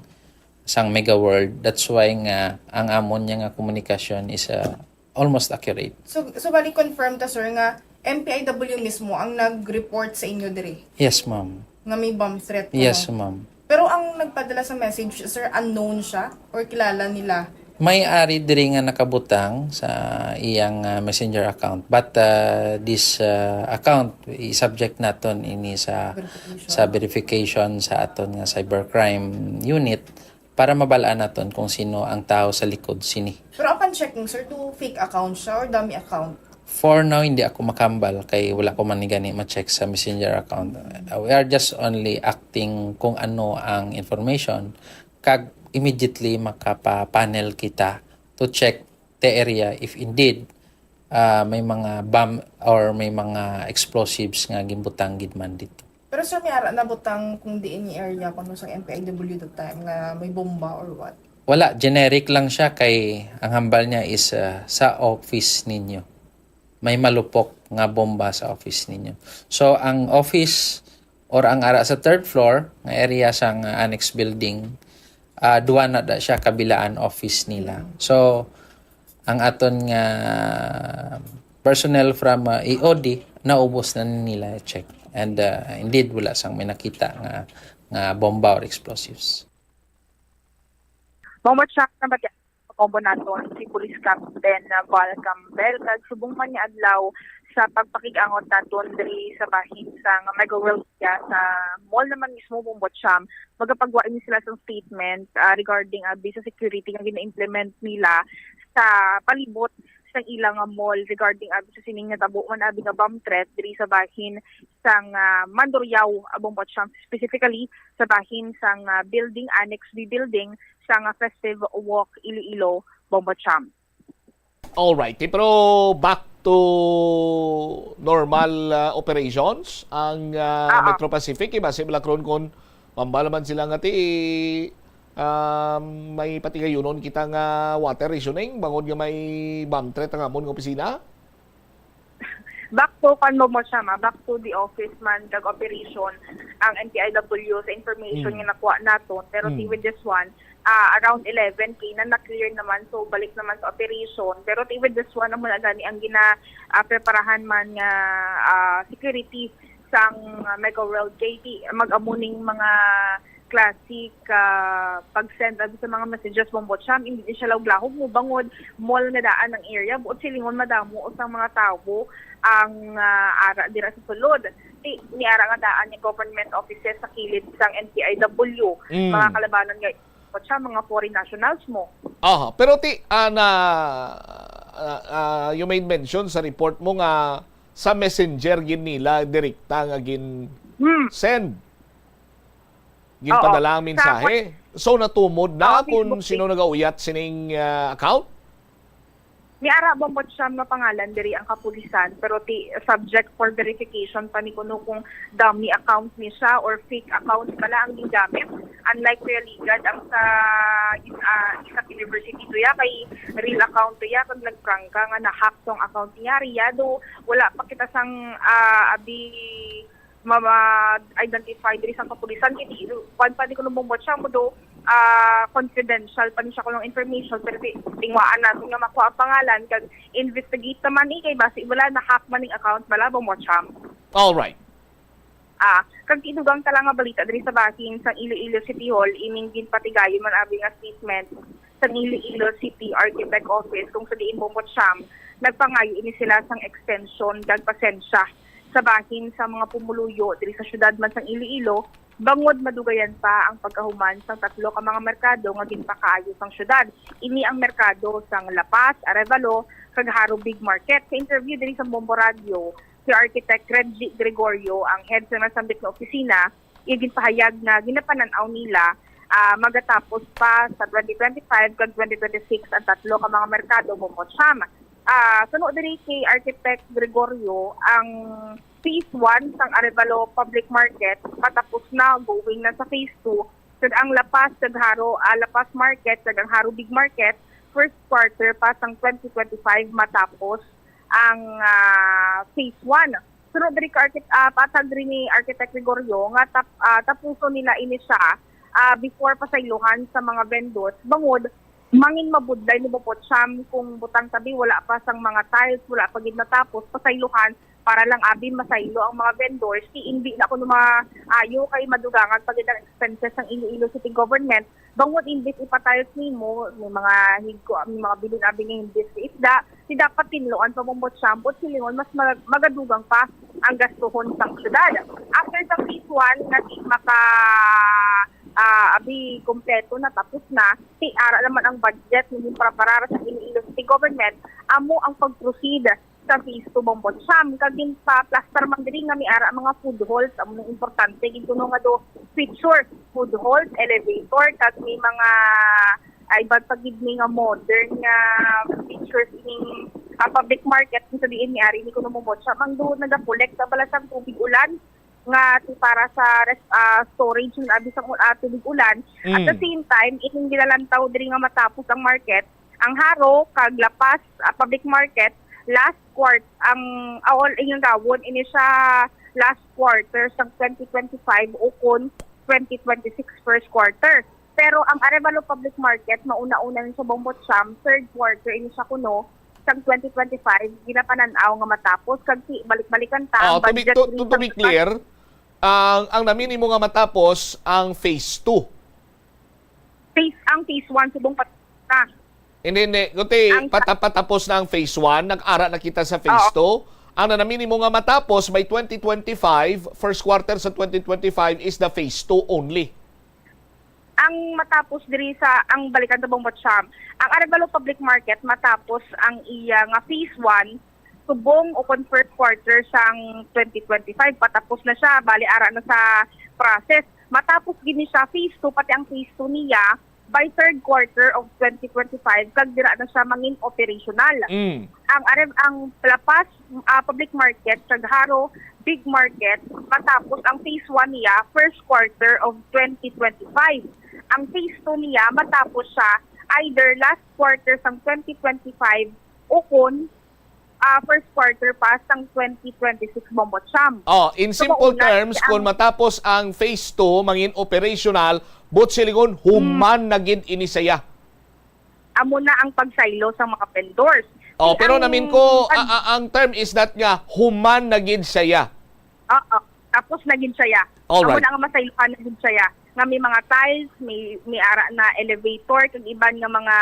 sang Mega World. That's why nga ang amon niya nga komunikasyon is uh, almost accurate. So, so bali confirm ta, sir, nga M P I W mismo ang nag-report sa inyo diri Yes, ma'am. nga may bomb threat kuno? Yes, ma'am. Pero ang nagpadala sa message, sir, unknown siya or kilala nila? May ari diri nga nakabutang sa iyang uh, messenger account. But uh, this uh, account, i-subject naton ini sa Verification. sa verification sa aton nga cybercrime unit para mabal-an naton kung sino ang tao sa likod sini. Pero upon checking, sir, do fake account siya or dummy account? For now, hindi ako makambal kay wala ko man ni gani ma-check sa messenger account. Uh, we are just only acting kung ano ang information. Kag immediately makapa-panel kita to check the area if indeed uh, may mga bomb or may mga explosives nga ginbutang gid man dito. Pero sir, may ara nabutang kung diin nga area kuno sa M P I W that time nga may bomba or what? Wala, generic lang siya kay ang hambal niya is uh, sa office ninyo. May malupok nga bomba sa office ninyo. So ang office or ang ara sa third floor nga area sang uh, annex building, uh, duwa na da siya kabilaan office nila. So ang aton nga personnel from uh, E O D naubos na nila check. And uh, indeed, wala sang may nakita nga, nga bomba or explosives. Mao mo siya na mati-, kombo naton si Police Captain, uh, Val Campbell, kag subong man nga adlaw sa pagpakig-angot naton diri sa bahin sang Mega World sa mall naman mismo, Bombo Cham, magapagwa ini sila sang statement, ah, regarding abi sa security nga gina-implement nila sa palibot sang ila nga mall regarding abi sa sining natabo man abi nga bomb threat diri sa bahin sang, ah, Mandurriao, ah, Bombo Cham, specifically sa bahin sang, ah, building, Annex B building sang, ah, Festive Walk Iloilo, Bombo Cham. Alright, pero back to normal uh, operations ang uh, Ah, ah. Metro Pacific, iba si Blackron kon mambala man sila nga ti um, may patigayunon kita nga water rationing bangod nga may bomb threat ang amon nga opisina. Back to kan mo mo siya ma, back to the office man kag operation ang N P I W sa information Mm. nga nakuha naton. Pero Mm. see with this one, ah, around eleven K na na-clear naman, so balik naman sa operation. Pero see with this one, amo na gani ang gina ah, preparahan man nga ah, security sang ah, Mega World K T, mag-amo ning mga classic ah, pag-send abi sa mga messages, Bombo Cham, hindi siya laog-lahog mo bangod mall nga daan ang area, buot silingon madamo usang mga tawo ang ah, ara dira sa sulod. Ti, ni ara nga daan ni government offices sa kilid sang N P I W, Mm. mga kalabanan nga Bombo Cham, mga foreign nationals mo. Aha, pero ti ana ah, ah, you made mention sa report mo nga sa messenger gid nila direkta nga gin Hmm. send. Ginpadala ang Sa mensahe. So natumod na Oo, kung Facebook sino nagauyat sining ah, account? Ni ara Bombo Cham nga pangalan diri ang kapulisan, pero ti subject for verification pa ni kuno kung dummy account ni siya or fake account pala ang gingamit. Unlike Kuya Ligad, ang sa ah, isang university to ya kay real account to ya, kag nagprangka nga na-hack tong account niya. Riyado, wala pa kita sang ah, abi ma-, ma-identify diri sa kapulisan kay di kwan pa ni kuno Bombo Cham mo do ah, confidential pa ni siya kuno information, pero ti-, tingwaan natin nga makuha ang pangalan kag investigate naman ni kay basi wala na-hack man ning account bala, Bombo Cham. All right. Ah, kag tinugang ta lang nga balita diri sa bahin sang Iloilo City Hall, ining ginpatigayon man abi nga statement sang Iloilo City Architect Office kung sa diin, Bombo Cham, nagpangayo ini sila sang extension kag pasensya sa bahin sa mga pumuluyo diri sa syudad man sang Iloilo, bangod madugayan pa ang pagkahuman sang tatlo ka mga merkado nga ginpakaayo sang syudad. Ini ang merkado sang La Paz, Arevalo, kag Jaro Big Market. Sa interview diri sa Bombo Radio, si Architect Reggie Gregorio, ang head sa nasambit nga opisina, iya ginpahayag nga ginapanan-aw nila ah, magatapos pa sa twenty twenty-five kag twenty twenty-six ang tatlo ka mga merkado, Bombo Cham. Ah, suno diri kay Architect Gregorio, ang phase one sang Arevalo Public Market patapos na, going na sa phase two, kag ang La Paz kag Jaro, ah, La Paz Market kag ang Jaro Big Market, first quarter pa sang twenty twenty-five matapos ang ah, phase one. Sunod diri ka archit-, ah, patag diri ni Architect Gregorio nga tap-, ah, tapuson nila ini siya ah, before pasaylohan sa mga vendors, bangod mangin mabudlay ni Bombo Cham kung butang tabi wala pa sang mga tiles, wala pa gid natapos pasaylohan para lang abi masaylo ang mga vendors. Ti hindi na kuno maayo kay madugangan pa gid ang expenses sang Iloilo City Government. Bangod imbis ipa-tiles nimo, may mga higko, may mga bilin abi nga imbis sa isda, ti dapat tinluan pa, Bombo Cham, buot silingon mas mag-, magadugang pa ang gastuhon sang syudad. After sa phase one nga ti maka ah, abi kompleto na, tapos na, ti ara naman ang budget nga ginpreparar sa Iloilo City Government, amo ang pag-proceed sa phase two, Bombo Cham. Kag ginpa-plaster man diri nga may ara mga food halls, amo nang importante gid kuno nga do feature food halls, elevator, kag may mga ay iban pa gid ni nga modern nga features ining ah, public market kung sa diin ni ari ni kuno, Bombo Cham, ang do nagakolekta bala sang tubig ulan nga ti para sa res-, ah, storage nga abi sang ul-, ah, tubig ulan. At the Mm. same time, ining ginalantaw diri nga matapos ang market, ang Jaro kag La Paz ah, public market, last quart ang, ah, all inyong gawon ini siya last quarter sang twenty twenty-five o kon twenty twenty-six first quarter. Pero ang Arevalo Public Market, mauna-una ni siya, Bombo Cham, third quarter ini siya kuno, sang twenty twenty-five, ginapanan-aw nga matapos, kag si, balik-balikan ta, ang Oh, to be, budget to, to, to be clear, ang, ang naminimo nga matapos ang phase two. Phase, ang phase one, subong pa ta. Hindi, hindi. Kundi, Ang pata-, patapos na ang phase one, nag-ara na kita sa phase Oo. two. Ang nanamini mo nga matapos by twenty twenty-five, first quarter sa twenty twenty-five is the phase two only. Ang matapos diri sa, ang balikan ta, Bongbot Sam, ang Arevalo Public Market matapos ang iya nga phase one, subong o kon first quarter sang twenty twenty-five, patapos na siya, bali ara na sa process. Matapos gid ni siya phase two, pati ang phase two niya by third quarter of twenty twenty-five, kag dira na siya mangin operational. Mm. Ang arem-, ang La Paz, ah, Public Market, kag Jaro Big Market, matapos ang phase one niya first quarter of twenty twenty-five. Ang phase two niya matapos siya either last quarter sang twenty twenty-five o kon, ah, first quarter pa sang twenty twenty-six, Bongbot Sam. Oh, in So, simple mauna terms, ang kung matapos ang phase two, mangin operational, but siligon, Hmm. human na gid ini saya. Amo na ang pagsaylo sa mga vendors. Oh, Di pero ang namin ko, an- a-, a-, ang term is that nga, human na gid saya. Oo. Tapos na gid siya. All Amo right. na nga masaylohan na gid siya. Nga may mga tiles, may, may ara na elevator, kag iban nga mga,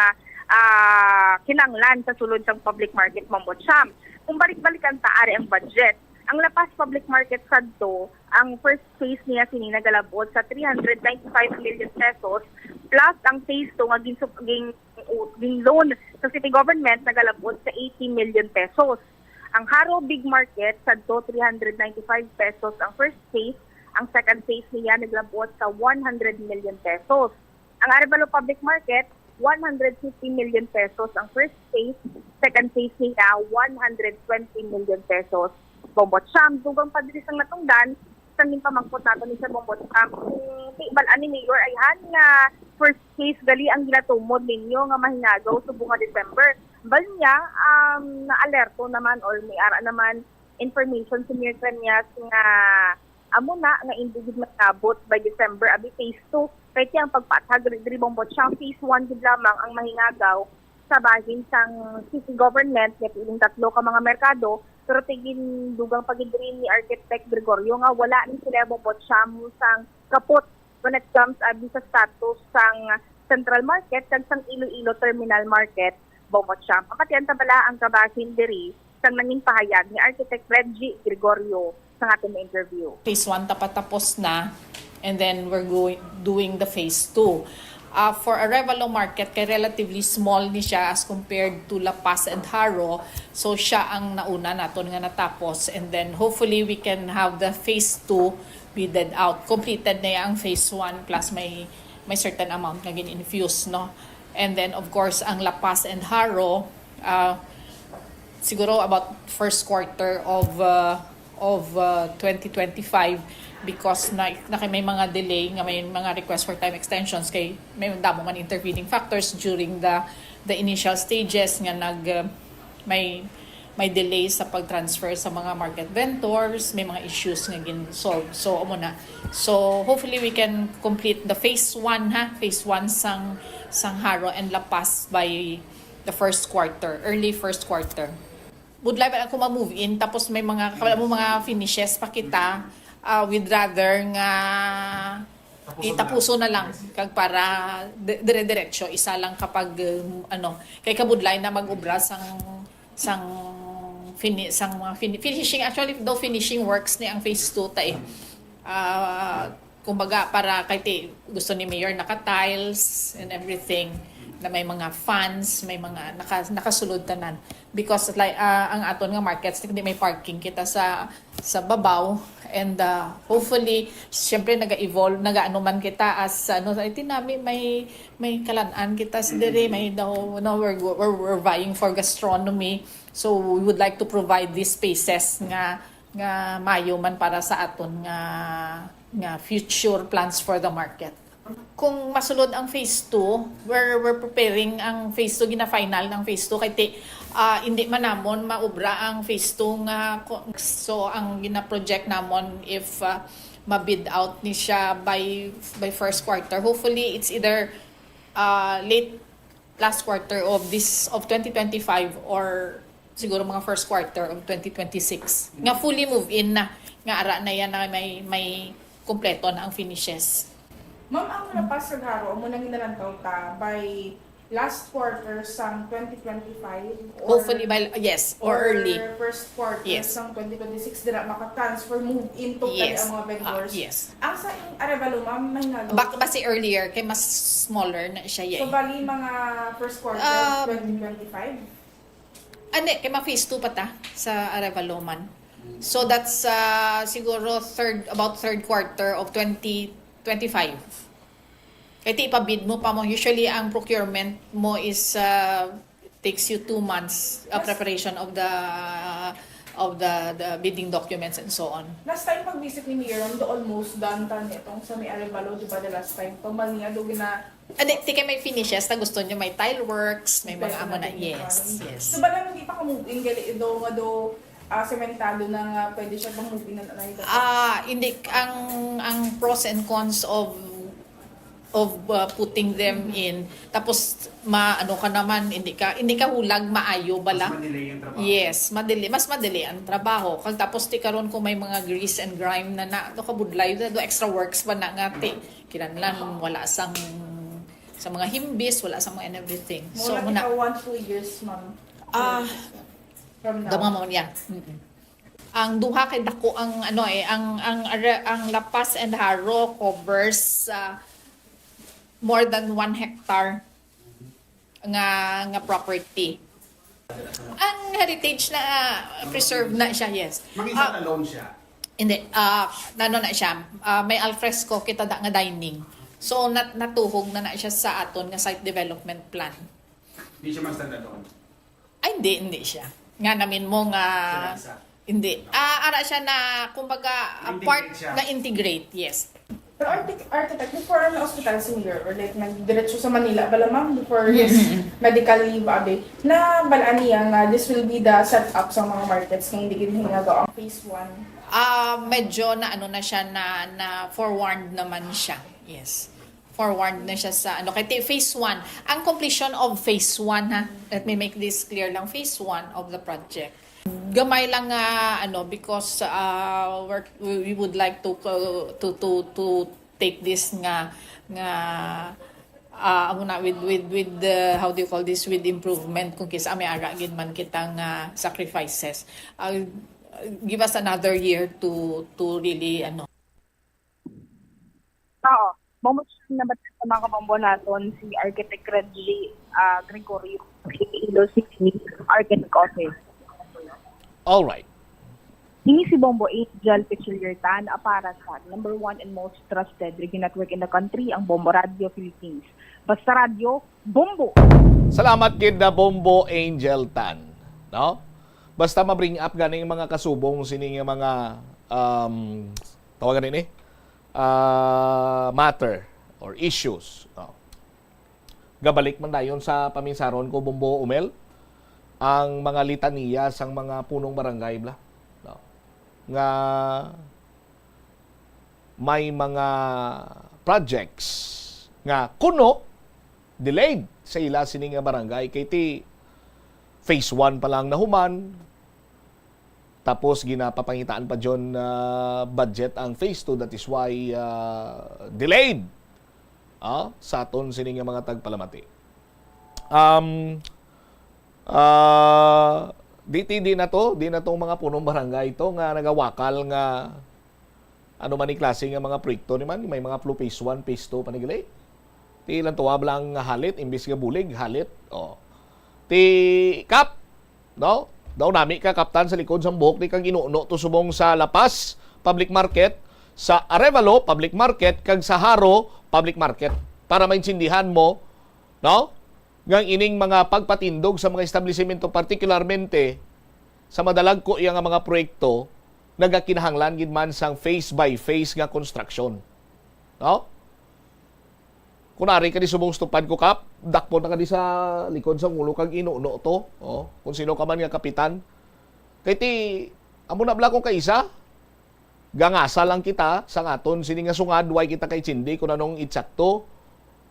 ah, kinanglan sa sulod sang public market, Bongbot Sam. Kung balik-balikan ta, ari ang budget. Ang La Paz Public Market sadto, ang first phase niya sini nagalabot sa three hundred ninety-five million pesos, plus ang phase two nga ginsub-, gin-, gin-loan sa city government nagalabot sa eighty million pesos. Ang Jaro Big Market sadto, three hundred ninety-five pesos ang first phase, ang second phase niya naglabot sa one hundred million pesos. Ang Arevalo Public Market, one hundred fifty million pesos ang first phase, second phase niya, one hundred twenty million pesos. Bongbot Sam, dugang pa diri sang natungdan, sang ginpamangkot nato ni Sir Bongbot Sam, kung di bal-an ni Mayor Ayhan nga first phase gali ang ginatumod ninyo nga mahinagaw subong nga December. Bal niya, um, naalerto naman or may ara naman information si Mayor Treñas nga amo na nga indi gid maabot by December abi phase two. Kay ti ang pagpaathag diri, diri, Bongbot Sam, phase one gid lamang ang mahinagaw sa bahin sang city government nga piling tatlo ka mga merkado, pero ti gindugang pa gid diri ni Architect Gregorio nga wala ni sila, Bongbot Sam, sang kapot when it comes abi sa status sang Central Market kag sang Iloilo Terminal Market, Bongbot Sam. Mapatian ta bala ang kabahin diri sang nangin pahayag ni Architect Reggie Gregorio sa aton nga interview. Phase one tapatapos na, and then we're going, doing the phase two. Ah, for Arevalo Market, kay relatively small ni siya as compared to La Paz and Jaro. So, siya ang nauna naton nga natapos. And then, hopefully, we can have the phase two bidded out. Completed na ya ang phase one, plus may, may certain amount nga gin-infuse, no? And then, of course, ang La Paz and Jaro, ah, siguro about first quarter of, ah, of, ah, twenty twenty-five, because na, na kay may mga delay nga may mga request for time extensions kay may damo man intervening factors during the, the initial stages nga nag, ah, may, may delay sa pag-transfer sa mga market vendors, may mga issues nga gin-solve. So, amo na. So, hopefully we can complete the phase one, ha, phase one sang, sang Jaro and La Paz by the first quarter, early first quarter. Budlay pa ako ma-move in, tapos may mga, kala mo, mga finishes pa kita, ah, we'd rather nga Tapuson na itapuso lang. Na lang, kag para di-, dire-diretso, isa lang kapag, um, ano, kay kabudlay na mag-obra sang, sang fini-, sang mga fini-, finishing, actually, daw finishing works ni ang phase two ta, eh. Ah, kumbaga, para kay ti-, gusto ni Mayor naka-tiles and everything, na may mga fans, may mga naka-, nakasulod tanan. Because, like, ah, ang aton nga markets, di may parking kita sa, sa babaw. And, ah, hopefully, siyempre, naga-evolve, nagaano man kita as, ano, I think nami may, may kalan-an kita sa diri, may daw, no, we're, we're, we're vying for gastronomy. So, we would like to provide these spaces nga, nga mayo man para sa aton nga, nga future plans for the market. Kung masulod ang phase two, we're, we're preparing ang phase two, gina-final ng phase two. Kay ti-, ah, hindi man namon maubra ang phase two nga ko-, so ang gina-project namon if, ah, ma-bid out ni siya by, by first quarter. Hopefully, it's either, ah, late last quarter of this, of twenty twenty-five, or siguro mga first quarter of twenty twenty-six, nga fully move in na, nga ara na yan, na may, may kumpleto na ang finishes. Ma'am, ang La Paz kag Jaro, amo nang ginalantaw ta by last quarter sang twenty twenty-five, or Hopefully by, yes, or early. First quarter Yes. sang twenty twenty-six, dira maka-transfer, move in to kay Yes. ang mga vendors. Ah, yes. Ang sa ing Arevalo, ma'am, mahinalo. Bak basi earlier kay mas smaller na siya, So, eh. Bali, mga first quarter Um, twenty twenty-five? Ande, kay ma-phase two pa ta sa Arevalo man. So that's, ah, siguro third, about third quarter of twenty twenty-five. Kay ti ipabid mo pa mo. Usually, ang procurement mo is, ah, takes you two months, ah, Mas- preparation of the, of the, the bidding documents and so on. Last time pag-visit ni Mayor, do almost done ta nitong sa may Arevalo, di ba, the last time? Tumal niya, do gina- Ande, ti kay may finishes na gusto nyo, may tile works, may mga amo na. Yes, yes. So, ba lang hindi pa ka-move in, gali do nga do, ah, sementado na nga pwede siya pang-move in na na ito? Ah, hindi, ang, ang pros and cons of, of, uh, putting them in. Tapos, ma-, ano ka naman, hindi ka, hindi ka hulag maayo bala. Mas madelay ang trabaho. Yes, madali, mas madali ang trabaho. Kag tapos ti karon kung may mga grease and grime na na, to kabudlay na do, extra works pa na nga ti kinahanglan wala sang, sa mga himbis, wala sang mga and everything. So, Mula muna, ka one, two years, ma'am. Ah, From now. Dama mo niya. Mm-mm. Ang duha kay dako ang ano eh, ang ang are- ang La Paz and Jaro covers, ah, more than one hectare nga nga property. Ang heritage na, ah, preserved na siya, yes. Mag-isa Ah, na loan siya. Hindi, ah, nano na siya, ah, may alfresco kita da nga dining. So nat natuhog na na siya sa aton nga site development plan. Hindi siya mag-stand alone. Ay, hindi, hindi siya. Nga namin mo nga Siya isa. Hindi. Ah, ara siya na, kumbaga, a Integrate part siya. Na integrate, yes. Pero architect, architect, before na hospital si Mayor, or like nagdiretso sa Manila bala, ma'am, before his medical leave, abi, na balaan niya nga this will be the setup sa mga markets nga hindi gid hinagaw ang phase one? Ah, medyo na ano na siya, na, na forewarned naman siya. Yes. Forewarned na siya sa ano, kay ti-, phase one. Ang completion of phase one, ha. Let me make this clear lang. Phase one of the project. Gamay lang nga ano, because, ah, we're, we we would like to, uh, to to to take this nga nga ah, amo na, with with with the, how do you call this, with improvement, kung kisa may ara gid man kita nga sacrifices. Ah, give us another year to to really ano. Oo. Mamuchang naman sa mga kabombo naton si Architect Renly, ah, Gregorio, Iloilo City Architect Office. All right. Ini si Bombo Angel Pichiliertan, a para sa number one and most trusted radio network in the country, ang Bombo Radio Philippines. Basta radyo, bombo! Salamat gid na Bombo Angel Tan, no? Basta ma-bring up ganing mga kasubong sini nga mga, um, tawagan ini, ah, matter or issues, no? Gabalik man dayon sa paminsaron ko, Bombo Umel, ang mga litaniya sang mga punong barangay bla, no? Nga may mga projects nga kuno delayed sa ila sini nga barangay, kay ti phase one pa lang nahuman, tapos ginapapangitaan pa dyon, ah, budget ang phase two, that is why, ah, delayed, ah, sa aton sini nga mga tagpalamati. Um, ah, di, di, di na to, di na tong mga punong barangay to nga nagawakal nga ano man ni klase nga mga proyekto ni man, may mga plo phase one, phase two pa ni gali. Ti ilang tuwa lang nga halit, imbis nga bulig, halit. Oh. Ti Kap, no? Daw nami ka, Kaptan, sa likod sang buhok ni kang inuno to subong sa La Paz Public Market, sa Arevalo Public Market, kag sa Jaro Public Market. Para maintindihan mo, no? Nga ang ining mga pagpatindog sa mga establisimento, partikularmente sa madalagko iya nga mga proyekto, nagakinahanglan gid man sang phase by phase nga construction. No? Kung ari ka di subong stupad ko, Kap, dakpon na ka di sa likod sang ulo kag inuno to. Oh, kung sino ka man nga kapitan. Kay ti, amo na bala ko kaisa, gangasa lang kita sa aton sini nga sungad, way kita kaintindi kung anong itsakto,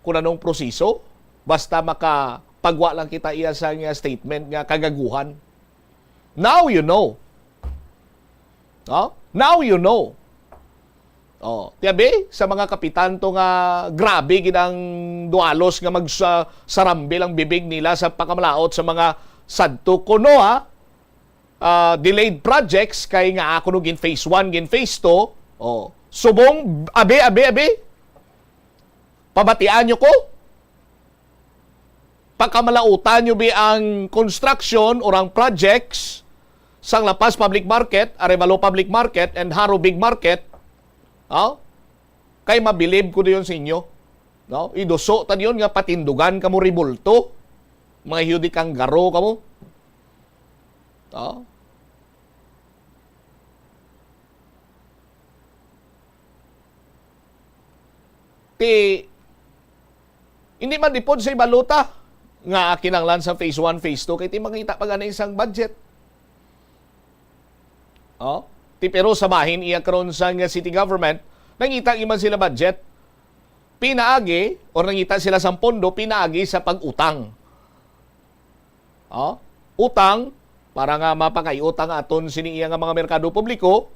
kung anong proseso. Basta maka Pagwa lang kita iya sa nga statement nga kagaguhan. Now you know. No? Now you know. Oh, tiabi sa mga kapitan to nga grabe gid ang dualos nga magsa-, sarambil ang bibig nila sa pakamalaot sa mga sadto kuno, ha? Ah, delayed projects kay nga ako no gin phase one, gin phase two. Oh, subong, abi, abi, abi. Pabatian nyo ko? Pagkamalautan nyo bi ang construction or ang projects sang La Paz Public Market, Arevalo Public Market, and Jaro Big Market? Oh? Kay mabilib ko diyon sa inyo. No? Iduso ta diyon nga patindugan kamo ribulto. Mga hiyo di kanggaro kamo. No? Ti, hindi man dipod sa ibaluta nga kinanglan sa phase one, phase two, kay ti mangita pa gani sang budget. Oh? Ti, pero sa bahin iya karon sang city government, nangita man sila budget, pinaagi, or nangita sila sang pondo, pinaagi sa pag-utang. Oh? Utang, para nga mapakay-utang aton sini iya nga mga merkado publiko,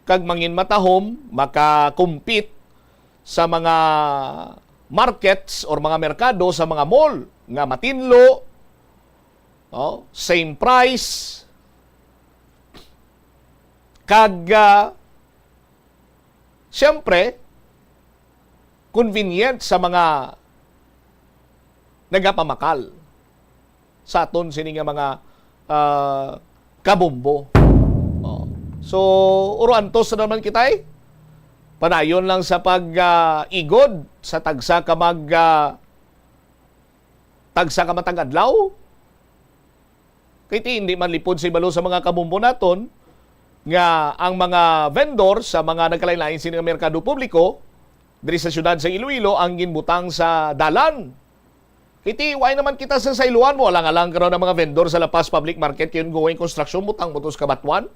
kag mangin matahom, maka-compete sa mga markets or mga merkado sa mga mall nga matinlo, oh, same price, kag, ah, siyempre, convenient sa mga nagapamakal sa aton sini nga mga, ah, kabombo. Oh. So, uro antos na naman kita, eh. Padayon lang sa pag, ah, igod sa tagsa ka mag, ah, tagsa ka matag adlaw. Kay ti, hindi man lipod sa ibalo sa mga kabombo naton nga ang mga vendor sa mga nagkalain-lain sini nga merkado publiko diri sa siyudad sa Iloilo ang ginbutang sa dalan. Kay ti, wala naman kita sa sayloan mo. Alang-alang karon ang mga vendor sa La Paz Public Market, kay ongoing construction, butang mo to sa Cabatuan.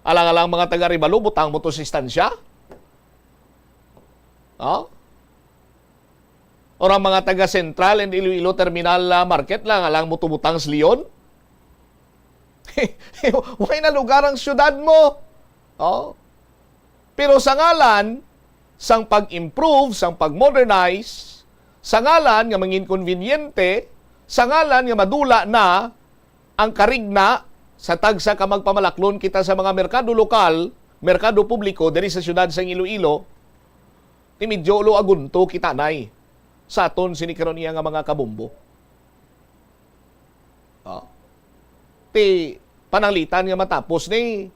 Alang-alang mga taga Arevalo, butang mo to sa Estancia. Oh? Or ang mga taga Central and Iloilo Terminal, ah, Market lang, alang mo tumutang sa Leon? Way na lugar ang syudad mo. Oh? Pero sa ngalan sang pag-improve, sang pag-modernize, sa ngalan nga mangin konbinyente, sa ngalan nga madula na ang karigna sa tagsa ka magpamalaklon kita sa mga merkado lokal, merkado publiko diri sa siyudad sang Iloilo, ti medyo ulo agunto kita, nay, sa aton sini karon iya nga mga kabombo. Oh. Ti pananglitan nga matapos ni,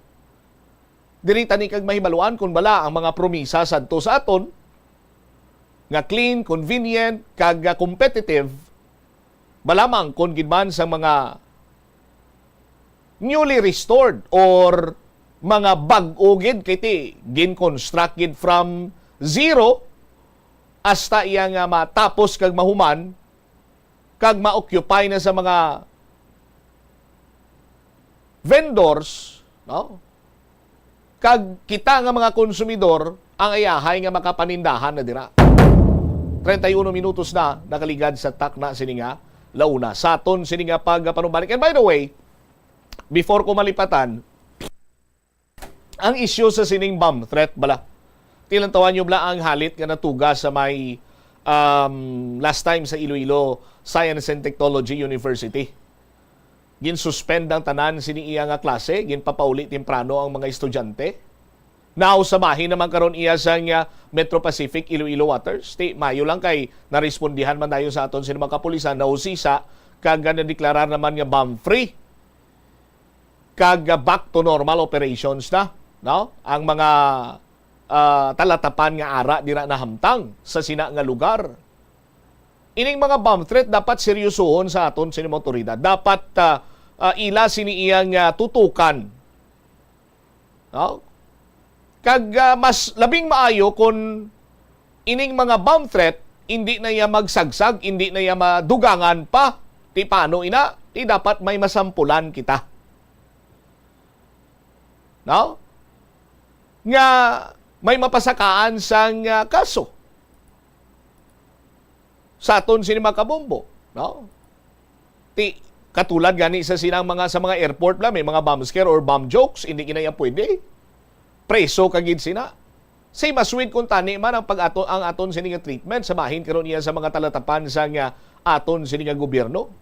diri ta ni kag mahibaluan kon bala ang mga promisa sadto sa aton nga clean, convenient, kag, ah, competitive, bala maangkon gid man sa mga newly restored or mga bag-o gid, kay ti gin-construct gid from zero hasta iya nga matapos kag mahuman kag ma-occupy na sa mga vendors, no? Kag kita nga mga konsumidor ang ayahay nga makapanindahan na dira. Treinta y uno minutos na nakaligad sa takna sini nga la una. Sa aton sini nga pagpanumbalik. And by the way, before ko malipatan, ang issue sa sining bomb threat bala. Tilantawan nyo bala ang halit nga natuga sa may, um, last time sa Iloilo Science and Technology University. Ginsuspend ang tanan sini iya nga klase, ginpapauli temprano ang mga estudyante. Now, sa bahin naman karon iya sa nga Metro Pacific Iloilo Waters. Ti, mayo lang kay narespondihan man dayon sa aton sini mga kapulisan, nausisa, kag nadeklarar naman nga bomb free kag, ah, back to normal operations na, no? Ang mga, ah, talatapan nga ara dira nahamtang sa sina nga lugar. Ining mga bomb threat dapat seryosohon sa aton sini mga awtoridad. Dapat, ah, ah, ila sini iyang, ah, tutukan. No? Kag, ah, mas labing maayo kon ining mga bomb threat, hindi na iya magsagsag, hindi na iya madugangan pa. Ti paano ina? Ti dapat may masampulan kita. No? Nga may mapasakaan sang, ah, kaso sa aton sini mga kabombo. No? Ti, katulad gani sa sinang mga, sa mga airport lang, may mga bomb scare or bomb jokes, hindi gina yan pwede. Preso ka gid sina. Same as with kung tani man ang pag-ato, ang aton sini nga treatment sa bahin karon iya sa mga talatapan sa nga aton sini nga gobyerno.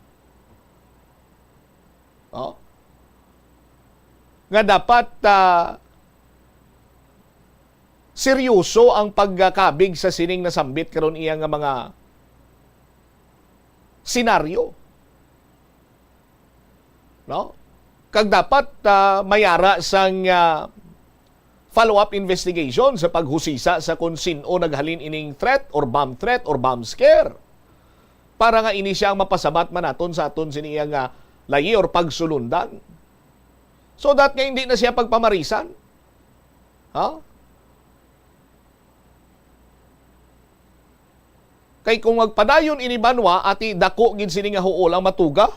Oh? Nga dapat, ah, seryoso ang pagkabig sa sining nasambit karon iya nga mga senaryo. No? Kag dapat, ah, mayara sang, ah, follow-up investigation sa paghusisa sa kung sin-o naghalin ining threat or bomb threat or bomb scare. Para nga ini siya ang mapasabat man naton sa aton sini iya nga layi or pagsulundan. So that nga hindi na siya pagpamarisan. Ha? Kay kung magpadayon ini banwa, ati, dako gid sini nga huol ang matuga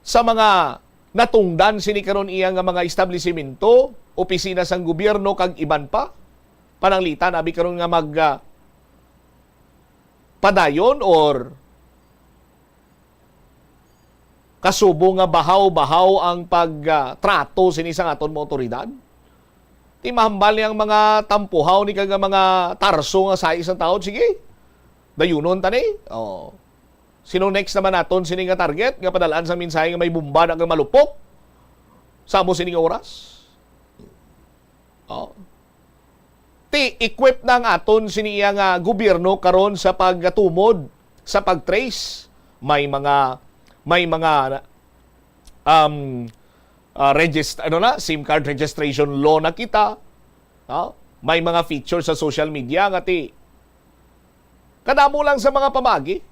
sa mga natungdan sini karon iya nga mga establisimento, opisina sang gobyerno kag iban pa. Pananglitan abi karon nga mag, ah, padayon or kasubo nga bahaw-bahaw ang pag, ah, trato sini sang aton mga awtoridad. Ti mahambal ni ang mga tampuhaw ni kag ang mga tarso nga sa isang tawo, sige, dayunon ta ni. Oh. Sino next naman naton sini nga target nga padalaan sang mensahe nga may bomba na kag malupok sa amo sini nga oras? Oh. Ti equip na ang aton sini iya nga gobyerno karon sa pagtumod sa pag-trace. May mga, may mga, um, ah, regist-, ano na, SIM card registration law na kita. No? May mga feature sa social media nga ti kadamo lang sa mga pamagi.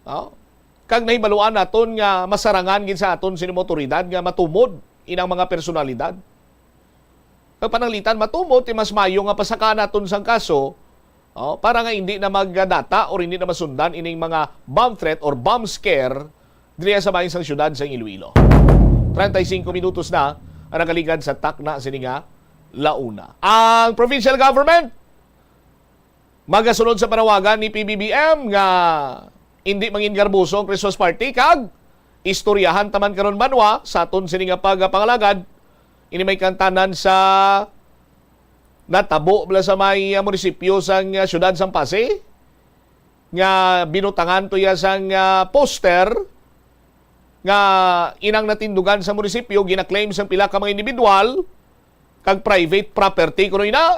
Oh? Kag nahibaluan naton nga masarangan gid sa aton sini mga awtoridad nga matumod inang mga personalidad. Kag pananglitan matumod, ti mas mayo nga pasakaan naton sang kaso, oh, para nga hindi na magdata or hindi na masundan ining mga bomb threat or bomb scare diri sa bahin sang siyudad sang Iloilo. Treinta y cinco minutos na ang nakaligad sa takna sini nga launa. Ang provincial government magasunod sa panawagan ni P B B M nga indi mangin garboso ang Christmas party kag istoryahan ta man karon banwa sa aton sini nga pagapangalagad. Ini may kantanan sa natabo bala sa may, ah, munisipyo sang, ah, siyudad sang Passi nga binutangan to iya sang, ah, poster nga inang natindugan sa munisipyo, gina-claim sang pila ka mga individual kag private property kuno ina.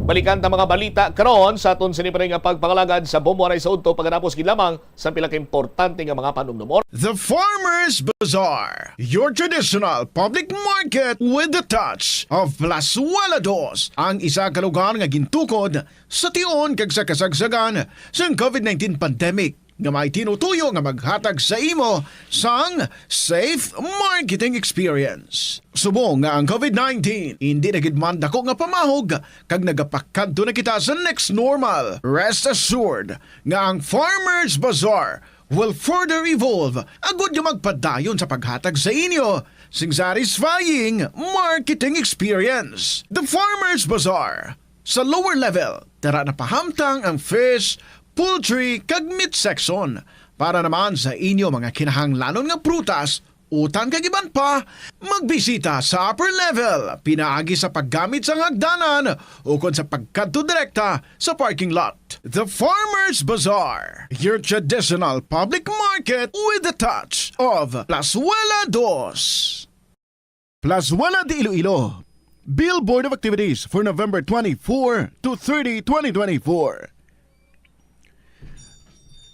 Balikan ta mga balita karon sa aton sini pa rin nga pagpangalagad sa Bombo Anay sa Udto, pagkatapos gid lamang sa pila ka importante nga mga panumdumon. The Farmers Bazaar, your traditional public market with the touch of Plazuela Dos, ang isa ka lugar nga gintukod sa tion kag sa kasagsagan sang covid nineteen pandemic nga may tinutuyo nga maghatag sa imo sang safe marketing experience. Subong nga ang covid nineteen indi na gid man dako nga pamahog kag nagapakadto na kita sa next normal, rest assured nga ang Farmers Bazaar will further evolve agud nga magpadayon sa paghatag sa inyo sing satisfying marketing experience. The Farmers Bazaar, sa lower level, tara na pahamtang ang fish, poultry, kag meat section. Para naman sa inyo mga kinahanglanon nga prutas, utan kag iban pa, magbisita sa upper level pinaagi sa paggamit sang hagdanan ukon sa pagkadto direkta sa parking lot. The Farmers Bazaar, your traditional public market with the touch of Plazuela Dos. Plazuela de Iloilo. Billboard of activities for November twenty-four to thirty, twenty twenty-four.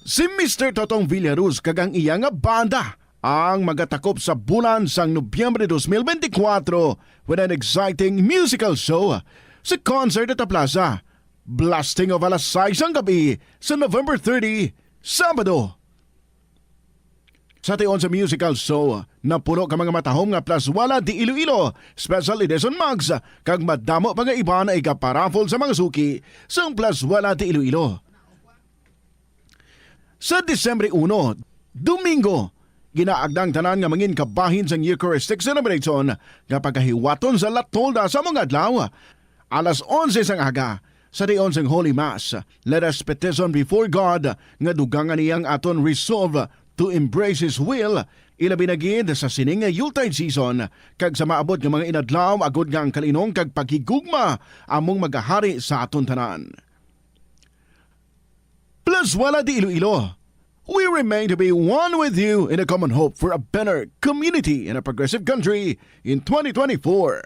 Si Mister Totong Villaruz kag ang iya nga banda ang magatakop sa bulan sang Nobyembre dos mil benti kwatro with an exciting musical show sa Concert at the Plaza. Blasting of alas sais ang gabi sa November thirty, Sabado. Sa tion sa musical show, napuno ka mga matahom nga Plazuela de Iloilo Special Edition mugs kag madamo pa nga iban nga igaparaffle sa mga suki sang Plazuela de Iloilo. Sa Disyembre uno, Domingo, ginaagda ang tanan nga mangin kabahin sang Eucharistic Celebration nga pagahiwaton sa La Tolda sa mga adlaw, alas onse sang aga, Sa tion sang Holy Mass, let us petition before God nga dugangan niya ang aton resolve to embrace His will, ilabi na gid sa sining nga Yuletide season, kag sa maabot nga mga inadlaw, agod nga ang kalinong kag paghigugma among magahari sa aton tanan. Plazuela de Iloilo, we remain to be one with you in a common hope for a better community and a progressive country in twenty twenty-four.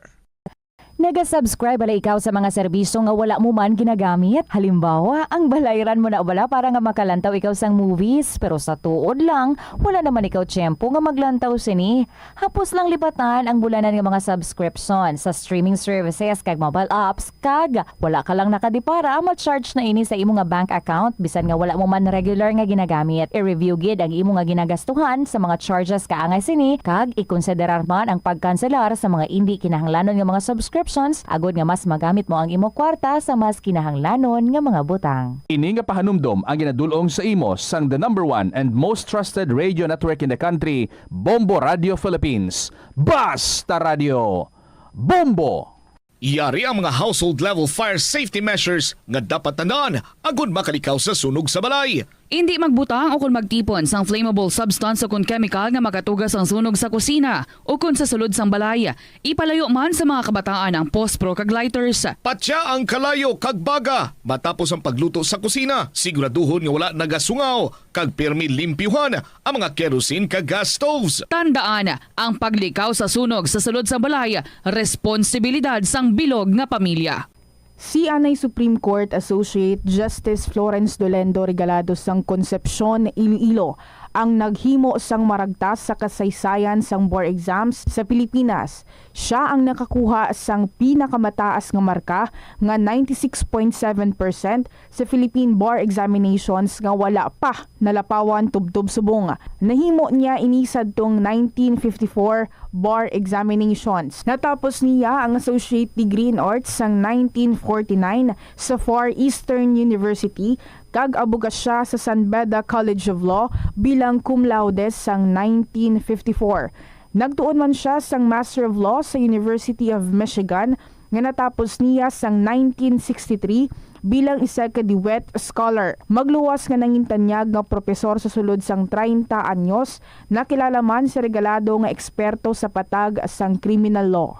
Naga-subscribe bala ikaw sa mga serbisyo nga wala mo man ginagamit? Halimbawa, ang balayran mo na bala para nga makalantaw ikaw sang movies, pero sa tuod lang, wala naman ikaw tiyempo nga maglantaw sini. Hapos lang lipatan ang bulanan nga mga subscription sa streaming services kag mobile apps, kag wala ka lang nakadipara, ma-charge na ini sa imo nga bank account bisan nga wala mo man regular nga ginagamit. I-review gid ang imo nga ginagastuhan sa mga charges kaangay sini, kag ikonsiderar man ang pagkanselar sa mga indi kinahanglanon nga mga subscriptions, agod nga mas magamit mo ang imo kwarta sa mas kinahanglanon nga mga butang. Ini nga pahanumdom ang ginadul-ong sa imo sang the number one and most trusted radio network in the country, Bombo Radio Philippines. Basta Radio! Bombo! Yari ang mga household level fire safety measures nga dapat tandaan agud makalikaw sa sunog sa balay. Indi magbutang o kon magtipon sang flammable substance o kon chemical nga makatuga sang sunog sa kusina o kon sa sulod sang balay. Ipalayo man sa mga kabataan ang pospro kag lighters. Patya ang kalayo kag baga matapos ang pagluto sa kusina. Siguraduhon nga wala nagasungaw kag pirmi limpyuhan ang mga kerosene kag gas stoves. Tandaan, ang paglikaw sa sunog sa sulod sang balay responsibilidad sang bilog nga pamilya. Si anay Supreme Court Associate Justice Florence Dolendo Regalado sang Concepcion, Iloilo ang naghimo sang maragtas sa kasaysayan sang bar exams sa Pilipinas. Siya ang nakakuha sang pinakamataas nga marka nga ninety-six point seven percent sa Philippine Bar Examinations nga wala pa nalapawan tubtob subong. Nahimo niya ini sadtong nineteen fifty-four bar examinations. Natapos niya ang associate degree in arts sang nineteen forty-nine sa Far Eastern University kag abogasya sa San Beda College of Law bilang cum laude sang nineteen fifty-four. Nagtuon man siya sang Master of Law sa University of Michigan nga natapos niya sang nineteen sixty-three bilang isa ka Dewitt Scholar. Magluwas nga nangintanyag nga propesor sa sulod sang treinta anyos, nakilala man si Regalado nga eksperto sa patag sang criminal law.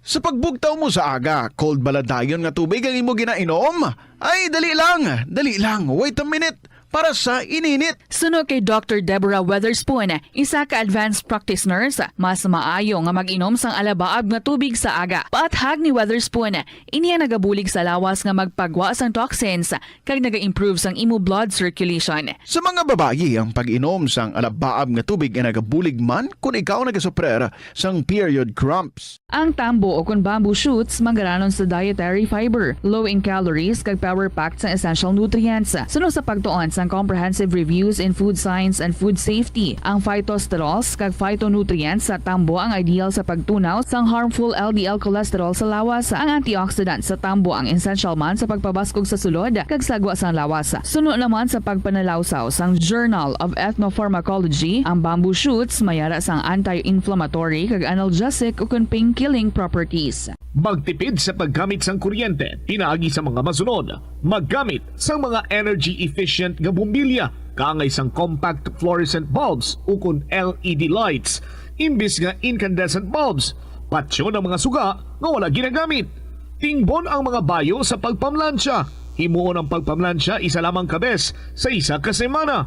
Sa pagbugtaw mo sa aga, cold bala dayon nga tubig ang imo ginainom? Ay, dali lang, dali lang, wait a minute, para sa ininit. Suno kay Doctor Deborah Weatherspoon, isa ka advanced practice nurse, mas maayo nga mag-inom sang alabaab nga tubig sa aga. Paathag ni Weatherspoon, ini ang nagabulig sa lawas nga magpagwa sang toxins kag naga-improve sang imo blood circulation. Sa mga babayi, ang pag-inom sang alabaab nga tubig ay nagabulig man kon ikaw nagasuprer sang period cramps. Ang tambo o kon bamboo shoots manggaranon sa dietary fiber, low in calories kag power-packed sang essential nutrients. Suno sa pagtuon sang Comprehensive Reviews in Food Science and Food Safety, ang phytosterols kag phytonutrients sa tambo ang ideal sa pagtunaw sang harmful L D L cholesterol sa lawas. Ang antioxidant sa tambo ang essential man sa pagpabaskog sa sulod kag sagwa sang lawas. Suno naman sa pagpanalawsaw sang Journal of Ethnopharmacology, ang bamboo shoots mayara sang anti-inflammatory kag analgesic ukon pain-killing properties. Magtipid sa paggamit sang kuryente pinaagi sa mga masunod. Maggamit sang mga energy-efficient nga bombilya kaangay sang compact fluorescent bulbs ukon L E D lights imbis nga incandescent bulbs. Patyon ang mga suga nga wala ginagamit. Tingbon ang mga bayo sa pagpamlansya. Himuon ang pagpamlansya isa lamang ka bes sa isa ka semana.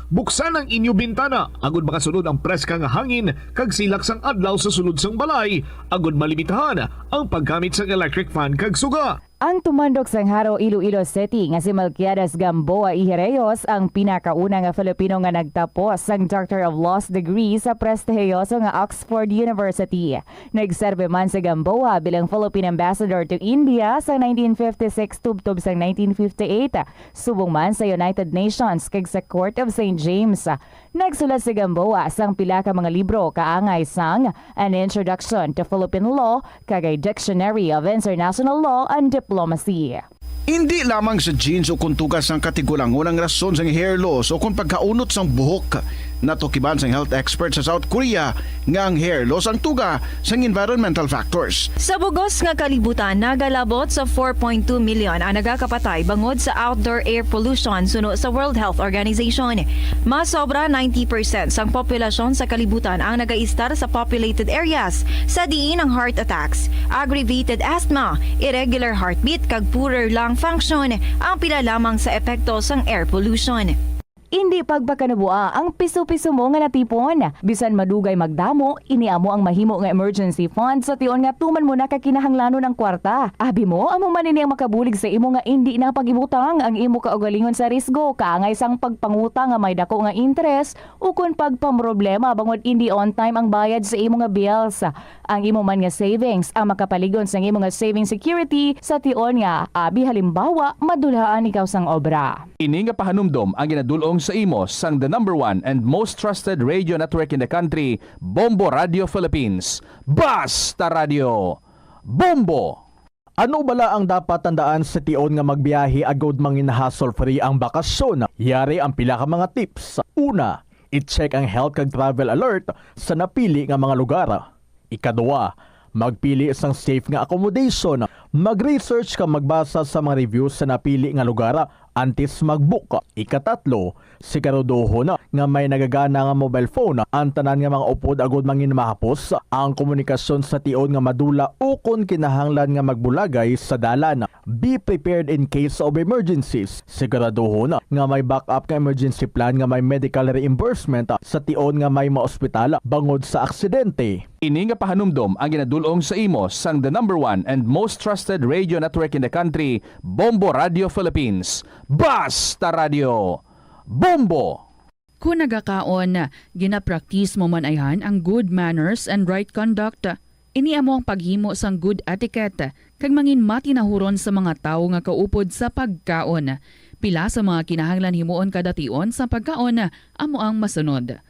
Buksan ang inyo bintana agud makasulod ang preska nga hangin kag silak sang adlaw sa sulod sang balay, agud malimitahan ang paggamit sang electric fan kag suga. Ang tumandok sang Jaro, Iloilo City nga si Melquiades Gamboa y Herreos ang pinakauna nga Filipino nga nagtapos sang Doctor of Laws degree sa prestihiyoso nga Oxford University. Nagserbi man si Gamboa bilang Philippine Ambassador to India sa nineteen fifty-six tubtob sang nineteen fifty-eight, subong man sa United Nations kag sa Court of Saint James. Nagsulat si Gamboa sang pila ka mga libro kaangay sang An Introduction to Philippine Law kag A Dictionary of International Law and Diplomacy. Indi lamang sa genes o kon tuga sang katigulangon ang rason sang hair loss o kon pagkaunot sang buhok. Natukiban sang health expert sa South Korea nga ang hair loss ang tuga sang environmental factors. Sa bugos nga kalibutan, nagalabot sa four point two million ang nagakapatay bangod sa outdoor air pollution, suno sa World Health Organization. Mas sobra ninety percent sang populasyon sa kalibutan ang nagaistar sa populated areas, sa diin ang heart attacks, aggravated asthma, irregular heartbeat, kag poorer lung function ang pila lamang sa epekto sang air pollution. Indi pagpakanabua ang piso-piso mo nga natipon. Bisan madugay magdamo, ini amo ang mahimo nga emergency fund sa tion nga tuman mo na ka kinahanglanon ang kwarta. Abi mo, amo man ini ang makabulig sa imo nga indi na pag-ibutang ang imo kaugalingon sa risgo, kaangay sang pagpangutang nga may dako nga interes, ukon pagpamroblema bangod indi on time ang bayad sa imo nga bills. Ang imo man nga savings ang makapalig-on sang imo nga saving security sa tion nga, abi halimbawa, madulhaan ikaw sang obra. Ini nga pahanumdom ang ginadul-ong sa imo sang the number one and most trusted radio network in the country, Bombo Radio Philippines. Basta Radio, Bombo! Ano bala ang dapat tandaan sa tion nga magbiyahe agod mangin hassle-free ang bakasyon? Yari ang pila ka mga tips. Una, i-check ang health kag travel alert sa napili nga mga lugar. Ikaduha, magpili sang safe nga accommodation. Mag-research kag magbasa sa mga reviews sa napili nga lugar antes mag-book. Ikatatlo, siguraduhon nga may nagagana nga mobile phone ang tanan nga mga upod agud mangin mahapos ang komunikasyon sa tion nga madula ukon kinahanglan nga magbulagay sa dalan. Be prepared in case of emergencies. Siguraduhon nga may backup nga emergency plan nga may medical reimbursement sa tion nga may maospital bangod sa aksidente. Ini nga pahanumdom ang ginadul-ong sa imo sang the number one and most trusted radio network in the country, Bombo Radio Philippines. Basta Radio, Bombo! Kon nagakaon, ginapraktis mo man ayhan ang good manners and right conduct. Ini amo ang paghimo sang good etiquette kag mangin matinahuron sa mga tawo nga kaupod sa pagkaon. Pila sa mga kinahanglan himuon kada tion sa pagkaon amo ang masunod.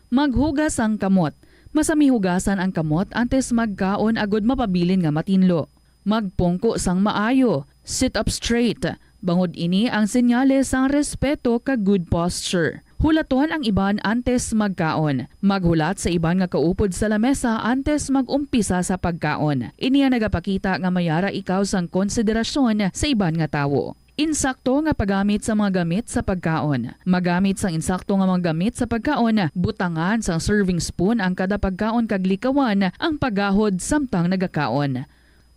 Maghugas sang kamot. Masami hugasan ang kamot antes magkaon agud mapabilin nga matinlo. Magpungko sang maayo. Sit up straight. Bangod ini ang senyales sang respeto kag good posture. Hulaton ang iban antes magkaon. Maghulat sa iban nga kaupod sa lamesa antes mag-umpisa sa pagkaon. Ini ang nagapakita nga may ara ikaw sang konsiderasyon sa iban nga tawo. Insakto nga paggamit sa mga gamit sa pagkaon. Magamit sang insakto nga mga gamit sa pagkaon, butangan sang serving spoon ang kada pagkaon kag likawan ang paggahod samtang nagakaon.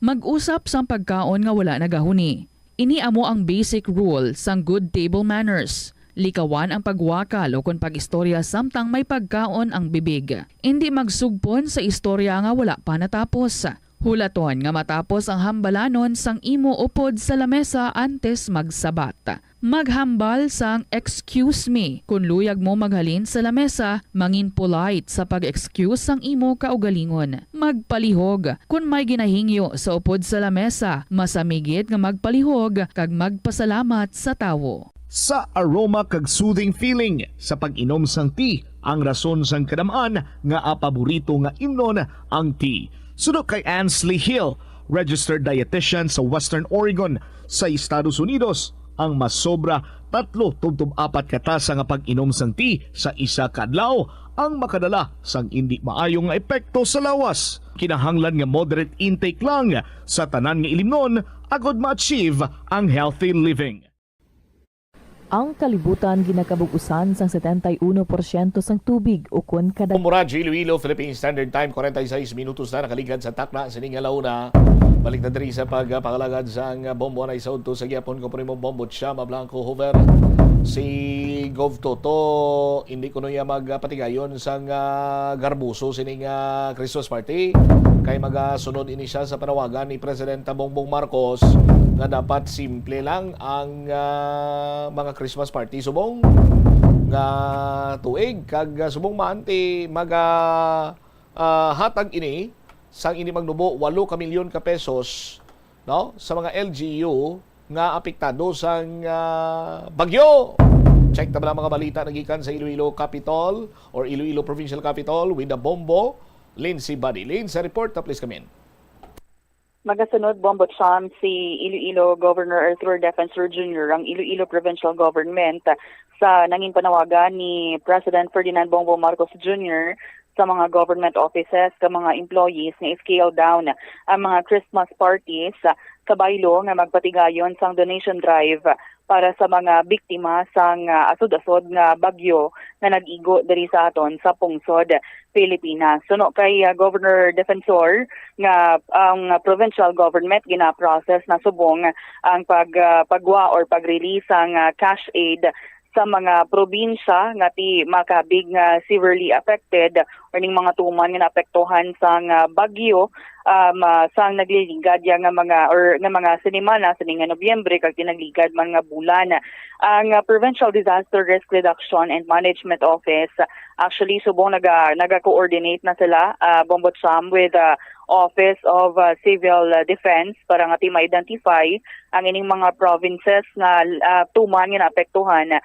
Mag-usap sang pagkaon nga wala nagahuni. Ini amo ang basic rule sang good table manners. Likawan ang pagwakal ukon pag-istorya samtang may pagkaon ang bibig. Indi magsugpon sa istorya nga wala pa natapos. Hulaton nga matapos ang hambalanon sang imo upod sa lamesa antes magsabat. Maghambal sang "Excuse me" kon luyag mo maghalin sa lamesa. Mangin polite sa pag-excuse sang imo kaugalingon. Magpalihog. Kon may ginahingyo sa upod sa lamesa, masami gid nga magpalihog kag magpasalamat sa tawo. Sa aroma kag soothing feeling sa pag-inom sang tea, ang rason sang kadam-an nga paborito nga imnon ang tea. Suno kay Ansley Hill, registered dietitian sa Western Oregon sa Estados Unidos, ang masobra tatlo tubtob apat ka tasa nga pag-inom sang tea sa isa ka adlaw ang makadala sang indi maayo nga epekto sa lawas. Kinahanglan nga moderate intake lang sa tanan nga ilimnon agod ma-achieve ang healthy living. Ang kalibutan ginakabug-usan sang setenta y uno porsyento sang tubig ukon kada Bombo Radyo Iloilo, Philippine Standard Time, forty-six minutos na nakaligad sa takna sining nga launa. Balik na diri sa pagpangalagad sang Bombo Anay sa udto sa gihapon. Ko primo Bombo Chama Blanco Hoover. Si Gov Toto, hindi kuno iya magpatigayon sang, ah, garbuso sining, ah, Christmas party. Kay magasunod ini siya sa panawagan ni Presidenta Bongbong Marcos nga dapat simple lang ang, ah, mga Christmas party subong nga tuig, kag, ah, subong man ti maga, ah, hatag ini sang ini magnubo walo ka milyon ka pesos, no, sa mga L G U nga apektado sang, ah, bagyo. Check ta bala ang mga balita nagikan sa Iloilo Capitol or Iloilo Provincial Capitol with the Bombo, Lindsay Buddy. Lindsay, report ta, please, come in. Magasunod, Bombo Cham, si Iloilo Governor Arthur Defensor Junior, ang Iloilo Provincial Government, sa nangin panawagan ni President Ferdinand Bongbong Marcos Junior sa mga government offices, sa mga employees nga i-scale down ang mga Christmas parties, sa baylo nga magpatigayon sang donation drive para sa mga biktima sang, ah, asod-asod nga bagyo nga nag-igo diri sa aton sa pungsod Pilipinas. Suno kay, ah, Governor Defensor, nga ang provincial government gina-process na subong ang pag, ah, pagwa or pag-release sang, ah, cash aid sa mga probinsya nga ti makabig nga severely affected or ning mga tuman nga naapektuhan sang, ah, bagyo, um, ah, sang nagliligad ya nga mga, or nga mga sinimana, sini nga Nobyembre kag tinagligad man nga bulan. Ang, ah, Provincial Disaster Risk Reduction and Management Office, actually, subong naga-, naga-coordinate na sila, ah, Bombo Cham, with, ah, Office of, ah, Civil, ah, Defense para nga ti ma-identify ang ining mga provinces nga, ah, tuman nga naapektuhan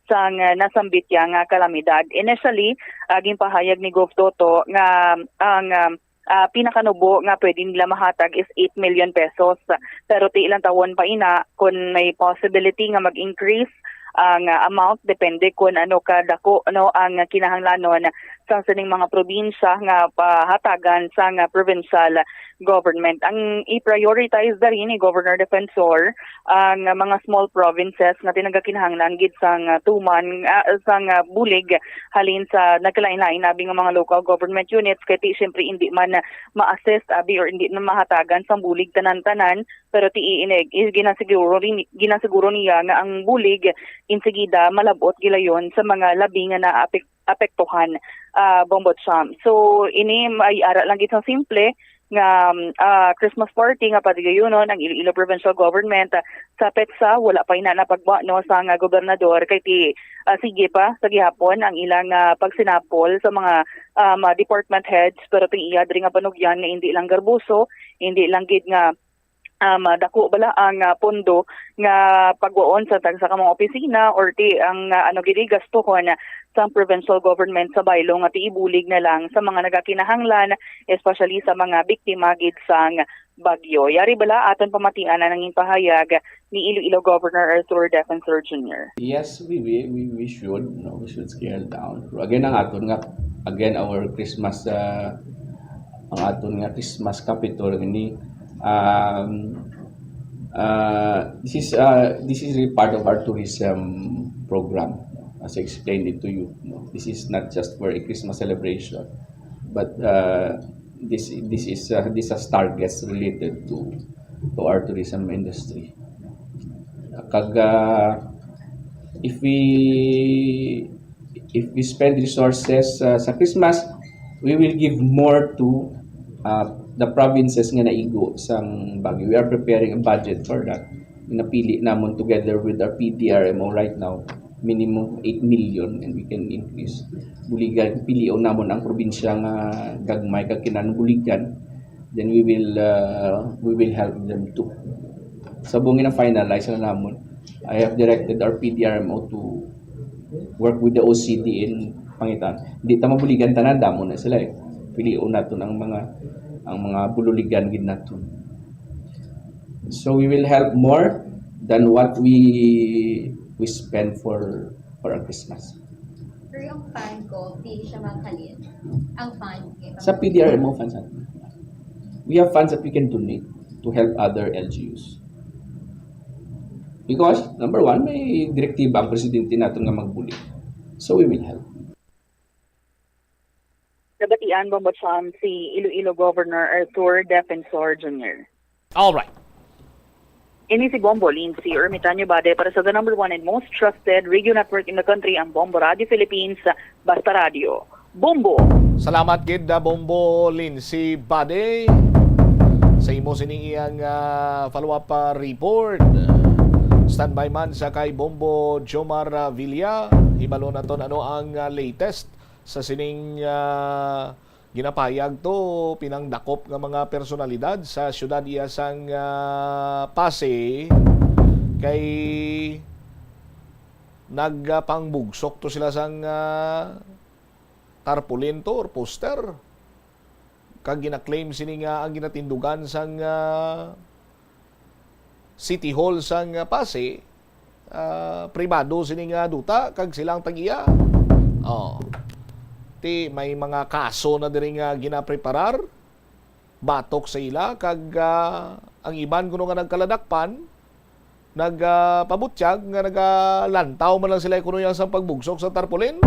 sang, ah, nasambit ya nga kalamidad. Initially, ah, ginpahayag ni Gov Toto nga ang, ah, ah, pinakanubo nga pwede nila mahatag is eight million pesos. Pero ti ilang tawon pa ina, kung may possibility nga mag-increase ang, ah, amount, depende kung ano kadako, no, ang kinahanglanon sa sining mga probinsya nga pahatagan sang, ah, provincial government. Ang i-prioritize diri ni Governor Defensor ang, ah, mga small provinces nga tinagakinahanglan gid sang, ah, tuman, ah, sang, ah, bulig halin sa nagkalain-lain abi nga mga local government units, kay ti siyempre hindi man ma-assist abi or hindi man mahatagan sang bulig tanan-tanan, pero ti inig, i-, ginasiguro rin, ginasiguro niya nga ang bulig insigida malab-ot gilayon sa mga labi nga naapek-, apektuhan, ah, Bombo Cham. So, ini may ara lang gid sa simple nga, um, ah, Christmas party nga patigayunon ang Iloilo Provincial Government, ah, sa petsa, wala pa ina napagwa, no, sang gobernador kay ti, ah, sige pa sa gihapon ang ilang, ah, pagsinapol sa mga, um, ah, department heads, pero ti iya diri nga panugyan nga hindi lang garboso, hindi lang gid nga, um, ah, dako bala ang, ah, pondo nga pagwaon sa tagsa ka mga opisina or ti ang, ah, ano gid gastuhon sang provincial government sa baylo nga ti ibulig na lang sa mga nagakinahanglan, especially sa mga biktima gid sang bagyo. Yari bala aton pamatian ang nangin pahayag ni Iloilo Governor Arthur Defensor Junior. Yes, we, we, we, we should, no, we should scale down. Pero again, ang aton nga, again, our Christmas, uh, ang aton nga Christmas capital ini, um, uh, this is, uh, this is really part of our tourism program, as I explained it to you, no? This is not just for a Christmas celebration, but, uh, this, this is, uh, this has targets related to, to our tourism industry. Kag, uh, if we, if we spend resources, uh, sa Christmas, we will give more to, uh, the provinces nga naigo sang bagyo. We are preparing a budget for that. Napili namon together with our P D R M O right now, minimum eight million, and we can increase. Buligan, pilion namon ang probinsya nga gagmay kag kinahanglan buligan, then we will, uh, we will help them too. Subong gina-finalize na namon, I have directed our P D R M O to work with the O C D in Pangitan. Di ta mabuligan tanan, damo na sila eh. Pilion naton ang mga, ang mga bululigan gid naton. So we will help more than what we, we spend for, for our Christmas. Pero yung fund ko, di siya maghalin. Ang fund, eh, Sa P D R M O funds natin. We have funds that we can donate to help other L G Us. Because, number one, may direktiba ang presidente naton nga magbulig. So we will help. Nabatian, Bombo Cham, si Iloilo Governor Arthur Defensor Junior. All right. Ini si Bombo Lindsay Ermitanio Bade para sa the number one and most trusted radio network in the country, ang Bombo Radio Philippines, Basta Radio. Bombo! Salamat gid, ah, Bombo Lindsay Bade, sa imo sining iyang, ah, follow-up, ah, report. Standby man sa kay Bombo Jomar, ah, Villa. Hibalo naton ano ang, ah, latest sa sining, ah, ginapayag to pinangdakop nga mga personalidad sa siyudad iya sang, ah, Passi, kay nagpangbugsok to sila sang, ah, tarpaulin to or poster. Kag gina-claim sini nga ang ginatindugan sang, ah, City Hall sang, ah, Passi, ah, pribado sini nga duta kag sila ang tag-iya. Oh. Ti may mga kaso na diri nga ginapreparar batok sa ila kag, ah, ang iban kuno nga nagkaladakpan nagapabutyag nga nagalantaw man lang sila kuno iya sang pagbugsok sa tarpaulin,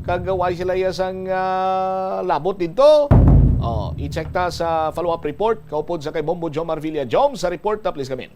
kag way sila iya sang, ah, labot didto. Oh, i-check ta sa follow-up report kaupod sa kay Bombo Jomar Villa. Jom, sa report na, please, come in.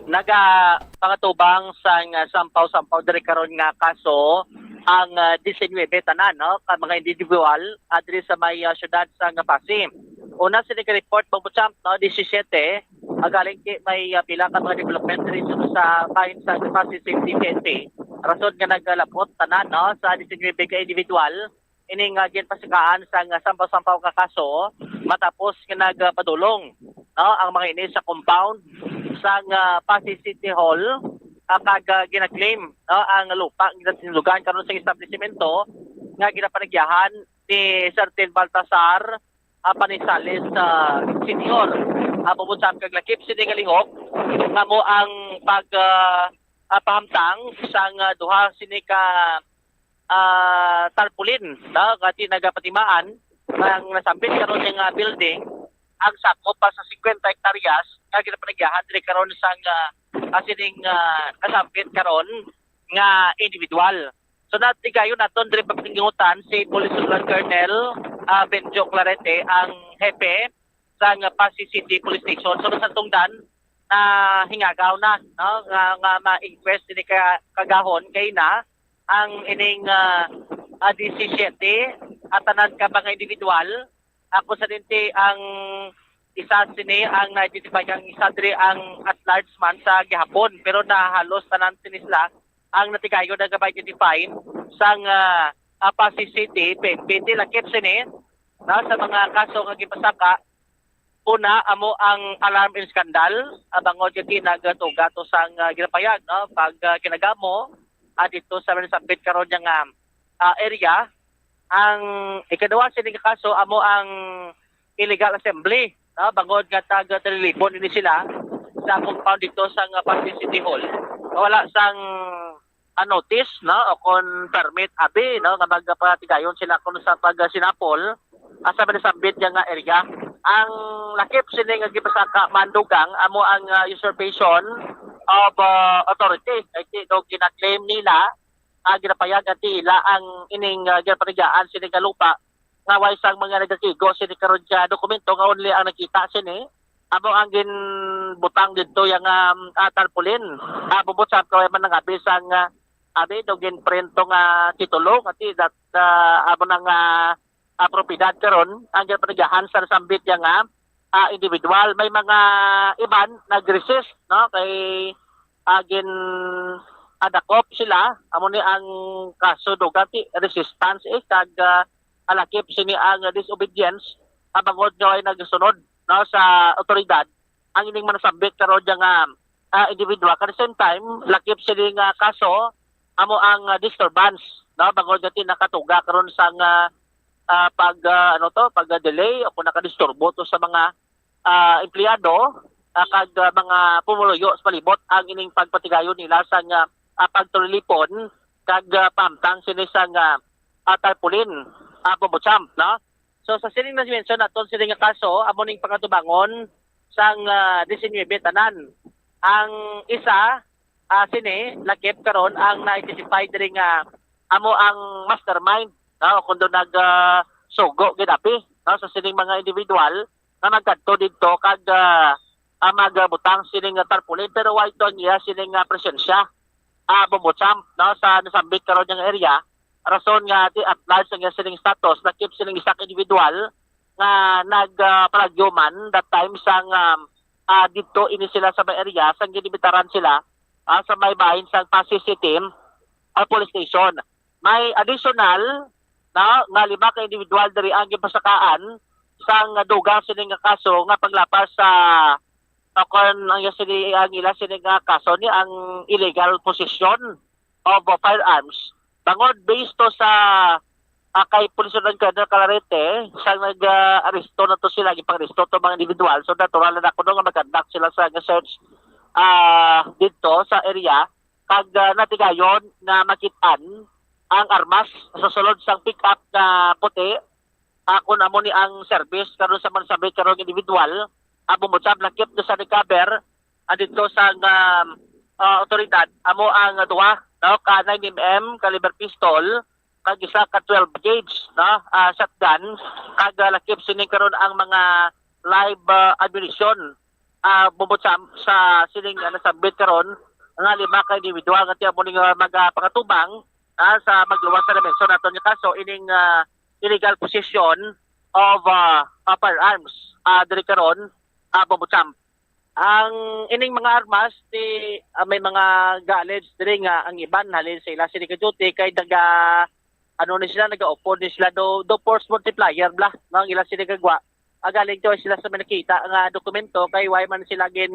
Nagapangatubang sang, ah, sampaw-sampaw diri karon nga kaso ang, ah, diecinuebe tanan, no, ka mga individual, ah, diri sa may, ah, syudad sa Passi. Una sini ka report, Bombo Champ, no, disisyete, ah, galing kay may, ah, pila ka mga development diri sa, sa bahin sa Passi City P N P. Rason nga nagalabot tanan, no, sa diecinuebe ka individual ining, ah, ginpasakaan sang, ah, sampaw-sampaw nga kaso matapos nga nagpadulong, no, ang mga ini sa compound sang, ah, Passi City Hall, ah, kag, ah, gina-claim, no, ang lupa nga ginatindugan karon sa establisemento nga ginapanagyahan ni Certain Baltasar, ah, Panisales, ah, Senior. Ah, Bombo Champ, kag lakip sini nga lihok nga amo ang pag, ah, ah, pahamtang sang, ah, duha sini ka, ah, tarpaulin, no, nga ti nagapatimaan ang nasambit karon nga building, ang sakop pa sa singkwenta hektaryas nga ginapanagyahan diri karon sang, ah, ah, sining, ah, nasambit karon nga individual. So, natigayon naton diri pagtingutan si Police Lieutenant Colonel, ah, Benjo Clarete, ang hepe sang Passi City Police Station. So, sa tungdan na hingagaw na, no, nga, nga ma-inquest ini ka kagahon kay na ang ining, ah, ah, disisyete at tanan ka mga individual. Ako sa dinti ang isa sini ang na-identify, ang isa diri ang at large man sa gihapon, pero na halos tanan sini sila ang natigayon nga ma-identify sang, ah, ah, Passi City P N P. Lakip sini, no, sa mga kaso nga gipasaka, una amo ang alarm and scandal, ah, bangod nga ti nagatuga to sang, ah, ginapayag, no, pag, ah, kinagamo, ah, dito sa may nasambit karon nga, ah, area. Ang ikaduha sini nga kaso amo ang illegal assembly, no? Bangod nga taga Trilibon ini sila sa compound dito sa nga Passi City Hall. Wala sang, ah, notice, no? O kon permit abi, no? Nga magpatigayon sila kun sa pagsinapol, ah, sa may nasambit nga area. Ang lakip sini nga gipasaka, Mandugang, amo ang, ah, usurpation of, ah, authority. Kay ti daw gina-claim nila, ah, ginapayag nga ti ila ang ining, ah, ginapatigaan sini nga lupa nga way sang mga nagakigo sini karon nga dokumento nga only ang nakita sini amo ang ginbutang didto yang, um, ah, tarpaulin. Ah, Bombo Champ, kay way man nangabi sang, ah, abi daw ginprint to nga titulo nga ti that, ah, amo na nga, ah, propiedad karon ang ginapatigahan sa nasambit yang, ah, ah, individual. May mga iban nag-resist, no, kay, ah, gin-, ah, dakop sila. Amo ni ang kaso, dugang ti resistance, eh, kag, ah, alakip sini ang disobedience, ah, bangod nga way nagsunod, no, sa otoridad ang ining manasambit karon nga, ah, individual. At the same time, lakip sini nga kaso amo ang, ah, disturbance, no, bangod nga ti nakatuga karon sang, ah, ah, pag, ah, ano to, pag, ah, delay o kung nakadisturbo to sa mga, ah, empleyado, ah, kag, ah, mga pumuluyo sa palibot ang ining pagpatigayon nila sang, ah, ah, pagtulilipon kag, ah, pahamtang sini sang, ah, ah, tarpaulin, ah, Bombo Champ, no? So, sa sining na-mention naton, sini nga kaso, amo ning pangatubangon sang, ah, diecinuebe tanan. Ang isa, ah, sini, lakip karon ang na-identify diri nga amo ang mastermind, no? Kung doon nag, ah, sugo gid abi, no? Sa sining mga individual nga nagkadto didto kag, ah, ah, magbutang sini nga tarpaulin, pero way to niya sini nga presensya, ah, Bombo Champ, no? Sa nasambit karon nga area, rason nga ti at large ang iya sining status, lakip sining isa ka individual nga nag, ah, palagyo man that time sang, um, ah, didto ini sila sa may area, sang ginibitaran sila, ah, sa may bahin sang Passi City, ah, Police Station. May additional, no, nga lima ka individual diri ang gipasakaan sang dugang sini nga kaso nga paglapas sa, o kon ang iya sini, ang ila sini nga kaso ni ang illegal possession of, uh, firearms. Bangod based to sa, Ah, kay Police Lieutenant Colonel Clarete, sa nag-aresto na to sila, gipang-aresto to mga individual. So, natural na kuno nga mag-conduct sila sa search, ah, dito sa area. Kag, ah, natigayon na makitaan ang armas sa sulod sang pick-up nga puti. Ah, kung amo ni ang service karon sa mga sabit karong individual, ah, bumutsa, lakip na sa recover, ah, dito sa, um, ah, otoridad, amo ang duha, no, ka nine M M caliber pistol, kag isa ka twelve gauge, no, ah, shotgun, kag, ah, lakip sining karon ang mga live, ah, ammunition, ah, bubot sa, sa sining, ah, nasabit karon nga lima ka individual nga tiyan mo ning, ah, magapakatubang, ah, sa magluwas sa dimension naton nga kaso ining, ah, illegal possession of, ah, ah, firearms, ah, diri karon, ah, bubot sa ang ining mga armas, ti, ah, may mga ga-allege diri nga ang iban halin sa ila sini ka duty kay naga, ano ni sila, naga-upod ni sila do, do force multiplier bla, no, ang ila sini kagwa. Ah, galing to sila sa may nakita nga dokumento kay why man sila gin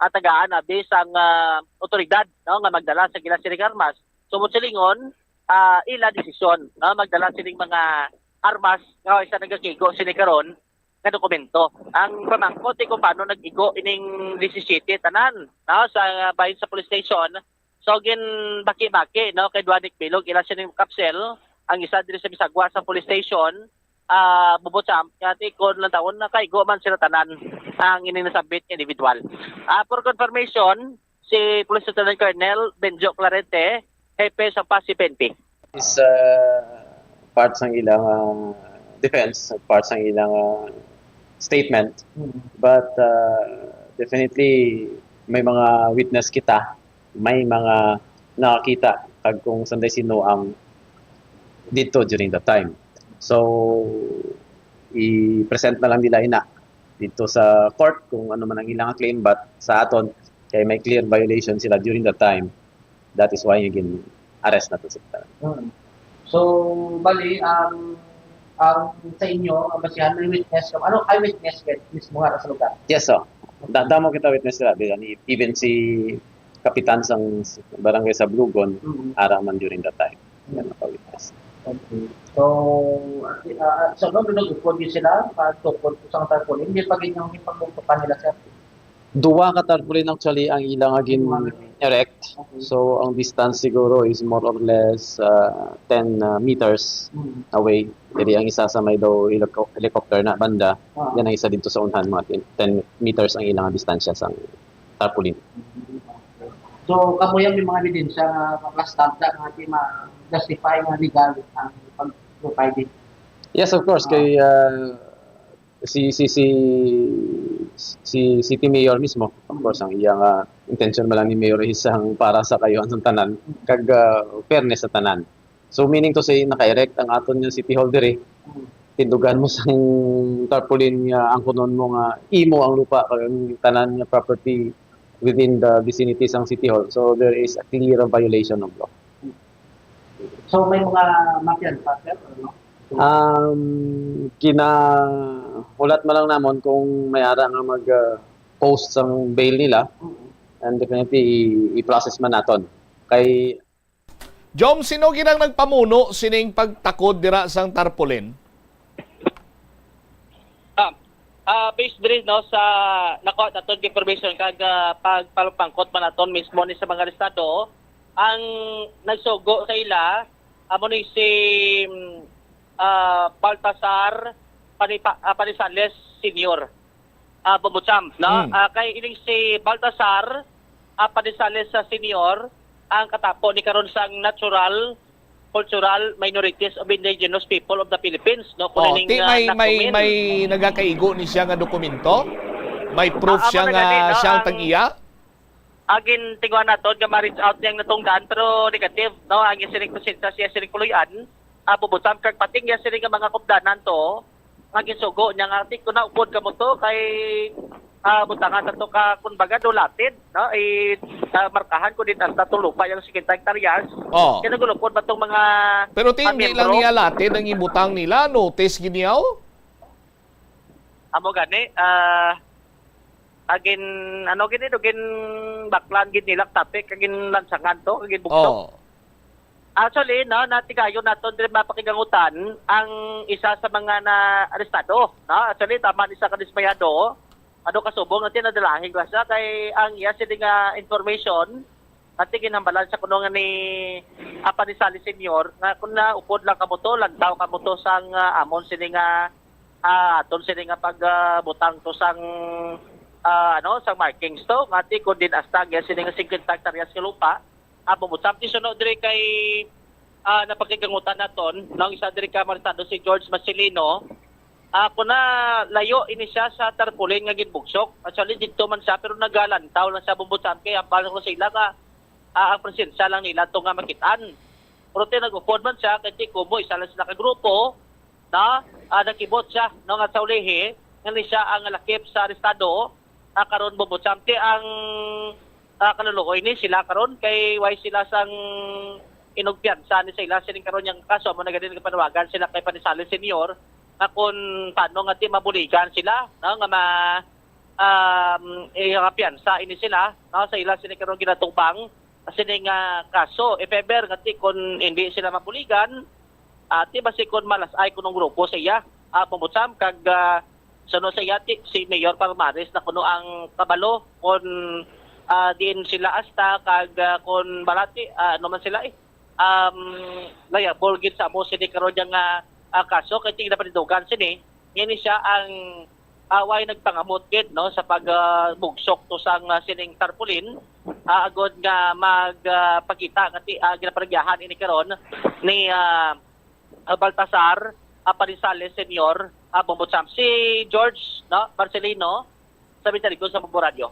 atagaan abi sang, ah, otoridad, no, nga magdala sa ila sini ka armas. So, mo silingon, ah, ila desisyon, no, magdala sining mga armas nga isa nagakigo sini karon nga dokumento. Ang pamangkot, eh, kung paano nag-igo ining disisiyete tanan, no, sa bahin sa police station. So, ginbaki-baki, no, kay Duanic Bilog, ila sining kapsel, ang isa diri sa misagwa sa police station, ah, bubot sa, kaya ti, kung lang taon, nakaigo man sila tanan ang ining nasabit nga individual. Ah, for confirmation, si Police Lieutenant Colonel Benjo Clarente, hepe sa P A S P N P. Is, uh, part sang ilang, uh, defense, part sang ilang, uh, statement. Mm. But, uh, definitely, may mga witness kita, may mga nakakita kag kung sanday sino ang dito during that time. So, i-present na lang nila ina dito sa court kung ano man ang ilang claim, but sa aton, kay may clear violation sila during that time. That is why gin-arrest na to sila. Hmm. So, bali, ang, ang sa inyo, ang basihan, may witness ka, ano, eyewitness ka mismo nga sa lugar? Yes, so. Da-, damo kita witness sila. Di, ani, even si kapitan sang barangay sa Blugon, Mm. ara man during that time. Yan, nakawitness. Okay. So, ah, ah, so, no, nag-upod yun sila, pagtukod sa tarpaulin, hindi pa ganyan yung pagbutukan nila, sir? Duwa ka tarpaulin actually ang ilang gin erect. Okay. So, ang distance siguro is more or less, ah, ten, ah, meters Mm. away. Diri ang isa sa may daw helico-, helicopter na banda. Ah. Yan ang isa dito sa unhan, mga ten, ten meters ang ilang distansya sa tarpaulin. So, kamo yan may mga ebidensya nga maplastar na nga di ma-justify nga legal ang pag-provide? Yes, of course. Ah. Kay, ah, si, si, si, si City Mayor mismo, of Mm. course, ang iyang, ah, intention man lang ni Mayor is ang para sa kayuhan sa tanan, Mm. kag, ah, fairness sa tanan. So, meaning to say, naka-erect ang aton nga City Hall diri. Mm. Tindugan mo sang tarpaulin nga angkunon mo nga imo ang lupa kag ang tanan nga property within the vicinity sang City Hall. So, there is a clear violation of law. So, may mga mafia pa, sir, or no? Um, ginahulat man lang namon kung may ara nga mag, ah, post sang bail nila. Mm. And definitely, i-, i-process man naton. Kay Jom, sino gid ang nagpamuno sining pagtakod dira sang tarpaulin? Ah, ah, based diri, no, sa nakuha naton information kag, ah, pagpalupangkot man naton mismo ni sa mga arestado, ang nagsugo sa ila amo ni si, mm, ah, Baltasar Panipa-, ah, Panisales Senior. Ah, Bubutsamp, no? Mm. Ah, kay ining si Baltasar, ah, Panisales sa Senior, ang katapo ni karon sang Natural Cultural Minorities of Indigenous People of the Philippines, no? Kung Oh, ining, ti ah, may, may, NACOMIN. May nagakaigo ni siya nga dokumento? May proof Ah, siya amo na nga gani, no? Siya ang Ang tag-iya? Ang gintinguhan naton nga ma-reach out niyang natungdan, pero negative, no? Ang sining presensya siya sining Kuluy-an, ah, Bubutsamp, kag pati niya sining nga mga kupdanan to, nga ginsugo niya nga, "Ti, kung naupod kamo to, kay, ah, butangan sa to ka, kumbaga, do latid, no? I, ah, markahan ko din ang tatong lupa yung singkwenta hektaryas." Oh. Kaya nagulupod ba tong mga, Pero ti, ah, hindi lang miyembro? Niya latid ang ibutang nila, notice gid niya, oh. Amo gani, ah, agin, ano gid ito, gin baklan gid nila topic, agin lansangan to, agin bugto. Oh. Actually, no, natigayon naton diri mapakigangutan ang isa sa mga naarestado, no? Actually, tama ni sa kadismayado, ano, kasubong natin, nadalahin ba siya kay ang iya sini nga information, ati ginhambalan sa kuno nga ni Apa ni Sali Senior, nga kung naupod lang kamo to, lantaw kamo to sang, ah, amon sini nga, ah, aton sini nga pag, ah, butang to sang, ah, ano, sang markings to, nga ti kung din hasta ang iya sini nga singkwenta hektaryas nga lupa, ah, bumutang ti suno diri kay, ah, napakigangutan naton, no, ang isa diri ka arestado si George Marcelino. Ah, kung na layo ini siya sa tarpaulin nga ginbugsok. Actually, dito man siya, pero nagalantaw lang siya, bumutang kay hambal ko sa ila nga, ah, ang presensya lang nila to nga makitaan. Pero ti nag-upod man siya, kay ti kumo, isa lang sila ka grupo, na, ah, nakibot siya, no, nga sa ulihi, nga ni siya ang lakip sa arestado, ah, karon bubutsamte ang, ah, kaluluoy ni sila karon kay way sila sang inugpiyansa ni sa ila sining karon yang kaso, amo na gani nagapanawagan sila kay Panisali Senior nga kung paano nga ti mabuligan sila, no, nga ma, um, iya nga piyansa ini sila, no, sa ila sini karon ginatubang sini nga kaso. If ever nga ti kun hindi sila mabuligan, ah, ti basi kun malas-ay kunong grupo sa iya, ah, pambutsam kag, ah, suno sa iya ti si Mayor Palmares na kuno ang kabalo kun, ah, diin sila hasta kag, ah, kun balati, ah, ano man sila, eh, um, liable gid sa amo sini karon yang, ah, ah, kaso kay ti ginapanindugan sini ngini siya ang, ah, way nagpangamot gid, no, sa pag, ah, bugsok to sang, ah, sining tarpaulin, ah, agod nga mag, ah, pakita nga ti, ah, ginapanagyahan ini karon ni, ah, ah, Baltasar, ah, Panisales Senior, ah, Bumbutsam. Si George, no, Marcelino, sa Bintaligos sa Bumbo Radio.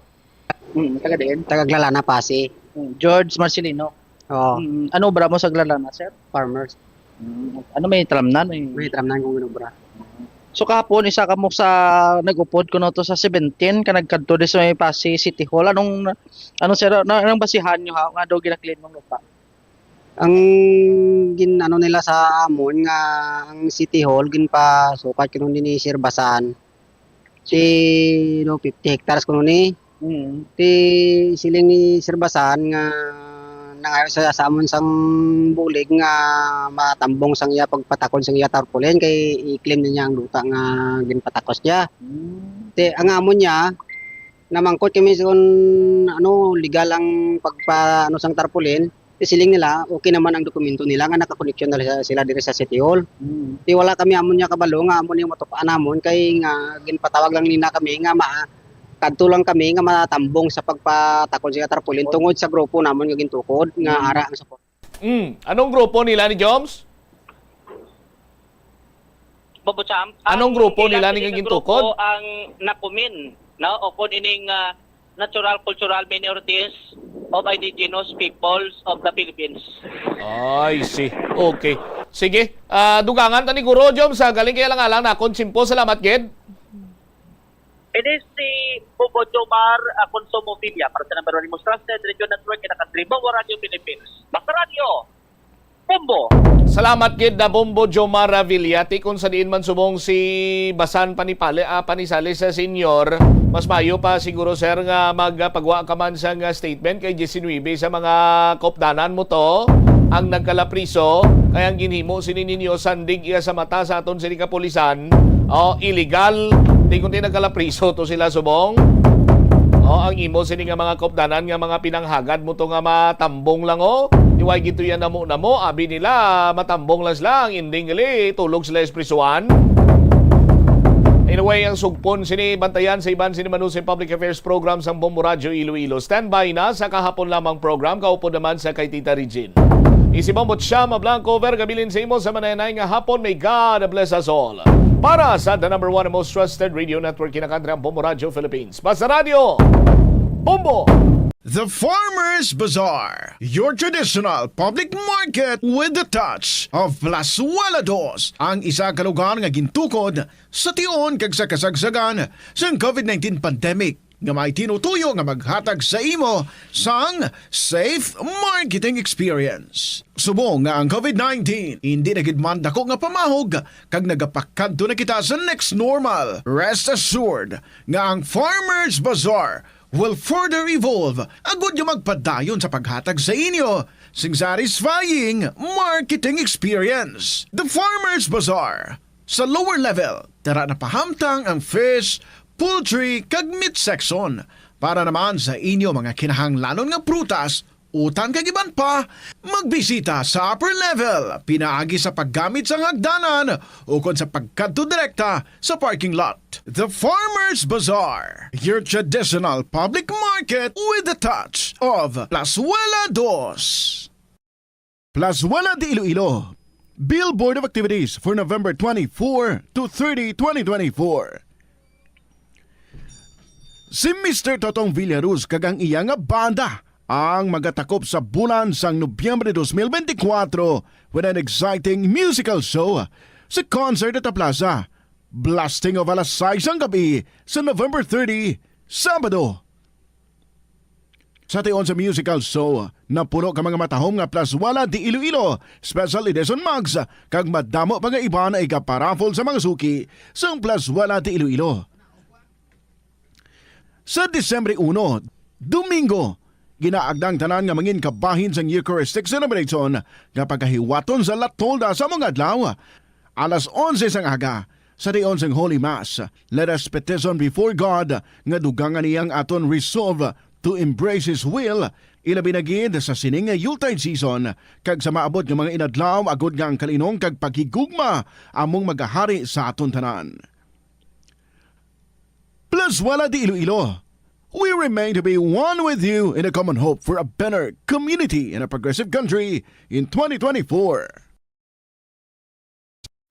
Mm, taga diin? Taga Glalana, Pasi. Mm, George Marcelino. Oo. Mm, ano obra mo sa Glalana, sir? Farmers. Mm, ano may tramnan, eh? May tramnan kong ginobra. So kahapon, isa ka mo sa nag-upod kuno to sa seventeen, ka nagkadto di sa may Pasi City Hall. Anong, ano, sir, na, anong basihan nyo ha, nga daw ginaklaim ng lupa? Ang gin-, ano nila sa amon nga ang City Hall, ginpasukat kuno ni Sir Basan. Si, no, fifty hectares kuno ni. Mm. Ti siling ni Sir Basan nga nangayo sa, sa amon sang bulig nga matambong sang iya pagpatakon sang iya tarpaulin kay i-claim niya ang duta nga ginpatakos niya. Mm. Ti ang amon niya, namangkot kami kung ano, legal ang pagpa-, ano sang tarpaulin. Ti siling nila, okay naman ang dokumento nila nga nakakoneksyon na sila, sila diri sa City Hall. Mm. Ti wala kami amon niya kabalo nga amo ni matupaan namon kay nga ginpatawag lang nina kami nga ma-, kadto lang kami nga matambong sa pagpatakon sa tarpaulin tungod sa grupo namon nga gintukod nga Mm. ara ang support. Mm. Anong grupo nila ni Joms? Bobo Champ, Anong ang grupo ilang nila ni ining gintukod? grupo ang Nakumin, no? O kung ining, ah, Natural Cultural Minorities of Indigenous Peoples of the Philippines. I see. Okay. Sige. Ah, dugangan ta ni Guro Joms, ah, galing kay alang-alang na akon tiyempo. Salamat gid. Ini si Bobo Jomar, ah, Consumo Villa para sa number one most trusted radio network, Kinakantribo, Radyo Philippines. Basta Radyo, Bombo! Salamat gid na Bombo Jomar Villa. Ti kung sa diin man subong si Basan Panipali, ah, Panisali sa Senior, mas mayo pa siguro, sir, nga magpagwa ka man sa nga statement kay diecinuebe sa mga kopdanan mo to ang nagkalapriso, kay ang ginhimo sini ninyo sandig iya sa mata sa aton sini kapulisan. O, illegal. Ti kung ti nagkalapriso to sila subong. O, ang imo sini nga mga kopdanan nga mga pinanghagad mo to nga matambong lang, o. Iway gito yan namo-namo. Abi nila, matambong lang sila. Ang ending gali, tulog sila sa prisuhan. Anyway, ang sugpon sini bantayan sa iban sini Manusay Public Affairs Program sang Bombo Radyo Iloilo. Standby na sa kahapon lamang program, kaupod naman sa kay Tita Regine. Isi Bombo Chama Blanco, Verga Bilin sa imo sa manayanay nga hapon. May God bless us all. Para sa the number one and most trusted radio network, Kinakantribo, Bombo Radyo Philippines. Basta Radyo, Bombo! The Farmers Bazaar, your traditional public market with the touch of Plazuela Dos, ang isa ka lugar nga gintukod sa tion kag sa kasagsagan sang COVID nineteen pandemic, nga may tinutuyo nga maghatag sa imo sang safe marketing experience. Subong nga ang COVID nineteen hindi na gid man dako nga pamahog kag nagapakadto na kita sa next normal, rest assured nga ang Farmers Bazaar will further evolve agud nga magpadayon sa paghatag sa inyo sing satisfying marketing experience. The Farmers Bazaar. Sa lower level, dara na pahamtang ang fish, poultry, kag meat section. Para naman sa inyo mga kinahanglanon nga prutas, utan kag iban pa, magbisita sa upper level, pinaagi sa paggamit sang hagdanan ukon sa pagkadto direkta sa parking lot. The Farmers Bazaar, your traditional public market with the touch of Plazuela Dos. Plazuela de Iloilo, Billboard of Activities for November twenty-four to thirty, twenty twenty-four. Si Mister Totong Villaruz kag ang iya nga banda ang magatakop sa bulan sang Nobyembre dos mil benti kwatro with an exciting musical show sa Concert at the Plaza, blasting of alas sais sang gabi sa November thirty, Sabado. Sa tion sa musical show, napuno ka mga matahom nga Plazuela de Iloilo Special Edition mugs, kag madamo pa nga iban nga igaparaffle sa mga suki sang Plazuela de Iloilo. Sa Disyembre uno, Domingo, ginaagda ang tanan nga mangin kabahin sang Eucharistic celebration nga pagahiwaton sa La Tolda sa mga adlaw, alas onse sang aga, sa tion sang Holy Mass. Let us petition before God nga dugangan niya ang aton resolve to embrace His will, ilabi na gid sa sining nga Yuletide season, kag sa maabot nga mga inadlaw, agod nga ang kalinong kag paghigugma among magahari sa aton tanan. Plazuela de Iloilo, we remain to be one with you in a common hope for a better community and a progressive country in twenty twenty-four.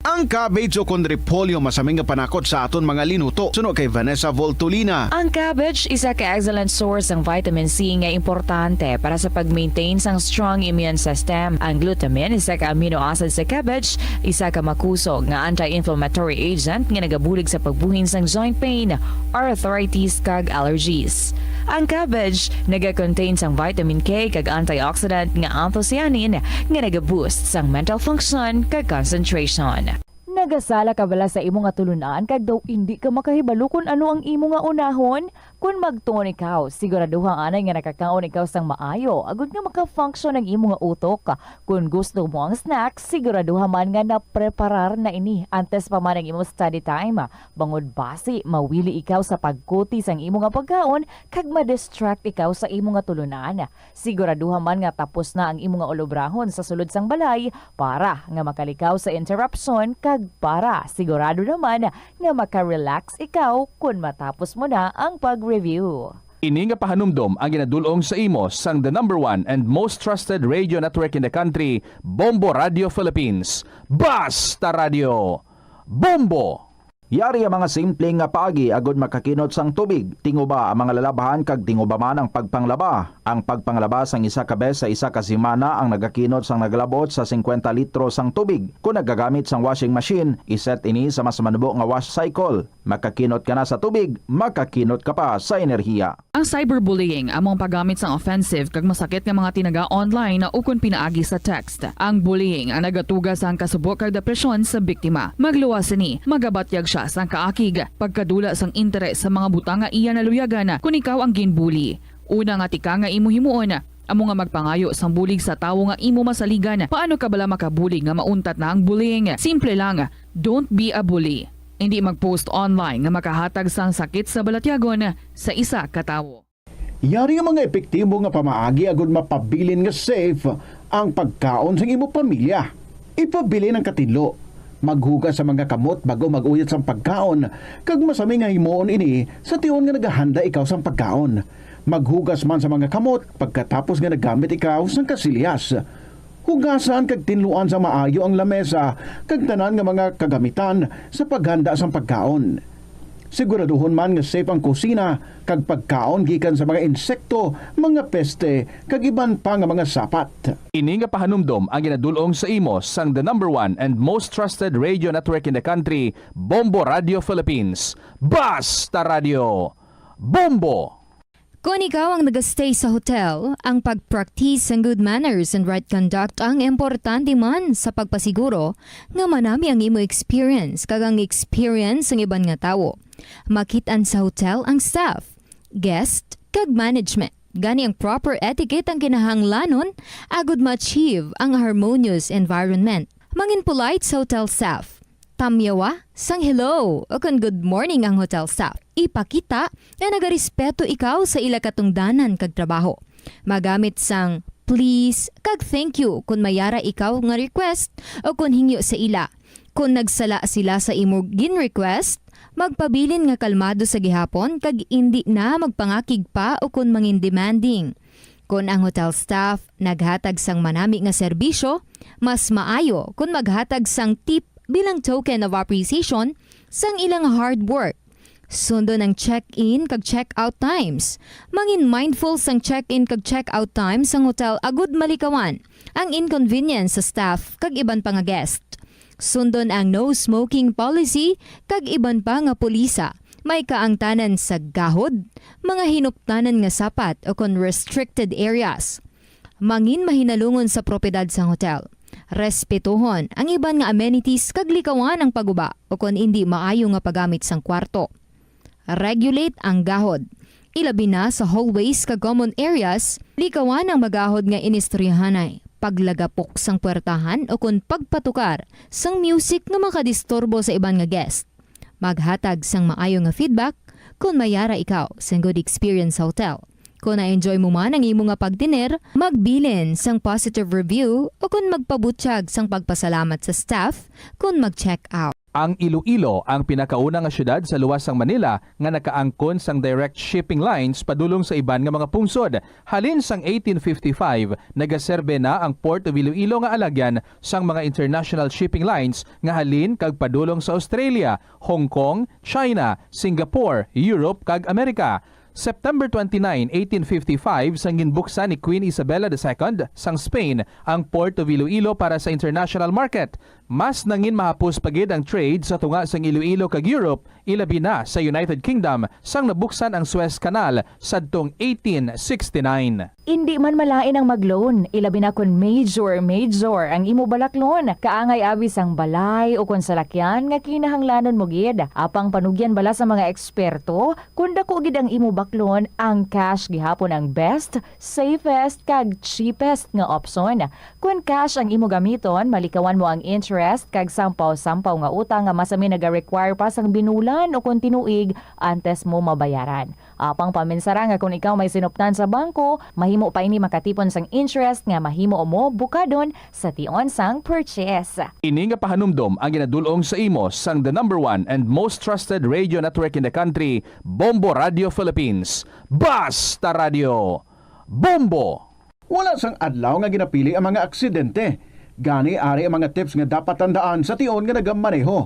Ang cabbage o kon repolyo masami nga panakot sa aton mga linuto. Suno kay Vanessa Voltolina. Ang cabbage isa ka excellent source sang vitamin C nga importante para sa pag-maintain sang strong immune system. Ang glutamine, isa ka amino acid sa cabbage, isa ka makusog nga anti-inflammatory agent nga nagabulig sa pagbuhin sang joint pain, arthritis, kag allergies. Ang cabbage naga-contain sang vitamin K kag antioxidant nga anthocyanin nga naga-boost sang mental function kag concentration. Nagasala ka bala sa imo nga tulunan kag daw indi ka makahibalo kon ano ang imo nga unahon? Kon magtuon ikaw, siguraduha anay nga nakakaon ikaw sang maayo agod nga maka-function ang imo nga utok. Kon gusto mo ang snack, siguraduha man nga napreparar na ini antes pa man ang imo study time, bangod basi mawili ikaw sa pagkuti sang imo nga pagkaon kag ma-distract ikaw sa imo nga tulunan. Siguraduha man nga tapos na ang imo nga ulobrahon sa sulod sang balay para nga makalikaw sa interruption kag para sigurado naman nga maka-relax ikaw kon matapos mo na ang pag-review. Ini nga pahanumdom ang ginadul-ong sa imo sang the number one and most trusted radio network in the country, Bombo Radio Philippines. Basta Radio! Bombo! Yari ang mga simple nga paagi agud makakinot sang tubig. Tinguba ang mga lalabhan kag tinguba man ang pagpanglaba. Ang pagpanglaba sang isa ka bes sa isa ka semana ang nagakinot sang nagalabot sa singkwenta litro sang tubig. Kon nagagamit sang washing machine, iset ini sa mas manubo nga wash cycle. Makakinot ka na sa tubig, makakinot ka pa sa enerhiya. Ang cyberbullying amo ang paggamit sang offensive kag masakit nga mga tinaga online ukon pinaagi sa text. Ang bullying ang nagatuga sang kasubo kag depresyon sa biktima. Magluwas sini, magabatyag sia sang kaakig, pagkadula sang interes sa mga butang nga iya naluyagan kon ikaw ang ginbully. Una nga tika nga imo himuon amo nga magpangayo sang bulig sa tawo nga imo masaligan. Paano ka bala makabulig nga mauntat na ang bullying? Simple lang, don't be a bully. Indi mag-post online nga makahatag sang sakit sa balatyagon sa isa ka tawo. Yari nga mga epektibo nga pamaagi agud mapabilin nga safe ang pagkaon sang imo pamilya. Ipabilin ang katinlo. Maghugas sa mga kamot bag-o mag-uyot sang pagkaon, kag masami nga himuon ini sa tion nga nagahanda ikaw sang pagkaon. Maghugas man sa mga kamot pagkatapos nga naggamit ikaw sang kasilyas. Hugasan kag tinluan sa maayo ang lamesa kag tanan nga mga kagamitan sa paghanda sang pagkaon. Siguraduhon man nga safe ang kusina kag pagkaon gikan sa mga insekto, mga peste, kag iban pa nga mga sapat. Ini nga pahanumdom ang ginadul-ong sa imo sang the number one and most trusted radio network in the country, Bombo Radio Philippines. Basta Radio! Bombo! Kon ikaw ang nag-stay sa hotel, ang pag-practice sang good manners and right conduct ang importante man sa pagpasiguro nga manami ang imo experience kag ang experience sang iban nga tawo. Makit-an sa hotel ang staff, guest, kag management. Gani ang proper etiquette ang kinahanglanon agud ma-achieve ang harmonious environment. Mangin polite sa hotel staff. Tamyawa sang hello o kon good morning ang hotel staff. Ipakita nga nagarespeto ikaw sa ila katungdanan kag trabaho. Magamit sang please kag thank you kon may ara ikaw nga request o kon hingyo sa ila. Kon nagsala sila sa imo gin-request, magpabilin nga kalmado sa gihapon kag indi na magpangakig pa o kon mangin demanding. Kon ang hotel staff naghatag sang manami nga serbisyo, mas maayo kon maghatag sang tip bilang token of appreciation sang ilang hard work. Sundon ang check-in kag check-out times. Mangin mindful sang check-in kag check-out times sang hotel agud malikawan ang inconvenience sa staff kag iban pa nga guest. Sundon ang no smoking policy kag iban pa nga pulisa. May kaangtanan sa gahod, mga hinuptanan nga sapat o kon restricted areas. Mangin mahinalungon sa propiedad sang hotel. Respetuhon ang iban nga amenities kag likawan ang paguba o kon indi maayo nga paggamit sang kwarto. Regulate ang gahod. Ilabi na sa hallways kag common areas, likawan ang magahod nga inistoryahanay, paglagapok sang puwertahan o kon pagpatukar sang music nga makadisturbo sa iban nga guest. Maghatag sang maayo nga feedback kon may ara ikaw sang good experience sa hotel. Kon na-enjoy mo man ang imo nga pagtener, magbilin sang positive review o kon magpabutyag sang pagpasalamat sa staff kon mag-check out. Ang Iloilo ang pinakauna nga syudad sa luwas sang Manila nga nakaangkon sang direct shipping lines padulong sa iban nga mga pungsod. Halin sang eighteen fifty-five, nagaserbe na ang Port of Iloilo nga alagyan sang mga international shipping lines nga halin kag padulong sa Australia, Hong Kong, China, Singapore, Europe, kag Amerika. September twenty-nine, eighteen fifty-five, sang ginbuksan ni Queen Isabella the Second sang Spain ang Port of Iloilo para sa international market. Mas nangin mahapos pa gid ang trade sa tunga sang Iloilo kag Europe, ilabi na sa United Kingdom, sang nabuksan ang Suez Canal sadtong eighteen sixty-nine. Indi man malain ang mag-loan, ilabi na kon major, major ang imo balaklon. Kaangay abi sang balay o kon salakyan nga kinahanglanon mo gid. Apang panugyan bala sa mga eksperto, kon dako gid ang imo baklon, ang cash gihapon ang best, safest, kag cheapest nga opsyon. Kon cash ang imo gamiton, malikawan mo ang interest kag sampaw-sampaw nga utang nga masami naga-require pa sang binulan o kon tinuig antes mo mabayaran. Apang paminsara nga kon ikaw may sinuptan sa bangko, mahimo pa ini makatipon sang interest nga mahimo mo bukadon sa tion sang purchase. Ini nga pahanumdom ang ginadul-ong sa imo sang the number one and most trusted radio network in the country, Bombo Radio Philippines. Basta Radio, Bombo! Wala sang adlaw nga ginapili ang mga aksidente. Gani, ari ang mga tips nga dapat tandaan sa tion nga nagamaneho.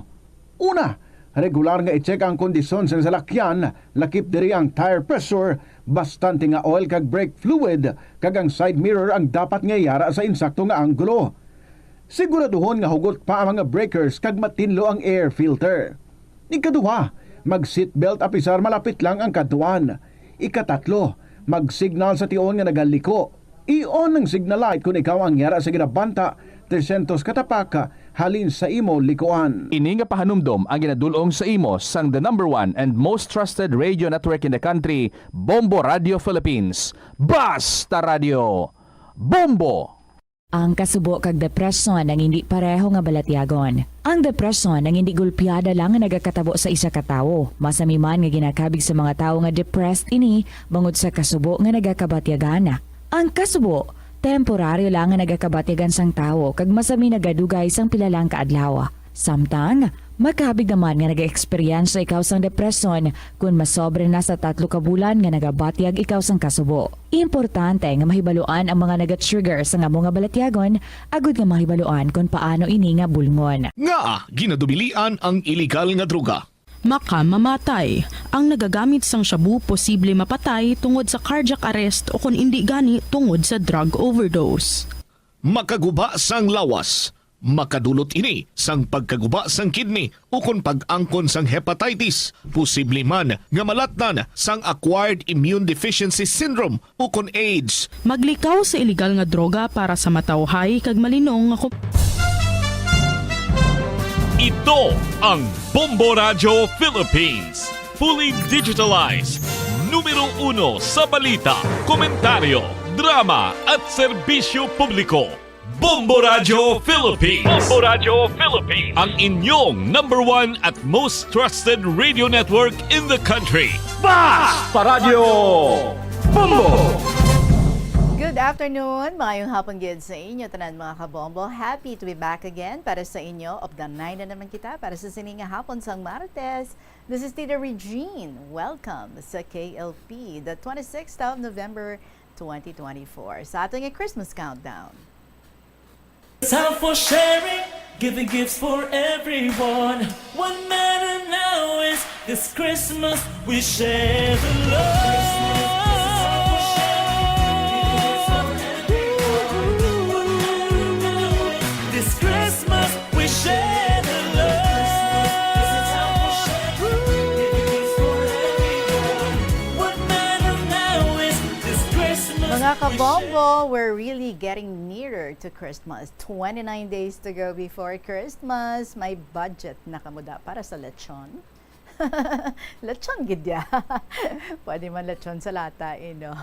Una, regular nga i-check ang kondisyon sang salakyan, lakip diri ang tire pressure, bastante nga oil kag brake fluid, kag ang side mirror ang dapat nga yara sa insakto nga anggulo. Siguraduhon nga hugot pa ang mga breakers kag matinlo ang air filter. Ikaduha, mag-seatbelt apisar malapit lang ang kadtuan. Ikatatlo, mag-signal sa tion nga nagaliko. I-on ang signal light kon ikaw ang yara sa ginabanta tresyentos ka tapak halin sa imo likuan. Ini nga pahanumdom ang ginadul-ong sa imo sang the number one and most trusted radio network in the country, Bombo Radio Philippines. Basta Radio, Bombo! Ang kasubo kag depresyon ang indi pareho nga balatyagon. Ang depresyon ang indi gulpiada lang nga nagakatabo sa isa ka tawo. Masami man nga ginakabig sa mga tawo nga depressed ini bangod sa kasubo nga nagakabatyagan. Ang kasubo, temporaryo lang nga nagakabatyagan sang tawo kag masami nagadugay sang pila lang ka adlaw. Samtang, makabig naman nga nag-eksperyensya ikaw sang depresyon kon masobra na sa tatlo ka bulan nga nagabatyag ikaw sang kasubo. Importante nga mahibaluan ang mga naga-trigger sang amo nga balatyagon agud nga mahibaluan kon paano ini nga bulngon. Ngaa ginadubilian ang iligal nga droga? Makamamatay. Ang nagagamit sang shabu posible mapatay tungod sa cardiac arrest o kon indi gani tungod sa drug overdose. Makaguba sang lawas. Makadulot ini sang pagkaguba sang kidney ukon pag-angkon sang hepatitis. Posible man nga malatnan sang acquired immune deficiency syndrome ukon AIDS. Maglikaw sa iligal nga droga para sa matawhay kag malinong nga kom- Ito ang Bombo Radyo Philippines. Fully digitalized, Numero uno sa balita, komentaryo, drama, at serbisyo publiko. Bombo Radyo Philippines. Bombo Radyo Philippines. Ang inyong number one at most trusted radio network in the country. Basta Radyo Bombo! Good afternoon, maayong hapon gid sa inyo tanan, mga kabombo. Happy to be back again para sa inyo. Updahay na naman kita para sa sini nga hapon sang Martes. This is Tita Regine. Welcome sa K L P, the twenty-sixth of November, twenty twenty-four. Sa aton nga Christmas countdown. Time for sharing, giving gifts for everyone. What matter now is this Christmas we share the love. This Christmas we share the love. What matter now is this Christmas. Mga kabombo, we're really getting nearer to Christmas. Twenty-nine days to go before Christmas. May budget na kamo da para sa lechon? Lechon gid ya. Pwede man lechon sa lata, eh, no?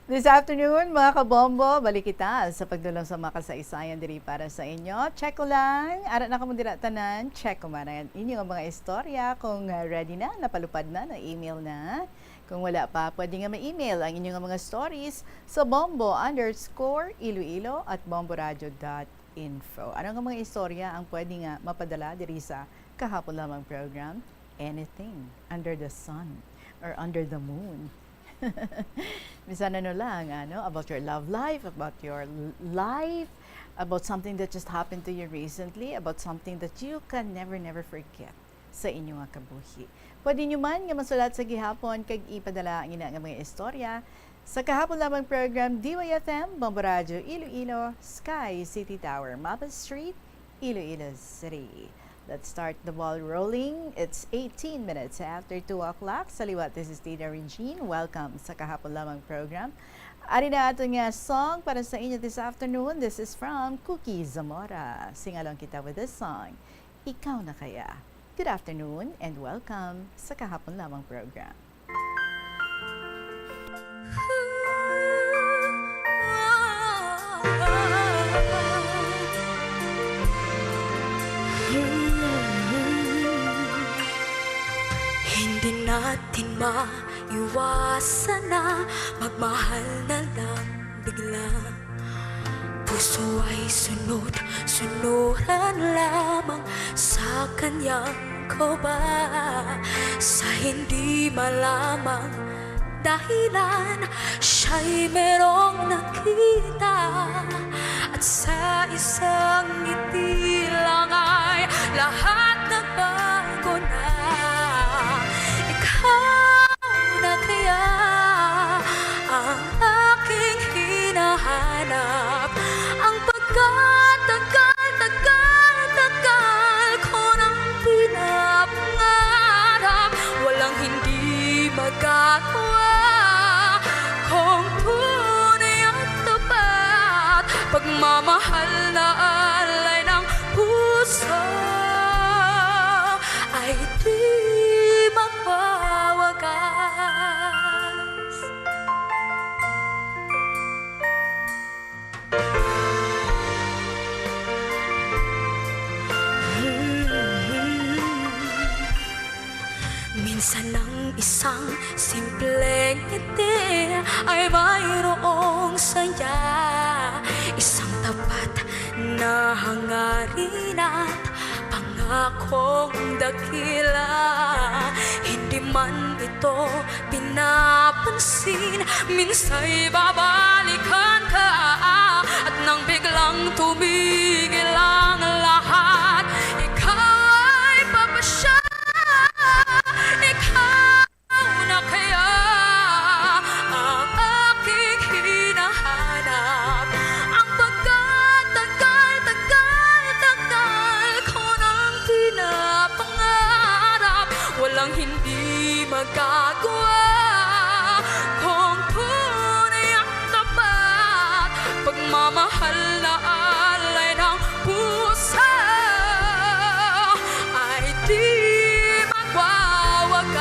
This afternoon, mga kabombo, balik kita sa pagdulong sa mga kasaysayan diri para sa inyo. Check ko lang. Ara na kamo dira tanan. Check ko man ang inyo nga mga istorya. Kung, uh, ready na, napalupad na, na-email na. Kung wala pa, pwede nga ma-email ang inyo nga mga stories sa bombo underscore iloilo at bomboradio dot info. Ano nga mga istorya ang pwede nga mapadala diri sa Kahapon Lamang program? Anything under the sun or under the moon. Bisan ano lang, ano, about your love life, about your l-, life, about something that just happened to you recently, about something that you can never, never forget sa inyo nga kabuhi. Pwede nyo man nga masulat sa gihapon kag ipadala ang ina nga mga istorya sa Kahapon Lamang program, D Y F M, Bombo Radyo Iloilo, Sky City Tower, Mapa Street, Iloilo City. Let's start the ball rolling. It's eighteen minutes after two o'clock. Sa liwat, this is Tita Regine. Welcome sa Kahapon Lamang program. Ari na aton nga song para sa inyo this afternoon. This is from Cookie Zamora. Sing along kita with this song, Ikaw Na Kaya. Good afternoon and welcome sa Kahapon Lamang program. Hindi natin maiwasan na magmahal na lang bigla. Puso ay sunod-sunuran lamang sa kanyang kaba. Sa hindi malamang dahilan, siya'y merong nakita. At sa isang ngiti lang ay lahat nagbago na. Ikaw na kaya ang aking hinahanap? Ang pagkatagal-tagal-tagal ko nang pinapangarap, walang hindi magagawa. Kung tunay at tapat, pagmamahal na alay ng puso ay di magwawakas. Minsan ang isang simpleng ngiti ay mayroong saya, isang tapat na hangarin at pangakong dakila. Hindi man ito pinapansin, minsa'y babalikan ka. At nang biglang tumigil ang lahat, ikaw ay papasya. Ikaw na kaya ang aking hinahanap? Ang pagkatagal-tagal-tagal ko nang pinapangarap, walang hindi magagawa. Kung tunay ang tapat, pagmamahal na alay ng puso ay di magwawakas.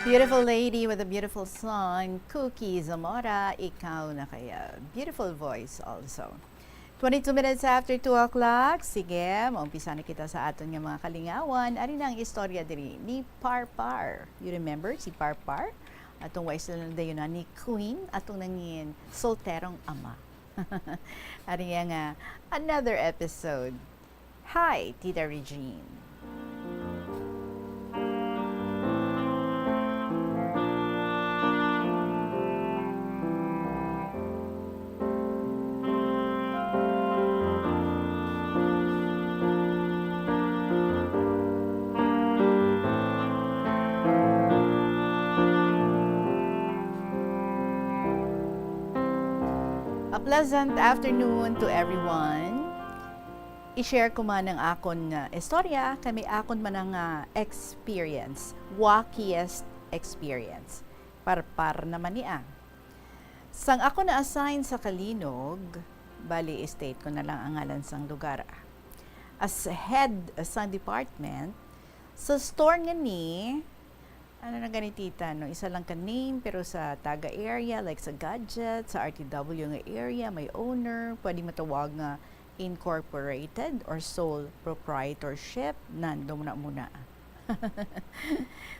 Beautiful lady with a beautiful song, Cookie Zamora, Ikaw Na Kaya. Beautiful voice also. Twenty-two minutes after two o'clock. Sige, maumpisa na kita sa aton nga mga kalingawan. Ari na ang istorya diri ni Parpar. You remember si Parpar? Atong wais lang dayon na ni Queen, atong nangin solterong ama. Ari nga, another episode. Hi, Tita Regine. A pleasant afternoon to everyone. I-share ko man ang akon nga istorya, kay may akon man ang, ah, experience, wakiest experience. Parpar naman niya. Sang ako na-assign sa Calinog, bali, state ko na lang ang ngalan sang lugar, ah. As head sang department, sa store nga ni, ano na gani, tita, no? Isa lang ka name, pero sa Taga area, like sa Gadget, sa R T W nga area, may owner, pwede matawag nga incorporated or sole proprietorship, nandong na muna.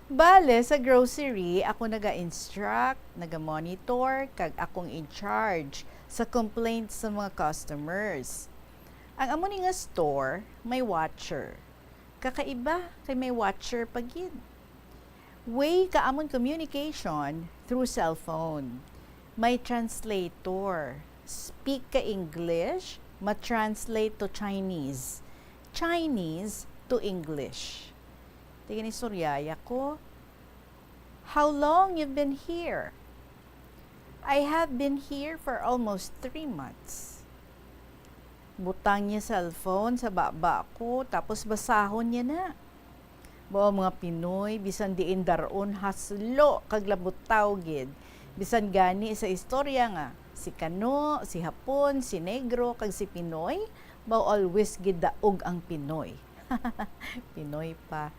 Bale, sa grocery, ako naga-instruct, naga-monitor, kag akong in charge sa complaints sa mga customers. Ang amo ni nga store, may watcher. Kakaiba, kay may watcher pa gid. Way ka amon communication through cellphone. May translator. Speak ka English, ma-translate to Chinese. Chinese to English. Tigani suryaya ko, "How long you've been here?" "I have been here for almost three months." Butang niya cellphone sa baba ko, tapos basahon niya na. Mao mga Pinoy, bisan diin dar-on, haslo kag labutaw gid. Bisan gani sa istorya nga si Kano, si Hapon, si Negro, kag si Pinoy, mao always gid daog ang Pinoy. Pinoy pa.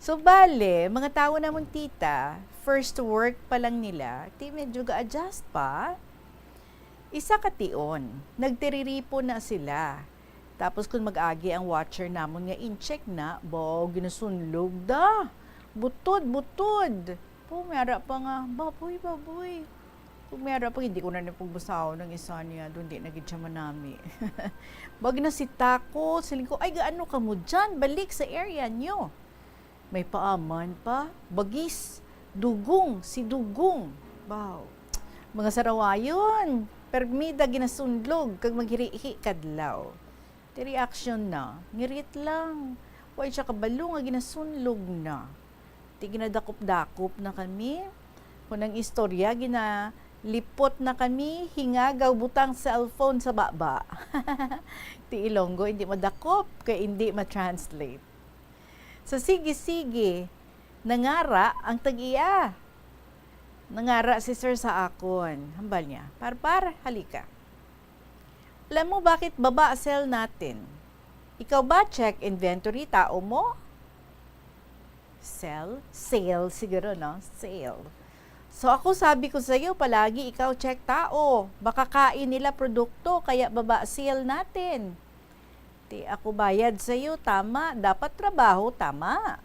So, bale, mga tawo namon, tita, first work pa lang nila, ti medyo ga-adjust pa. Isa ka tion, nagtiriripon na sila. Tapos kung mag-agi ang watcher namon nga in-check na, ba, ginasunlog da. Butod, butod. Po, may ara pa nga, "Baboy, baboy." Kung may ara pa, hindi ko na nipagbasahon ang isa niya, doon di na gid siya manami. Bag na si Tako, siling ko, "Ay, gaano ka mo dyan? Balik sa area nyo." May paaman pa, bagis, dugong, si dugong. Baw. Mga sarawayon, permi da ginasunlog kag maghirihi kadlaw. Ti reaction na, ngirit lang. Way siya kabalo nga ginasunlog na. Ti ginadakop-dakop na kami. Kung ang istorya, ginalipot na kami, hingagaw butang cellphone sa baba. Ti Ilonggo, hindi madakop, kay hindi ma-translate. Sa sige-sige, nangara ang tag-iya. Nangara si sir sa akon. Hambal niya, "Parpar, halika. Alam mo bakit baba sell natin? Ikaw ba check inventory tao mo?" Sell? Sale siguro, no? Sale. So ako, sabi ko sa'yo, palagi ikaw check tao. Baka kain nila produkto, kaya baba sale natin. Ti ako, bayad sa'yo, tama. Dapat trabaho, tama.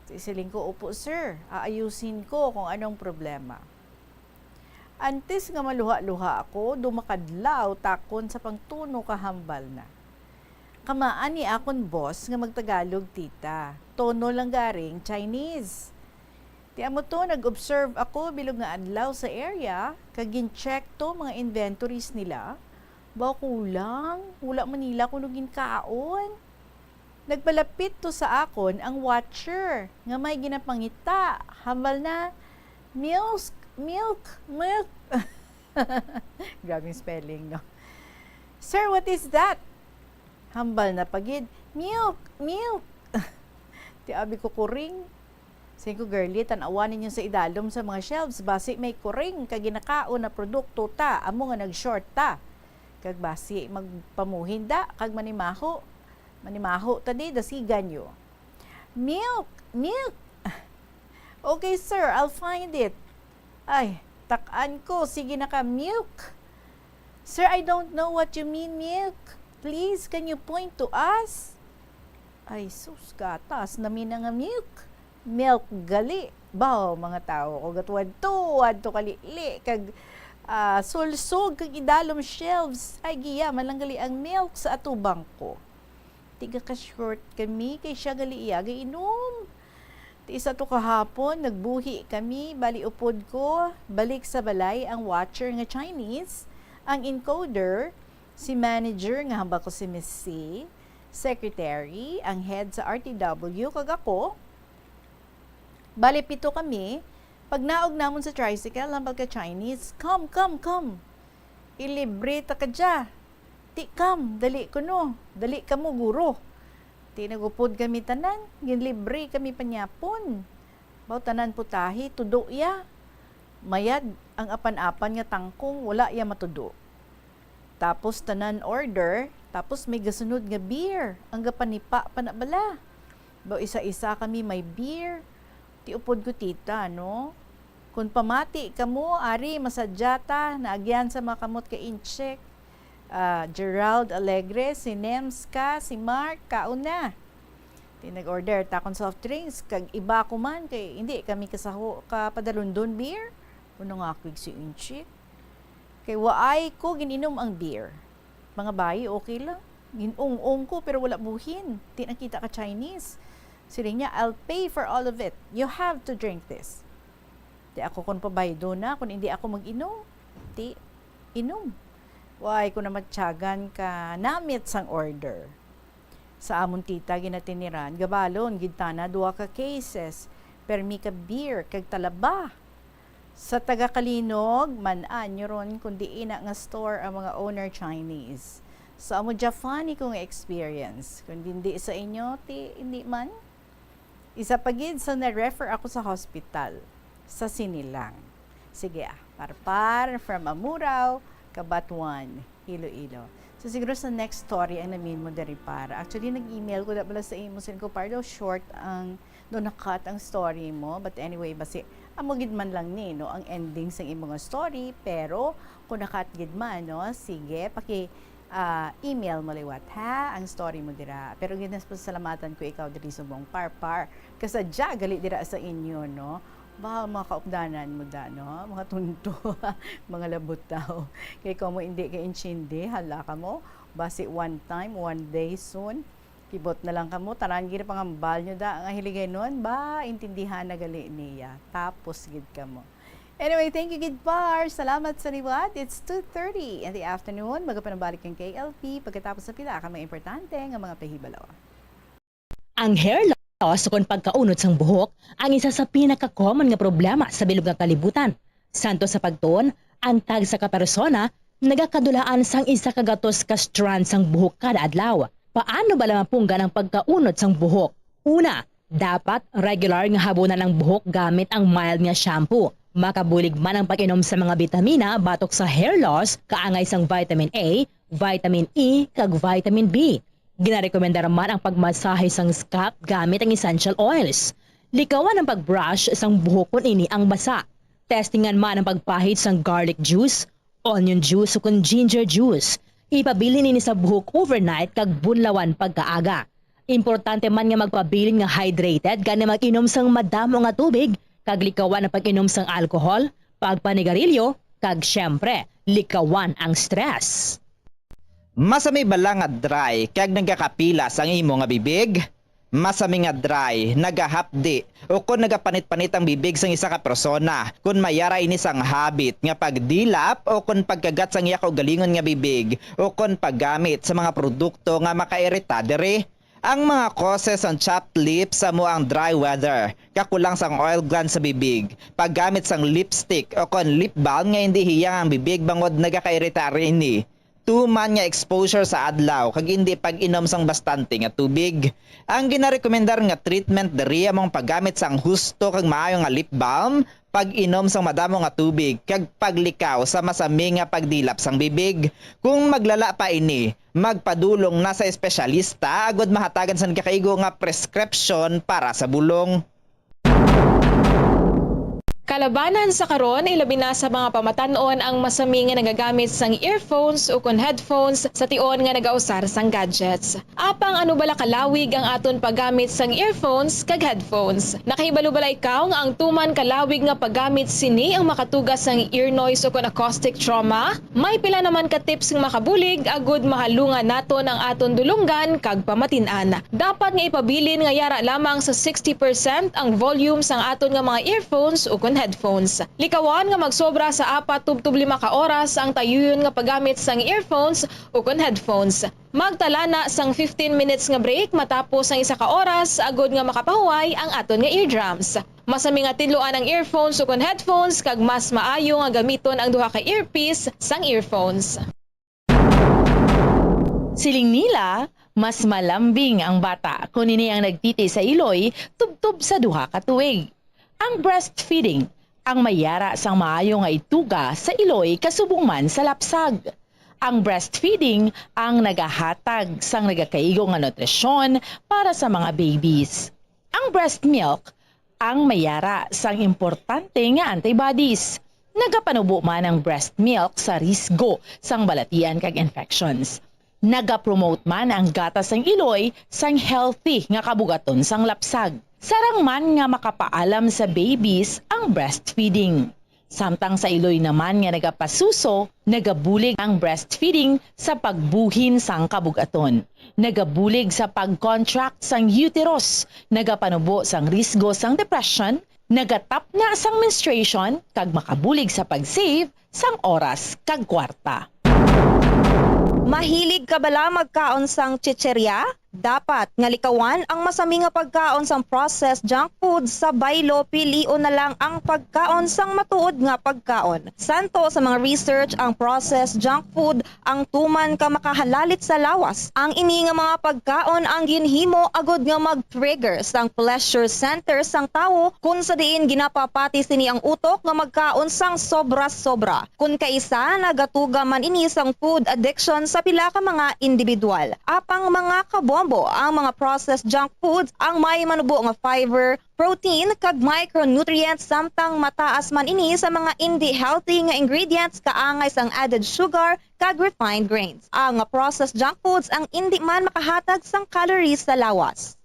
Ti siling ko, "Opo, sir. Aayusin ko kung anong problema." Antes nga maluha-luha ako, dumakadlaw takon sa pangtuno kahambal na. Kamaan ni akon boss nga magtagalog, tita. Tono lang garing Chinese. Ti amo to, nag-observe ako bilog nga adlaw sa area, kag gin-check to mga inventories nila. Ba, kulang, wala man nila kuno ginkaon. Nagpalapit to sa akon ang watcher nga may ginapangita. Hambal na, "Milk, milk, milk." Grabing spelling, no? "Sir, what is that?" Hambal na pa gid, "Milk, milk." Ti abi ko, "Kuring." Siling ko, "Girlie, tan-awa ninyo sa idalom sa mga shelves, basi may kuring kag ginakaon na produkto ta, amo nga nag-short ta. Kag basi magpamuhin da kag manimaho, manimaho ta di, dasigan nyo." "Milk! Milk!" "Okay, sir, I'll find it." Ay, tak-an ko, sige na ka, "Milk." "Sir, I don't know what you mean, milk. Please, can you point to us?" Ay, sus, gatas na mi na nga milk. Milk gali. Baw, mga tawo ko, gatwad-tuwad to kalili, kag, ah, sulsog, kag idalom shelves. Ay, giya, man lang gali ang milk sa atubang ko. Tiga ka short kami, kay siya gali iya gainom. Ti isa to kahapon, nagbuhi kami, bali upod ko, balik sa balay ang watcher nga Chinese, ang encoder, si manager nga hambal ko si Miss C, secretary, ang head sa R T W, kag ako. Bali pito kami, pagnaog namon sa tricycle, hambal ka Chinese, "Come, come, come. Ilibre ta ka dya." "Ti, come, dali kuno. Dali kamo, guro." Ti nagupod kami tanan, ginlibre kami panyapon. Baw tanan putahi, tudo iya. Mayad ang apan-apan nga tangkong, wala iya matudo. Tapos tanan order, tapos may gasunod nga beer. Ang gapanipa pa na bala. Baw isa-isa kami may beer. Ti upod ko, tita, no? Kung pamati kamo, ari, masadya ta, naagyan sa mga kamot ka inchik. Ah, Gerald Alegre, si Nems ka, si Mark, kaon na. Ti nag-order ta kon soft drinks, kag iba ko man, kay hindi kami kasaho ka padalundon beer. Kuno nga ako si inchik. Kay waay ko gin-inom ang beer. Mga bayi, okay lang. Gin-ung-ung ko, pero wala buhin. Ti nakita ka Chinese. Siling niya, "I'll pay for all of it. You have to drink this." Ti ako kon pabaydo na, kon hindi ako mag-inom. Ti, inom. Waay ko na matyagan ka namit sang order. Sa amon tita ginatiniran, gabalon gid tana duha ka cases, permi ka beer, kag talaba. Sa taga Kalinog, man-an nyo ron kung diin na nga store ang mga owner Chinese. Sa amo dya, funny ko nga experience. Kung hindi sa inyo, ti hindi man. Isa pa gid sa na-refer ako sa hospital, sa Sinilang. Sige ah, Parpar from Amurao, Cabatuan, Iloilo. So siguro sa next story ang namin mo diri para. Actually, nag-email ko na pala sa imo, sin ko, "Par, daw short ang, daw na-cut ang story mo." But anyway, basi amo gid man lang ni, no, ang ending sang imo nga story, pero kung na-cut gid man, no, sige, paki, ah, email mo liwat, ha, ang story mo dira. Pero ginasalamatan ko ikaw diri subong, Parpar, kasadya gali dira sa inyo, no. Ba, mga kaupdanan mo da, no? Mga tunto, mga labutaw. Kay kamo hindi ka intindi, hala kamo. Basi one time, one day soon. Kibot na lang kamo, tanan gid pangambal nyo da nga hiligaynon, ba, intindihan na gali niya. Tapos gid kamo. Anyway, thank you gid, Par. Salamat sa liwat. It's two thirty in the afternoon. Magapanabalik ang K L P pagkatapos sa pila ka mga importante nga mga pahibalo. Ang hair loss ukon pagkaunod sang buhok ang isa sa pinaka-common nga problema sa bilog nga kalibutan. Santo sa pagtuon, ang tagsa ka persona nagakadulaan sang isa ka gatos ka strand sang buhok kada adlaw. Paano bala mapunggan ang pagkaunod sang buhok? Una, dapat regular nga habunan ang buhok gamit ang mild nga shampoo. Makabulig man ang pag-inom sa mga bitamina batok sa hair loss, kaangay sang vitamin A, vitamin E, kag vitamin B. Ginarekomendar man ang pagmasahe sang scalp gamit ang essential oils. Likawan ang pag-brush sang buhok kon ini ang basa. Testingan man ang pagpahid sang garlic juice, onion juice, ukon ginger juice. Ipabilin ini sa buhok overnight kag bunlawan pagkaaga. Importante man nga magpabilin nga hydrated, gani mag-inom sang madamo nga tubig, kag likawan ang pag-inom sang alcohol, pagpanigarilyo, kag, siyempre, likawan ang stress. Masami bala nga dry kag nagakapilas ang imo nga bibig? Masami nga dry, nagahapdi, ukon nagapanit-panit ang bibig sang isa ka persona kon may ara ini sang habit nga pagdilap ukon pagkagat sang iya kaugalingon nga bibig ukon paggamit sa mga produkto nga makairita diri. Ang mga causes sang chapped lips amo ang dry weather, kakulang sang oil gland sa bibig, paggamit sang lipstick ukon lip balm nga indi hiyang ang bibig bangod nagakairita ini, tuman nga exposure sa adlaw kag indi pag-inom sang bastante nga tubig. Ang ginarekomendar nga treatment diri amo ang paggamit sang husto kag maayo nga lip balm, pag-inom sang madamo nga tubig, kag paglikaw sa masami nga pagdilap sang bibig. Kung maglala pa ini, magpadulong na sa espesyalista agod mahatagan sang gakaigo nga preskripsyon para sa bulong. Kalabanan sa karon, ilabi na sa mga pamatan-on ang masami nga nagagamit sang earphones ukon headphones sa tion nga nagausar sang gadgets. Apang ano bala kalawig ang aton paggamit sang earphones kag headphones? Nakahibalo bala ikaw nga ang tuman kalawig nga paggamit sini ang makatuga sang ear noise ukon acoustic trauma? May pila naman ka tips nga makabulig agud mahalungan naton ang aton dulonggan kag pamatin-an. Dapat nga ipabilin nga yara lamang sa sixty percent ang volume sang aton nga mga earphones ukon headphones. Likawan nga magsobra sa apat tubtob lima ka oras ang tayuyon nga paggamit sang earphones ukon headphones. Magtala na sang fifteen minutes nga break matapos ang isa ka oras agud nga makapahuway ang aton nga eardrums. Masami nga tidloan ang earphones ukon headphones kag mas maayo nga gamiton ang duha ka earpiece sang earphones. Siling nila, mas malambing ang bata kon ini ang nagtiti sa iloy tubtob sa duha ka tuig. Ang breastfeeding ang may yara sang maayo nga ituga sa iloy kasubong man sa lapsag. Ang breastfeeding ang nagahatag sang nagakaigo nga nutrisyon para sa mga babies. Ang breast milk ang may yara sang importante nga antibodies. Nagapanubo man ang breast milk sa risgo sang balatian kag infections. Nagapromote man ang gatas sang iloy sang healthy nga kabugaton sang lapsag. Sarang man nga makapaalam sa babies ang breastfeeding. Samtang sa iloy naman nga nagapasuso, nagabulig ang breastfeeding sa pagbuhin sang kabugaton. Nagabulig sa pag-contract sang uterus, nagapanubo sang risgo sang depression, nagatapna sang menstruation, kag makabulig sa pag-save sang oras kag kwarta. Mahilig ka bala magkaon sang chicherya? Dapat nga likawan ang masami nga pagkaon sang processed junk food sa baylo, pilion na lang ang pagkaon sang matuod nga pagkaon. Santo sa mga research, ang processed junk food ang tuman ka makahalalit sa lawas. Ang ini nga mga pagkaon ang ginhimo agud nga mag-trigger sang pleasure center sang tawo, kun sa diin ginapapati sini ang utok nga magkaon sang sobra-sobra. Kun kaisa, nagatuga man ini sang food addiction sa pila ka mga individual. Apang mga kabombo, ang mga processed junk foods ang may manubo nga fiber, protein, kag micronutrients, samtang mataas man ini sa mga indi healthy nga ingredients kaangay sang added sugar kag refined grains. Ang processed junk foods ang indi man makahatag sang calories sa lawas.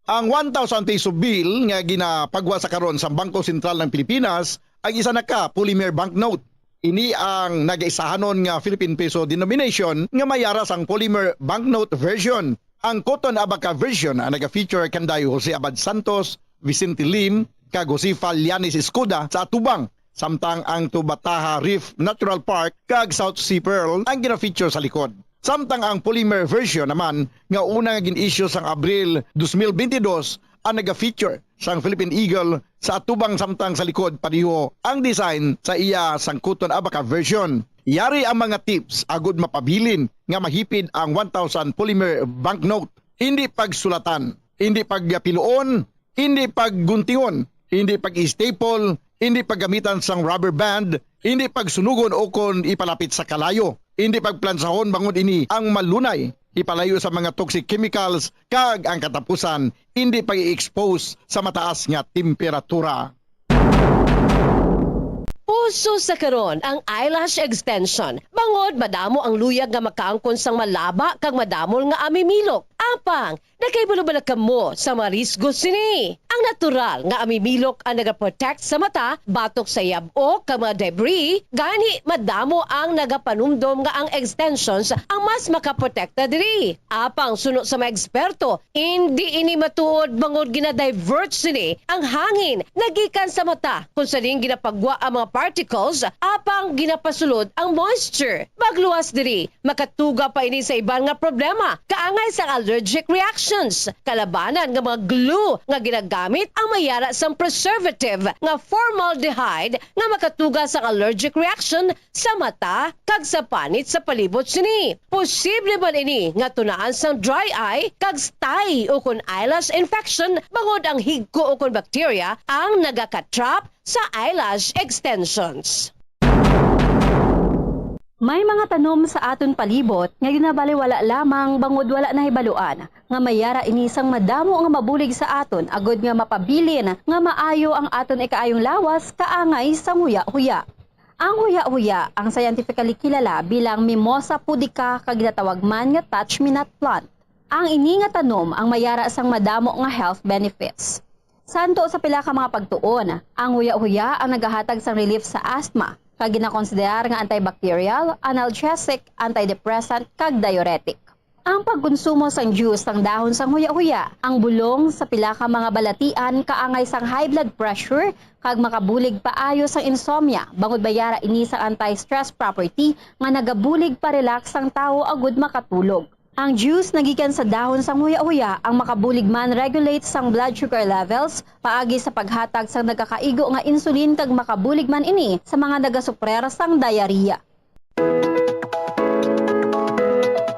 Ang one thousand peso bill nga ginapagwa sa karon sa Bangko Sentral ng Pilipinas ang isa na ka polymer banknote. Ini ang nagaisahanon nga Philippine peso denomination nga may yara sang polymer banknote version. Ang Cotton Abaca version ang naga-feature kanday Jose Abad Santos, Vicente Lim, kag Josefa Llanes Escoda sa atubang, samtang ang Tubataha Reef Natural Park kag South Sea Pearl ang gina-feature sa likod. Samtang ang polymer version naman nga una nga gin-issue sang Abril dos mil bentidós ang naga-feature sang Philippine Eagle sa atubang, samtang sa likod pareho ang design sa iya sang Cotton Abaca version. Yari ang mga tips agud mapabilin nga mahipid ang one thousand polymer banknote. Hindi pagsulatan, hindi pagpiluon, hindi pagguntingon, hindi pag-staple, hindi paggamitan sang rubber band, hindi pagsunugon ukon ipalapit sa kalayo, hindi pagplansahon bangod ini ang malunay ipalayo sa mga toxic chemicals, kag ang katapusan, hindi pag-i-expose sa mataas nga temperatura. Uso sa karon ang eyelash extension, bangod madamo ang luyag nga makaangkon sang malaba kag madamol nga amimilok. Apang, nakahibalo bala kamo sa mga risgo sini? Ang natural nga amimilok ang nagaprotect sa mata batok sa yab-ok kag mga debris, gani madamo ang nagapanumdom nga ang extensions ang mas makaprotekta diri. Apang suno sa mga eksperto, indi ini matuod bangod gina-divert sini ang hangin nga gikan sa mata, kung sa diin ginapagwa ang mga particles apang ginapasulod ang moisture. Magluwas diri, makatuga pa ini sa iban nga problema, kaangay sang allergic reactions. Kalabanan nga mga glue nga ginagamit ang may yara sang preservative nga formaldehyde nga makatuga sang allergic reaction sa mata kag sa panit sa palibot sini. Posible man ini nga tunaan sang dry eye kag stye ukon eyelash infection bangod ang higko ukon bakterya ang nagaka-trap sa eyelash extensions. May mga tanom sa aton palibot nga ginabaliwala lamang bangod wala nahibaluan nga may yara ini sang madamo nga mabulig sa aton agod nga mapabilin nga maayo ang aton ikaayong lawas kaangay sang huya-huya. Ang huya-huya ang scientifically kilala bilang Mimosa pudica kag ginatawag man nga touch-me-not plant. Ang ini nga tanom ang may yara sang madamo nga health benefits. Santo sa pila ka mga pagtuon, ang huya-huya ang nagahatag sang relief sa asthma, kag ginakonsiderar nga antibacterial, analgesic, antidepressant, kag diuretic. Ang pagkonsumo sang juice sang dahon sang huya-huya, ang bulong sa pila ka mga balatian kaangay sang high blood pressure kag makabulig paayo sang insomnia, bangod may yara ini sang anti-stress property nga nagabulig pa-relax sang tawo agud makatulog. Ang juice nagikan sa dahon sang huya-huya ang makabulig man regulate sang blood sugar levels paagi sa paghatag sang nagakaigo nga insulin kag makabulig man ini sa mga nagasuprer sang diarrhea.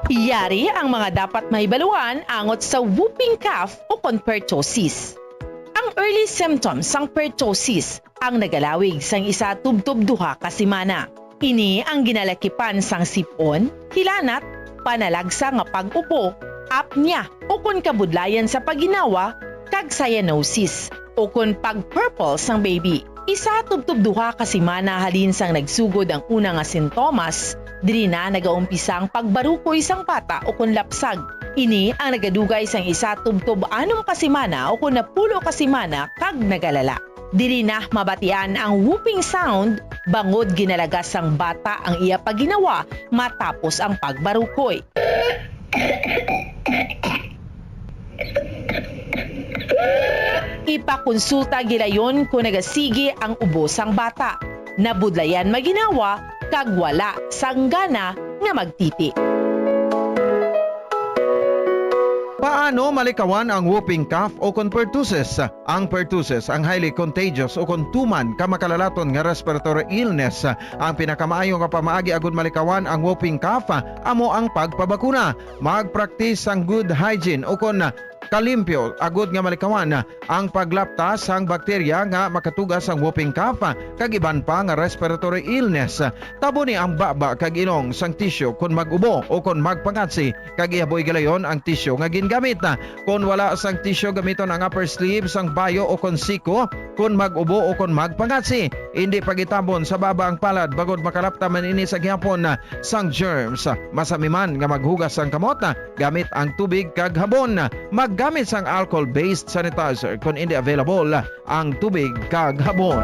Yari ang mga dapat mahibaluan angot sa whooping cough o kon pertussis. Ang early symptoms sang pertussis ang nagalawig sang isa tubtob duha ka semana. Ini ang ginalakipan sang sip-on, hilanat, panalagsa nga pag-ubo, apnea, ukon kabudlayan sa pagginawa, kag cyanosis, ukon pag-purple sang baby. Isa tubtob duha ka semana halin sang nagsugod ang una nga sintomas, diri na nagaumpisa ang pagbarukoy sang bata ukon lapsag. Ini ang nagadugay sang isa tubtob anom ka semana ukon napulo ka semana kag nagalala. Diri na mabatian ang whooping sound bangod ginalagas sang bata ang iya pagginawa matapos ang pagbarukoy. Ipakonsulta gilayon kon nagasigi ang ubo sang bata, nabudlayan maginawa, kag wala sang gana nga magtiti. Paano malikawan ang whooping cough o kon pertussis? Ang pertussis ang highly contagious o kon tuman ka makalalaton nga respiratory illness. Ang pinakamaayo nga pamaagi agud malikawan ang whooping cough amo ang pagpabakuna. Mag-practice sang good hygiene o kon kalimpyo agud nga malikawan ang paglapta sang bakterya nga makatuga sang whooping cough kag iban pa nga respiratory illness. Taboni ang baba kag ilong sang tisyu kon mag-ubo o kon magpangatsi, kag ihaboy gilayon ang tisyu nga gingamit. Kon wala sang tisyu, gamiton ang upper sleeve sang bayo o kon siko kon mag-ubo o kon magpangatsi. Indi pagitabon sa baba ang palad bangod makalapta man ini sa gihapon sang germs. Masami man nga maghugas sang kamot gamit ang tubig kag habon. Maggamit sang alcohol-based sanitizer kon indi available ang tubig kag habon.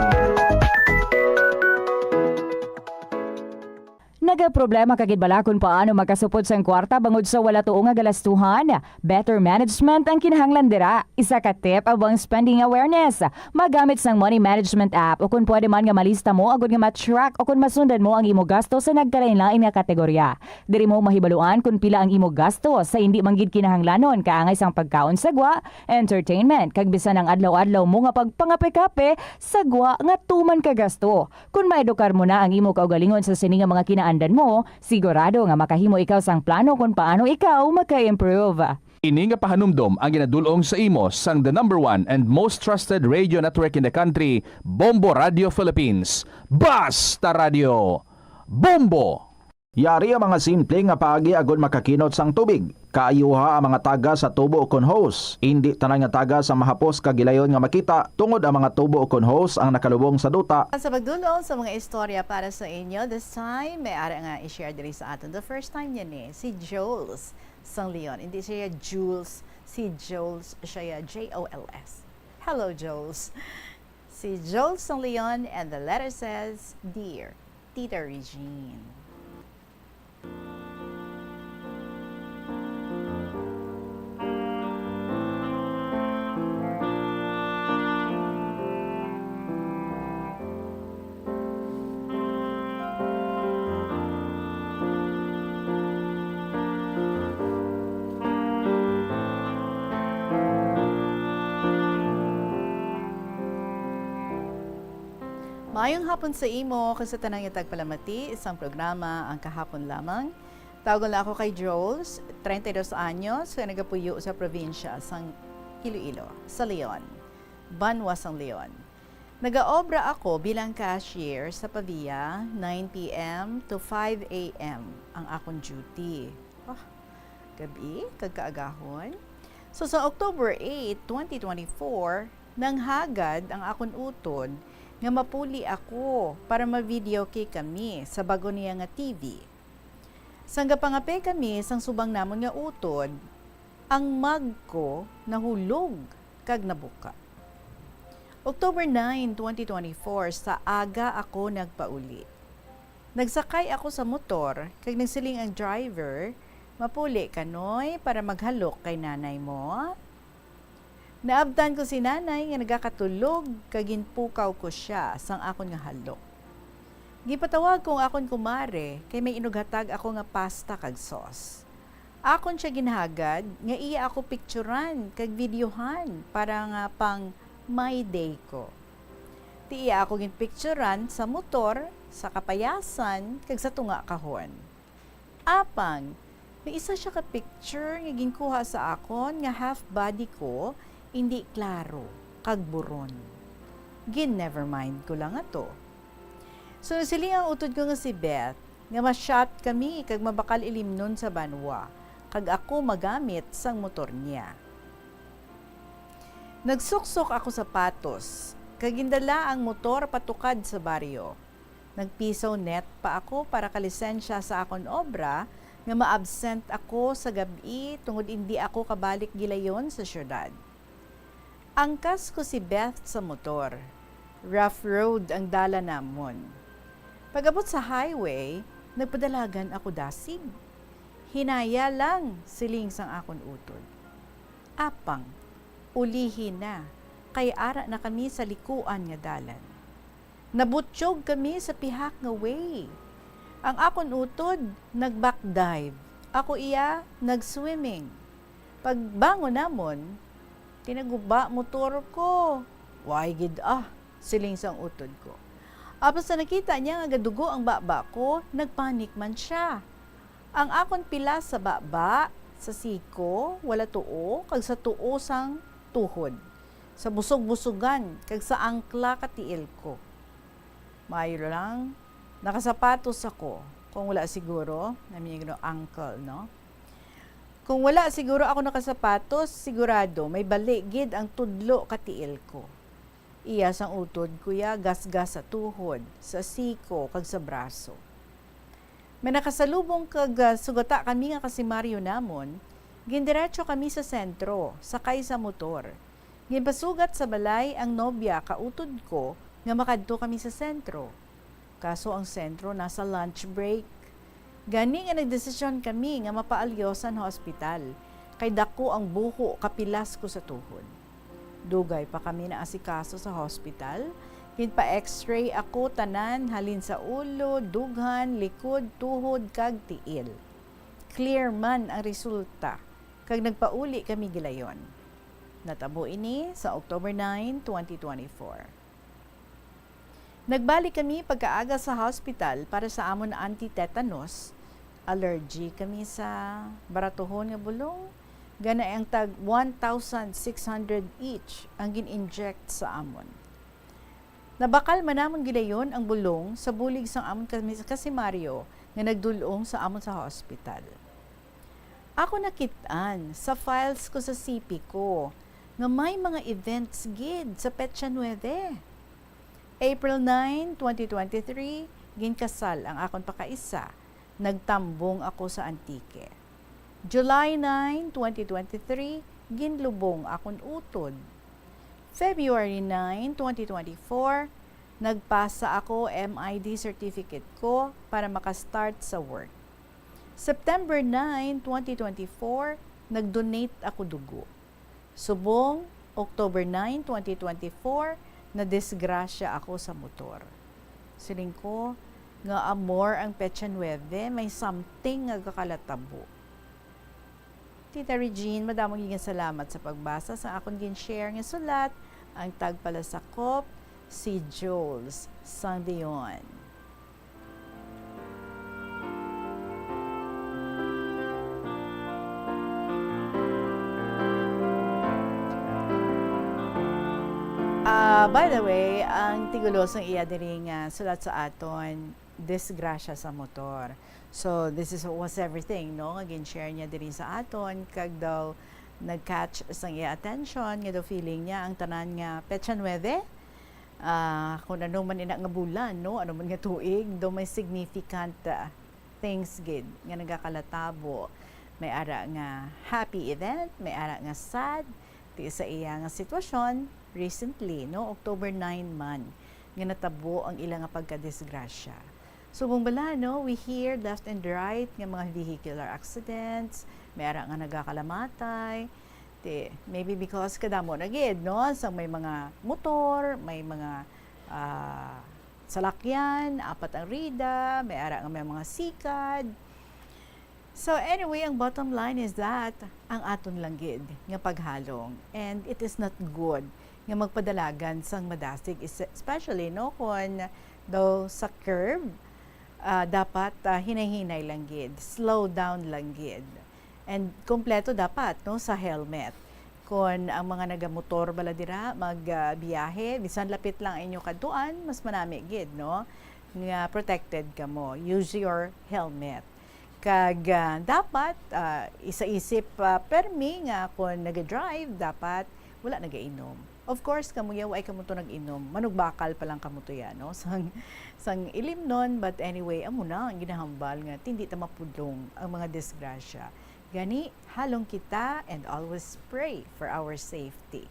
Nagaproblema ka gid bala kon paano makasupot sang kwarta bangod sa wala tuo nga galastuhan? Better management ang kinahanglan dira. Isa ka tip amo ang spending awareness. Magamit sang money management app o kon pwede man nga malista mo agud nga ma-track o kon masundan mo ang imo gasto sa nagkalainlain nga kategorya. Diri mo mahibaluan kon pila ang imo gasto sa indi man gid kinahanglanon kaangay sang pagkaon sa gwa, entertainment, kag bisan ang adlaw-adlaw mo nga pagpangape-kape sa gwa nga tuman ka gasto. Kon maedukar mo na ang imo kaugalingon sa sini nga mga kinaandan mo, sigurado nga makahimo ikaw sang plano kon paano ikaw maka-improve. Ini nga pahanumdom ang ginadul-ong sa imo sang the number one and most trusted radio network in the country, Bombo Radio Philippines. Basta Radio! Bombo! Yari ang mga simple nga paagi agod makakinot sang tubig. Kaayuha ang mga taga sa tubo ukon hose. Indi tanan nga taga sa mahapos kag gilayon nga makita, tungod ang mga tubo ukon hose ang nakalubong sa duta. Sa pagdul-ong sa mga istorya para sa inyo, this time, may ara nga i-share diri sa aton. The first time niya ni, si Jols sang Leon. Hindi siya Jules, si Jols siya, J O L S. Hello, Jols. Si Joel Song Leon, and the letter says, "Dear Tita Regine." Maayong hapon sa imo kag sa tanan nga tagpalamati sang programa Ang Kahapon Lamang. Tawgon lang ako kay Jules, treinta y dos anyos, nga nagapuyo sa probinsya sang Iloilo, sa Leon, banwa sang Leon. Nagaobra ako bilang cashier sa Pavia, nine p m to five a m ang akon duty. Ah, gabi kag kaagahon. So, sa October eight, twenty twenty-four, nanghagad ang akon utod nga mapuli ako para ma-videoke kami sa bag-o niya nga T V. Sang gapangape kami sang subang namon nga utod, ang mug ko nahulog kag nabuka. October nine, twenty twenty-four, sa aga ako nagpauli. Nagsakay ako sa motor kag nagsiling ang driver, "Mapuli ka, Noy, para maghalok kay nanay mo." Naabtan ko si nanay nga nagakatulog kag ginpukaw ko sia sang akon nga halok. Gipatawag ko ang akon kumare kay may inughatag ako nga pasta kag sauce. Akon sia ginhagad nga iya ako picturan kag videohan para nga pang my day ko. Ti iya ako ginpicturan sa motor, sa kapayasan, kag sa tunga kahon. Apang, may isa sia ka picture nga ginkuha sa akon nga half body ko, indi klaro, kag buron. Gin-never mind ko lang ato. So, nasiling ang utod ko nga si Beth nga ma-shot kami kag mabakal ilimnon sa banwa, kag ako magamit sang motor niya. Nagsuksok ako sapatos, kag gindala ang motor patukad sa baryo. Nagpiso net pa ako para kalisensya sa akon obra nga ma-absent ako sa gab-i tungod indi ako kabalik gilayon sa syudad. Angkas ko si Beth sa motor. Rough road ang dala namon. Pag-abot sa highway, nagpadalagan ako dasig. "Hinaya lang," siling sang akon utod. Apang, ulihi na, kay ara na kami sa likuan nga dalan. Nabutyog kami sa pihak nga way. Ang akon utod nag-back dive. Ako iya nag-swimming. Pagbangon namon, tinaguba motor ko. "Way gid ah," siling sang utod ko. Apos sa nakita niya nga gadugo ang baba ko, nagpanik man siya. Ang akon pilas sa baba, sa siko, wala tuo, kag sa tuo sang tuhod, sa busog-busugan, kag sa angkla ka tiil ko. Maayo lang, nakasapatos ako. Kung wala siguro, I mean, you know, ankle, no? Kung wala siguro ako nakasapatos, sigurado may bali gid ang tudlo ka tiil ko. Iya sang utod ko ya gasgas sa tuhod, sa siko, kag sa braso. May nakasalubong kag, ah, sugata kami nga kasimaryo namon, gindiretso kami sa sentro, sakay sa motor. Ginpasugat sa balay ang nobya ka utod ko nga makadto kami sa sentro. Kaso ang sentro nasa lunch break. Gani nga nagdesisyon kami nga mapaalyo sa hospital, kay daku ang buho kapilas ko sa tuhod. Dugay pa kami naasikaso sa hospital. Ginpa-X-ray ako tanan, halin sa ulo, dughan, likod, tuhod, kag tiil. Clear man ang resulta, kag nagpauli kami gilayon. Natabo ini sa October nine, twenty twenty-four. Nagbalik kami pagkaaga sa hospital para sa amon anti-tetanus. Allergy kami sa baratuhon nga bulong. Ganay ang tag one thousand six hundred each ang gin-inject sa amon. Nabakal man namon gilayon ang bulong sa bulig sang amon kami-, kasimaryo nga nagdul-ong sa amon sa hospital. Ako nakit-an sa files ko sa C P ko nga may mga events gid sa petsa nuebe. April nine, twenty twenty-three, ginkasal ang akon pakaisa. Nagtambong ako sa Antique. July nine, twenty twenty-three, ginlubong akon utod. February nine, twenty twenty-four, nagpasa ako M I D certificate ko para maka-start sa work. September nine, twenty twenty-four, nag-donate ako dugo. Subong, October nine, twenty twenty-four, nadisgrasya ako sa motor. Siling ko, nga amor ang petsa nuebe, may something nga gakalatabo. Tita Regine, madamo nga salamat sa pagbasa sa akon gin-share nga sulat, ang tagpalasakop, si Jules Sandion. Ah, By the way, ang tigulos sang iya diri nga sulat sa aton, disgrasya sa motor. So, this is, was everything, no, nga gin-share niya diri sa aton, kag daw nag-catch sang iya attention nga daw feeling niya ang tanan nga petsa nuebe, ah, kung ano man ina nga bulan, no, ano man nga tuig, daw may significant, ah, things gid nga nagakalatabo. May ara nga happy event, may ara nga sad. Ti sa iya nga sitwasyon, recently, no, October nine man nga natabo ang ila nga pagkadisgrasya. Subong bala, no, we hear left and right nga mga vehicular accidents, may ara nga nagakalamatay. Ti, maybe because kadamo na gid, no, sang may mga motor, may mga, ah, salakyan, apat ang rida, may ara nga may mga sikad. So anyway, ang bottom line is that ang aton lang gid nga paghalong, and it is not good nga magpadalagan sang madasig, es-, especially, no, kon daw sa curb, ah, dapat, ah, hinay-hinay lang gid, slow down lang gid. And kompleto dapat, no, sa helmet. Kon ang mga nagamotor bala dira mag, ah, biyahe, bisan lapit lang ang inyo kadtuan, mas manami gid, no, nga protected kamo. Use your helmet. Kag, ah, dapat, ah, isaisip, ah, permi nga kon naga-drive, dapat wala nagainom. Of course, kamo ya, way kamo to nag-inom. Manugbakal pa lang kamo to ya, no? Sang, sang ilimnon, but anyway, amo na ang ginahambal nga hindi ta mapudlong ang mga disgrasya. Gani, halong kita and always pray for our safety.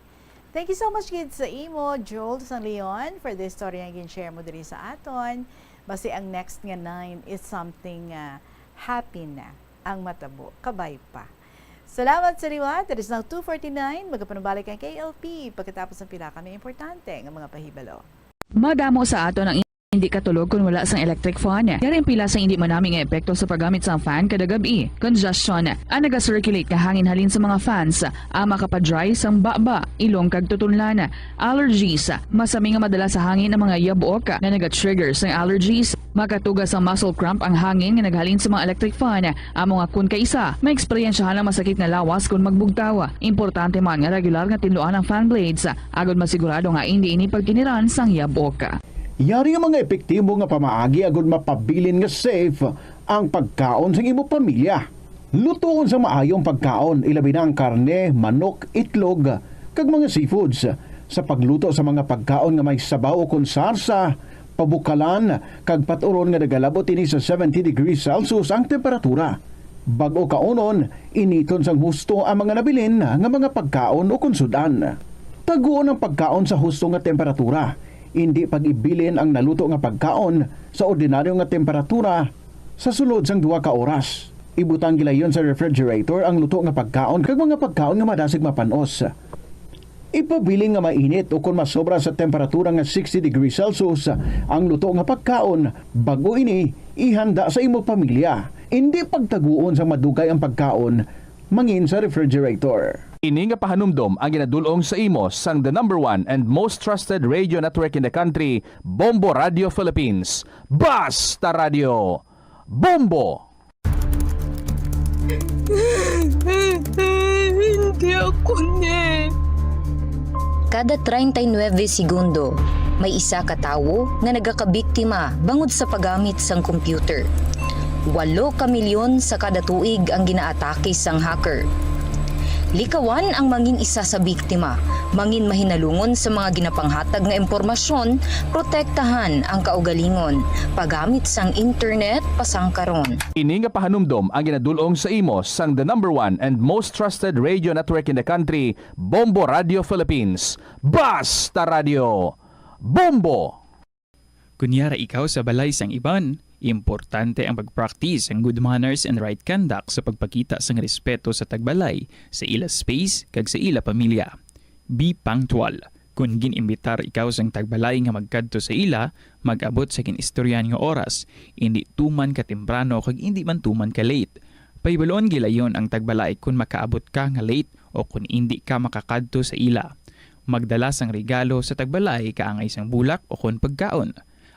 Thank you so much gid sa imo, Joel San Leon, for this story nga gin-share mo diri sa aton. Basi ang next nga nine is something, ah, happy na ang matabo. Kabay pa. Salamat sa liwat. It is now two forty-nine. Magapanubalik ang K L P pagkatapos ng pinaka may importante nga mga pahibalo. Madamo sa aton ang hindi katulog kon wala sang electric fan. Yari ang pila sang hindi manami nga epekto sa paggamit sang fan kada gab-i. Congestion, ang naga-circulate nga hangin halin sa mga fans, ang makapa-dry sang baba, ilong kag tutunlan. Allergies, masami nga madala sa hangin ang mga yabok nga naga-trigger sang allergies. Makatuga sang muscle cramp ang hangin nga naghalin sa mga electric fan, amo nga kon kaisa, maeksperiensyahan ang masakit nga lawas kon magbugtaw. Importante man nga regular nga tinluan ang fan blades, agod masigurado nga indi ini pagkiniran sang yabok. Yari ang mga epektibo nga pamaagi agud mapabilin nga safe ang pagkaon sang imo pamilya. Lutoon sang maayo ang pagkaon, ilabi na ang karne, manok, itlog, kag mga seafoods. Sa pagluto sa mga pagkaon nga may sabaw ukon sarsa, pabukalan, kag pat-uron nga nagalabot ini sa seventy degrees Celsius ang temperatura. Bag-o kaunon, initon sang husto ang mga nabilin nga mga pagkaon ukon sud-an. Taguon ang pagkaon sa husto nga temperatura. Indi pag-ibilin ang naluto nga pagkaon sa ordinaryo nga temperatura sa sulod sang duha ka oras. Ibutang gilayon sa refrigerator ang luto nga pagkaon kag mga pagkaon nga madasig mapan-os. Ipabilin nga mainit ukon masobra sa temperatura nga sixty degrees Celsius ang luto nga pagkaon. Bag-o ini, ihanda sa imo pamilya. Indi pagtaguon sang madugay ang pagkaon mangin sa refrigerator. Ini nga pahanumdom ang ginadul-ong sa imo sang the number one and most trusted radio network in the country, Bombo Radio Philippines. Basta Radio, Bombo! Hindi ako ni. Kada treinta y nueve segundo, may isa ka tawo nga nagakabiktima bangod sa paggamit sang computer. Walo ka milyon sa kada tuig ang ginaatake sang hacker. Likawan ang mangin isa sa biktima, mangin mahinalungon sa mga ginapanghatag nga impormasyon, protektahan ang kaugalingon, paggamit sang internet pasangkaron. Ini nga pahanumdom ang ginadul-ong sa imo sang the number one and most trusted radio network in the country, Bombo Radio Philippines. Basta Radio, Bombo! Kon yara ikaw sa balay sang iban, importante ang pag-practice sang good manners and right conduct sa pagpakita sang respeto sa tagbalay, sa ila space, kag sa ila pamilya. Be punctual. Kon gin-imbitar ikaw sang tagbalay nga magkadto sa ila, mag-abot sa gin-istoryahan nga oras, indi tuman ka temprano kag indi man tuman ka late. Pahibaluon gilayon ang tagbalay kon makaabot ka nga late o kon indi ka makakadto sa ila. Magdala sang regalo sa tagbalay kaangay sang bulak o kon pagkaon.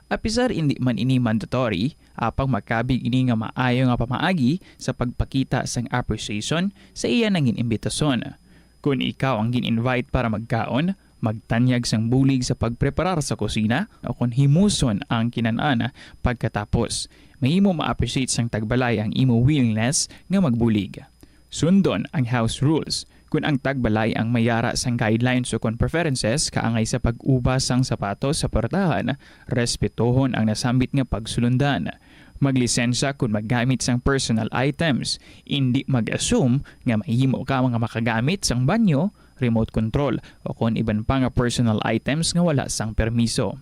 Apisar indi man ini mandatory, apang makabig ini nga maayo nga pamaagi sa pagpakita sang appreciation sa iya nangin imbitason. Kon ikaw ang gin-invite para magkaon, Magtanyag sang bulig sa pagpreparar sa kusina, o kon himuson ang kinan-an pagkatapos. Mahimo ma-appreciate sang tagbalay ang imo willingness nga magbulig. Sundon ang house rules. Kon ang tagbalay ang may ara sang guidelines o kon preferences kaangay sa pag-uba sang sapatos sa puwertahan, respetohon ang nasambit nga pagsulundan. Maglisensya kon maggamit sang personal items. Indi mag-assume nga mahimo ka nga makagamit sang banyo, remote control, o kon iban pa nga personal items nga wala sang permiso.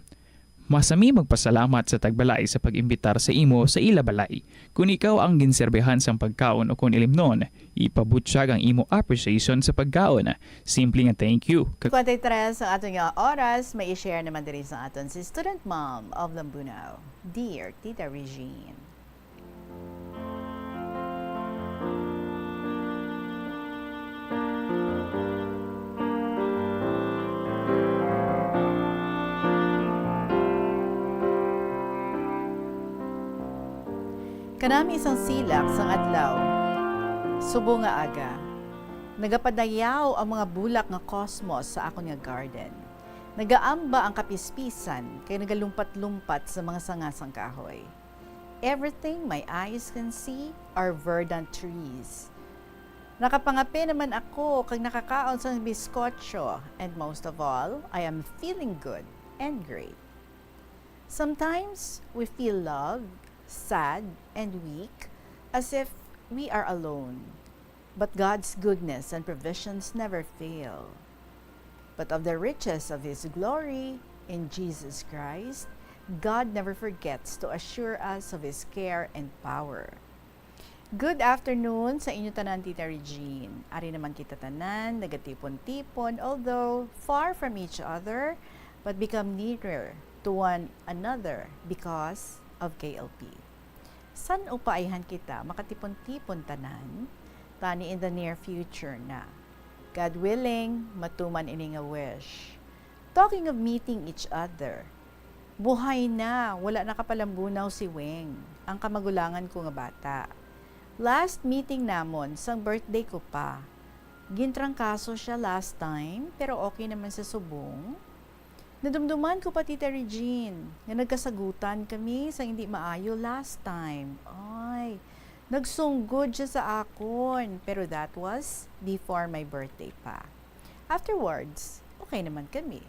Masami magpasalamat sa tagbalay sa pag-imbitar sa imo sa ila balay. Kon ikaw ang ginserbihan sang pagkaon o kon ilimnon, ipabutyag ang imo appreciation sa pagkaon. Simple nga thank you. Kag Twenty-three ang aton nga oras, may i-share naman diri sa aton si student mom of Lambunao, dear Tita Regine. Kanami isang silak sang adlaw, subong nga aga. Nagapadayaw ang mga bulak nga cosmos sa akon nga garden. Nagaamba ang kapispisan kay nagalumpat-lumpat sa mga sanga sang kahoy. Everything my eyes can see are verdant trees. Nakapangape naman ako kag nakakaon sang bizcocho, and most of all, I am feeling good and great. Sometimes we feel loved, sad, and weak, as if we are alone. But God's goodness and provisions never fail. But of the riches of His glory in Jesus Christ, God never forgets to assure us of His care and power. Good afternoon sa inyo tanan, Tita Regine. Ari naman kita tanan, nagatipon-tipon, although far from each other, but become nearer to one another because of K L P. San-o pa ayhan kita makatipon-tipon tanan, tani in the near future na. God willing, matuman ini nga wish. Talking of meeting each other, buhay na, wala na kapalambunaw si Weng, ang kamagulangan ko nga bata. Last meeting namon, sang birthday ko pa. Gintrangkaso siya last time, pero okay naman sa subong. Nadumduman ko pa, Tita Regine, nga nagkasagutan kami sa hindi maayo last time. Ay, nagsunggod siya sa akon, pero that was before my birthday pa. Afterwards, okay naman kami.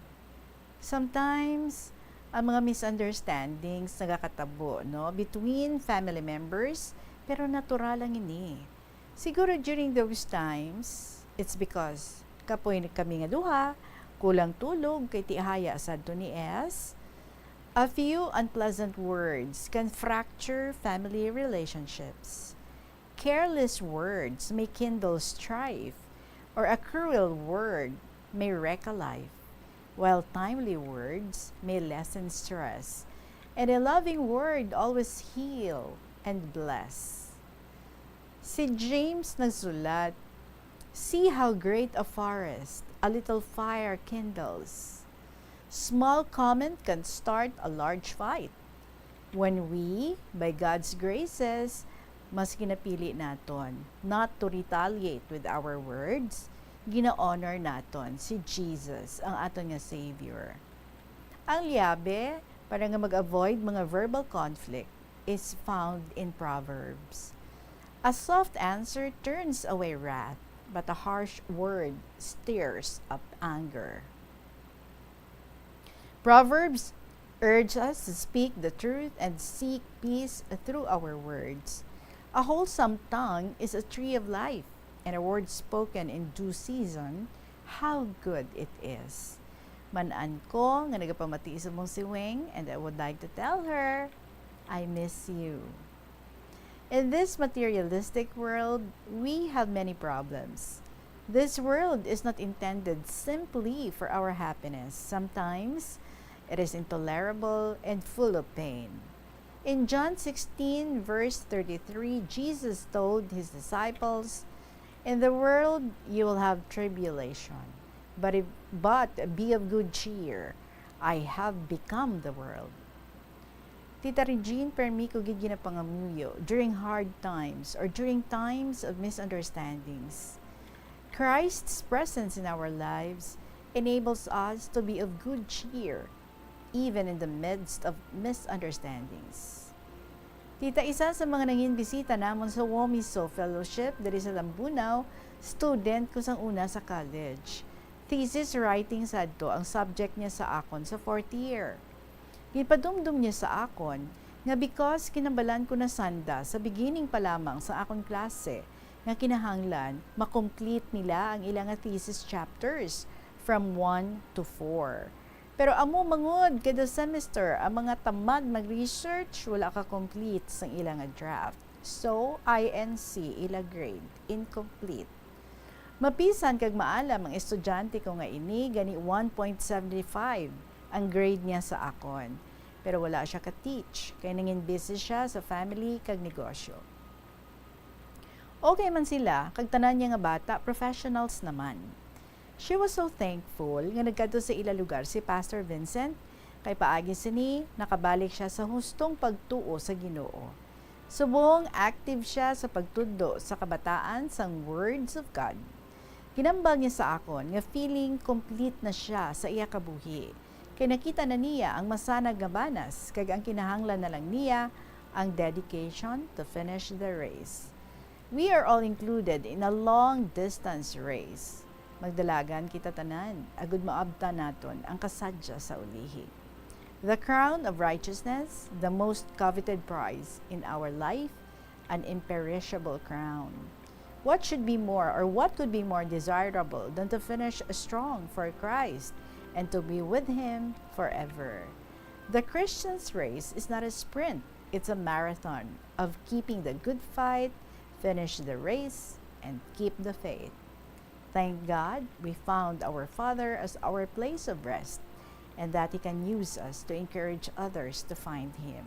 Sometimes, ang mga misunderstandings nagakatabo, no, between family members, pero natural lang ini. Siguro during those times, it's because kapoy ni kami nga duha, kulang tulog kay tihaya sadto ni S. A few unpleasant words can fracture family relationships. Careless words may kindle strife, or a cruel word may wreck a life, while timely words may lessen stress, and a loving word always heal and bless. Si James nagsulat, "See how great a forest a little fire kindles. Small comment can start a large fight." When we, by God's graces, mas ginapili naton not to retaliate with our words, gina-honor naton si Jesus, ang aton nga Savior. Ang liabe para nga mag-avoid mga verbal conflict is found in Proverbs. "A soft answer turns away wrath, but a harsh word stirs up anger." Proverbs urge us to speak the truth and seek peace through our words. A wholesome tongue is a tree of life, and a word spoken in due season, how good it is. Man-an ko nga nagapamati subong si Weng, and I would like to tell her, "I miss you." In this materialistic world, we have many problems. This world is not intended simply for our happiness. Sometimes, it is intolerable and full of pain. In John sixteen, verse thirty-three, Jesus told his disciples, "In the world you will have tribulation, but if, but be of good cheer. I have become the world." Tita Regine, permi ko gid ginapangamuyo during hard times or during times of misunderstandings. Christ's presence in our lives enables us to be of good cheer even in the midst of misunderstandings. Tita, isa sa mga nangin bisita namon sa Womiso Fellowship diri sa Lambunao, student ko sang una sa college. Thesis writing sadto ang subject niya sa akon sa fourth year. Ginpadumdom niya sa akon nga because kinambalan ko na sanda sa beginning pa lamang sa akon klase nga kinahanglan ma-complete nila ang ila nga thesis chapters from one to four. Pero amo mangod kada semester ang mga tamad mag-research wala ka complete sang ila nga draft. So, I N C ila grade, incomplete. Mapisan kag maalam ang estudyante ko nga ini, gani one point seven five ang grade niya sa akon. Pero wala siya ka-teach, kay nangin busy siya sa family kag negosyo. Okay man sila, kag tanan niya nga bata, professionals naman. She was so thankful nga nagkadto sa ila lugar si Pastor Vincent, kay paagi sini, nakabalik siya sa hustong pagtuo sa Ginoo. Subong active siya sa pagtudlo sa kabataan sang Words of God. Ginambag niya sa akon nga feeling complete na siya sa iya kabuhi, kay nakita na niya ang masanag nga banas kag ang kinahanglan na lang niya ang dedication to finish the race. We are all included in a long-distance race. Magdalagan kita tanan agud maabtan naton ang kasadya sa ulihi. The crown of righteousness, the most coveted prize in our life, an imperishable crown. What should be more, or what could be more desirable than to finish strong for Christ and to be with Him forever? The Christian's race is not a sprint, it's a marathon of keeping the good fight, finish the race, and keep the faith. Thank God we found our Father as our place of rest and that He can use us to encourage others to find Him.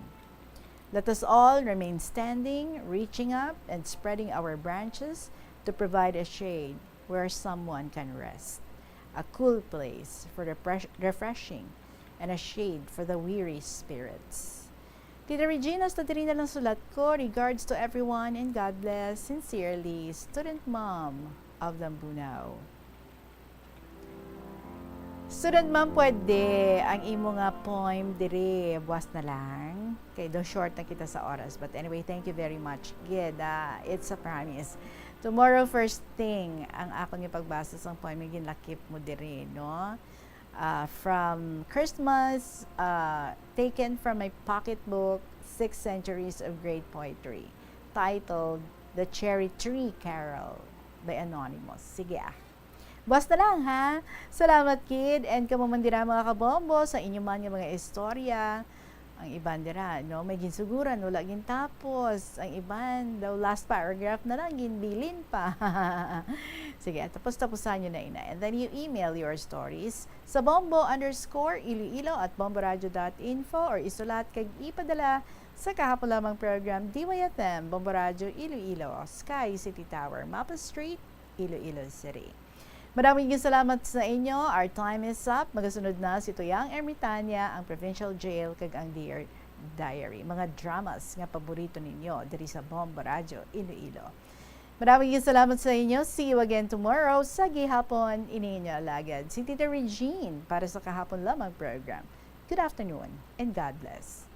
Let us all remain standing, reaching up, and spreading our branches to provide a shade where someone can rest, a cool place for refresh- refreshing, and a shade for the weary spirits. Tita Regina, hasta diri na lang sulat ko. Regards to everyone and God bless. Sincerely, student mom of Lambunao. Student mom, pwede ang imo nga poem diri, buwas na lang. Kay daw short na kita sa oras. But anyway, thank you very much. Gid, ah, it's a promise. Tomorrow, first thing, ang akon nga pagbasa sang poem nga ginlakip mo diri, no? Ah, from Christmas, ah, taken from my pocketbook, Six Centuries of Great Poetry, titled The Cherry Tree Carol by Anonymous. Sige, ah. Buwas na lang, ha? Salamat, Kid, and kamo man dira, mga kabombo, sa inyo man nga mga istorya. Ang iban dira, no, may ginsuguran, wala gintapos. Ang iban, daw last paragraph na lang, ginbilin pa. Sige, tapos-tapusan nyo na ina. And then you email your stories sa bombo underscore iloilo at bomboradio dot info or isulat kag ipadala sa kahapon lamang program, D Y F M, Bombo Radio Iloilo, Sky City Tower, Mapa Street, Iloilo City. Maraming salamat sa inyo. Our time is up. Magasunod na si Tuyang Ermitania, ang Provincial Jail, kag ang Dear Diary. Mga dramas nga paborito ninyo diri sa Bombo Radio Iloilo. Maraming salamat sa inyo. See you again tomorrow sa gihapon. Ini inyo alagad, si Tita Regine, para sa kahapon lamang program. Good afternoon and God bless.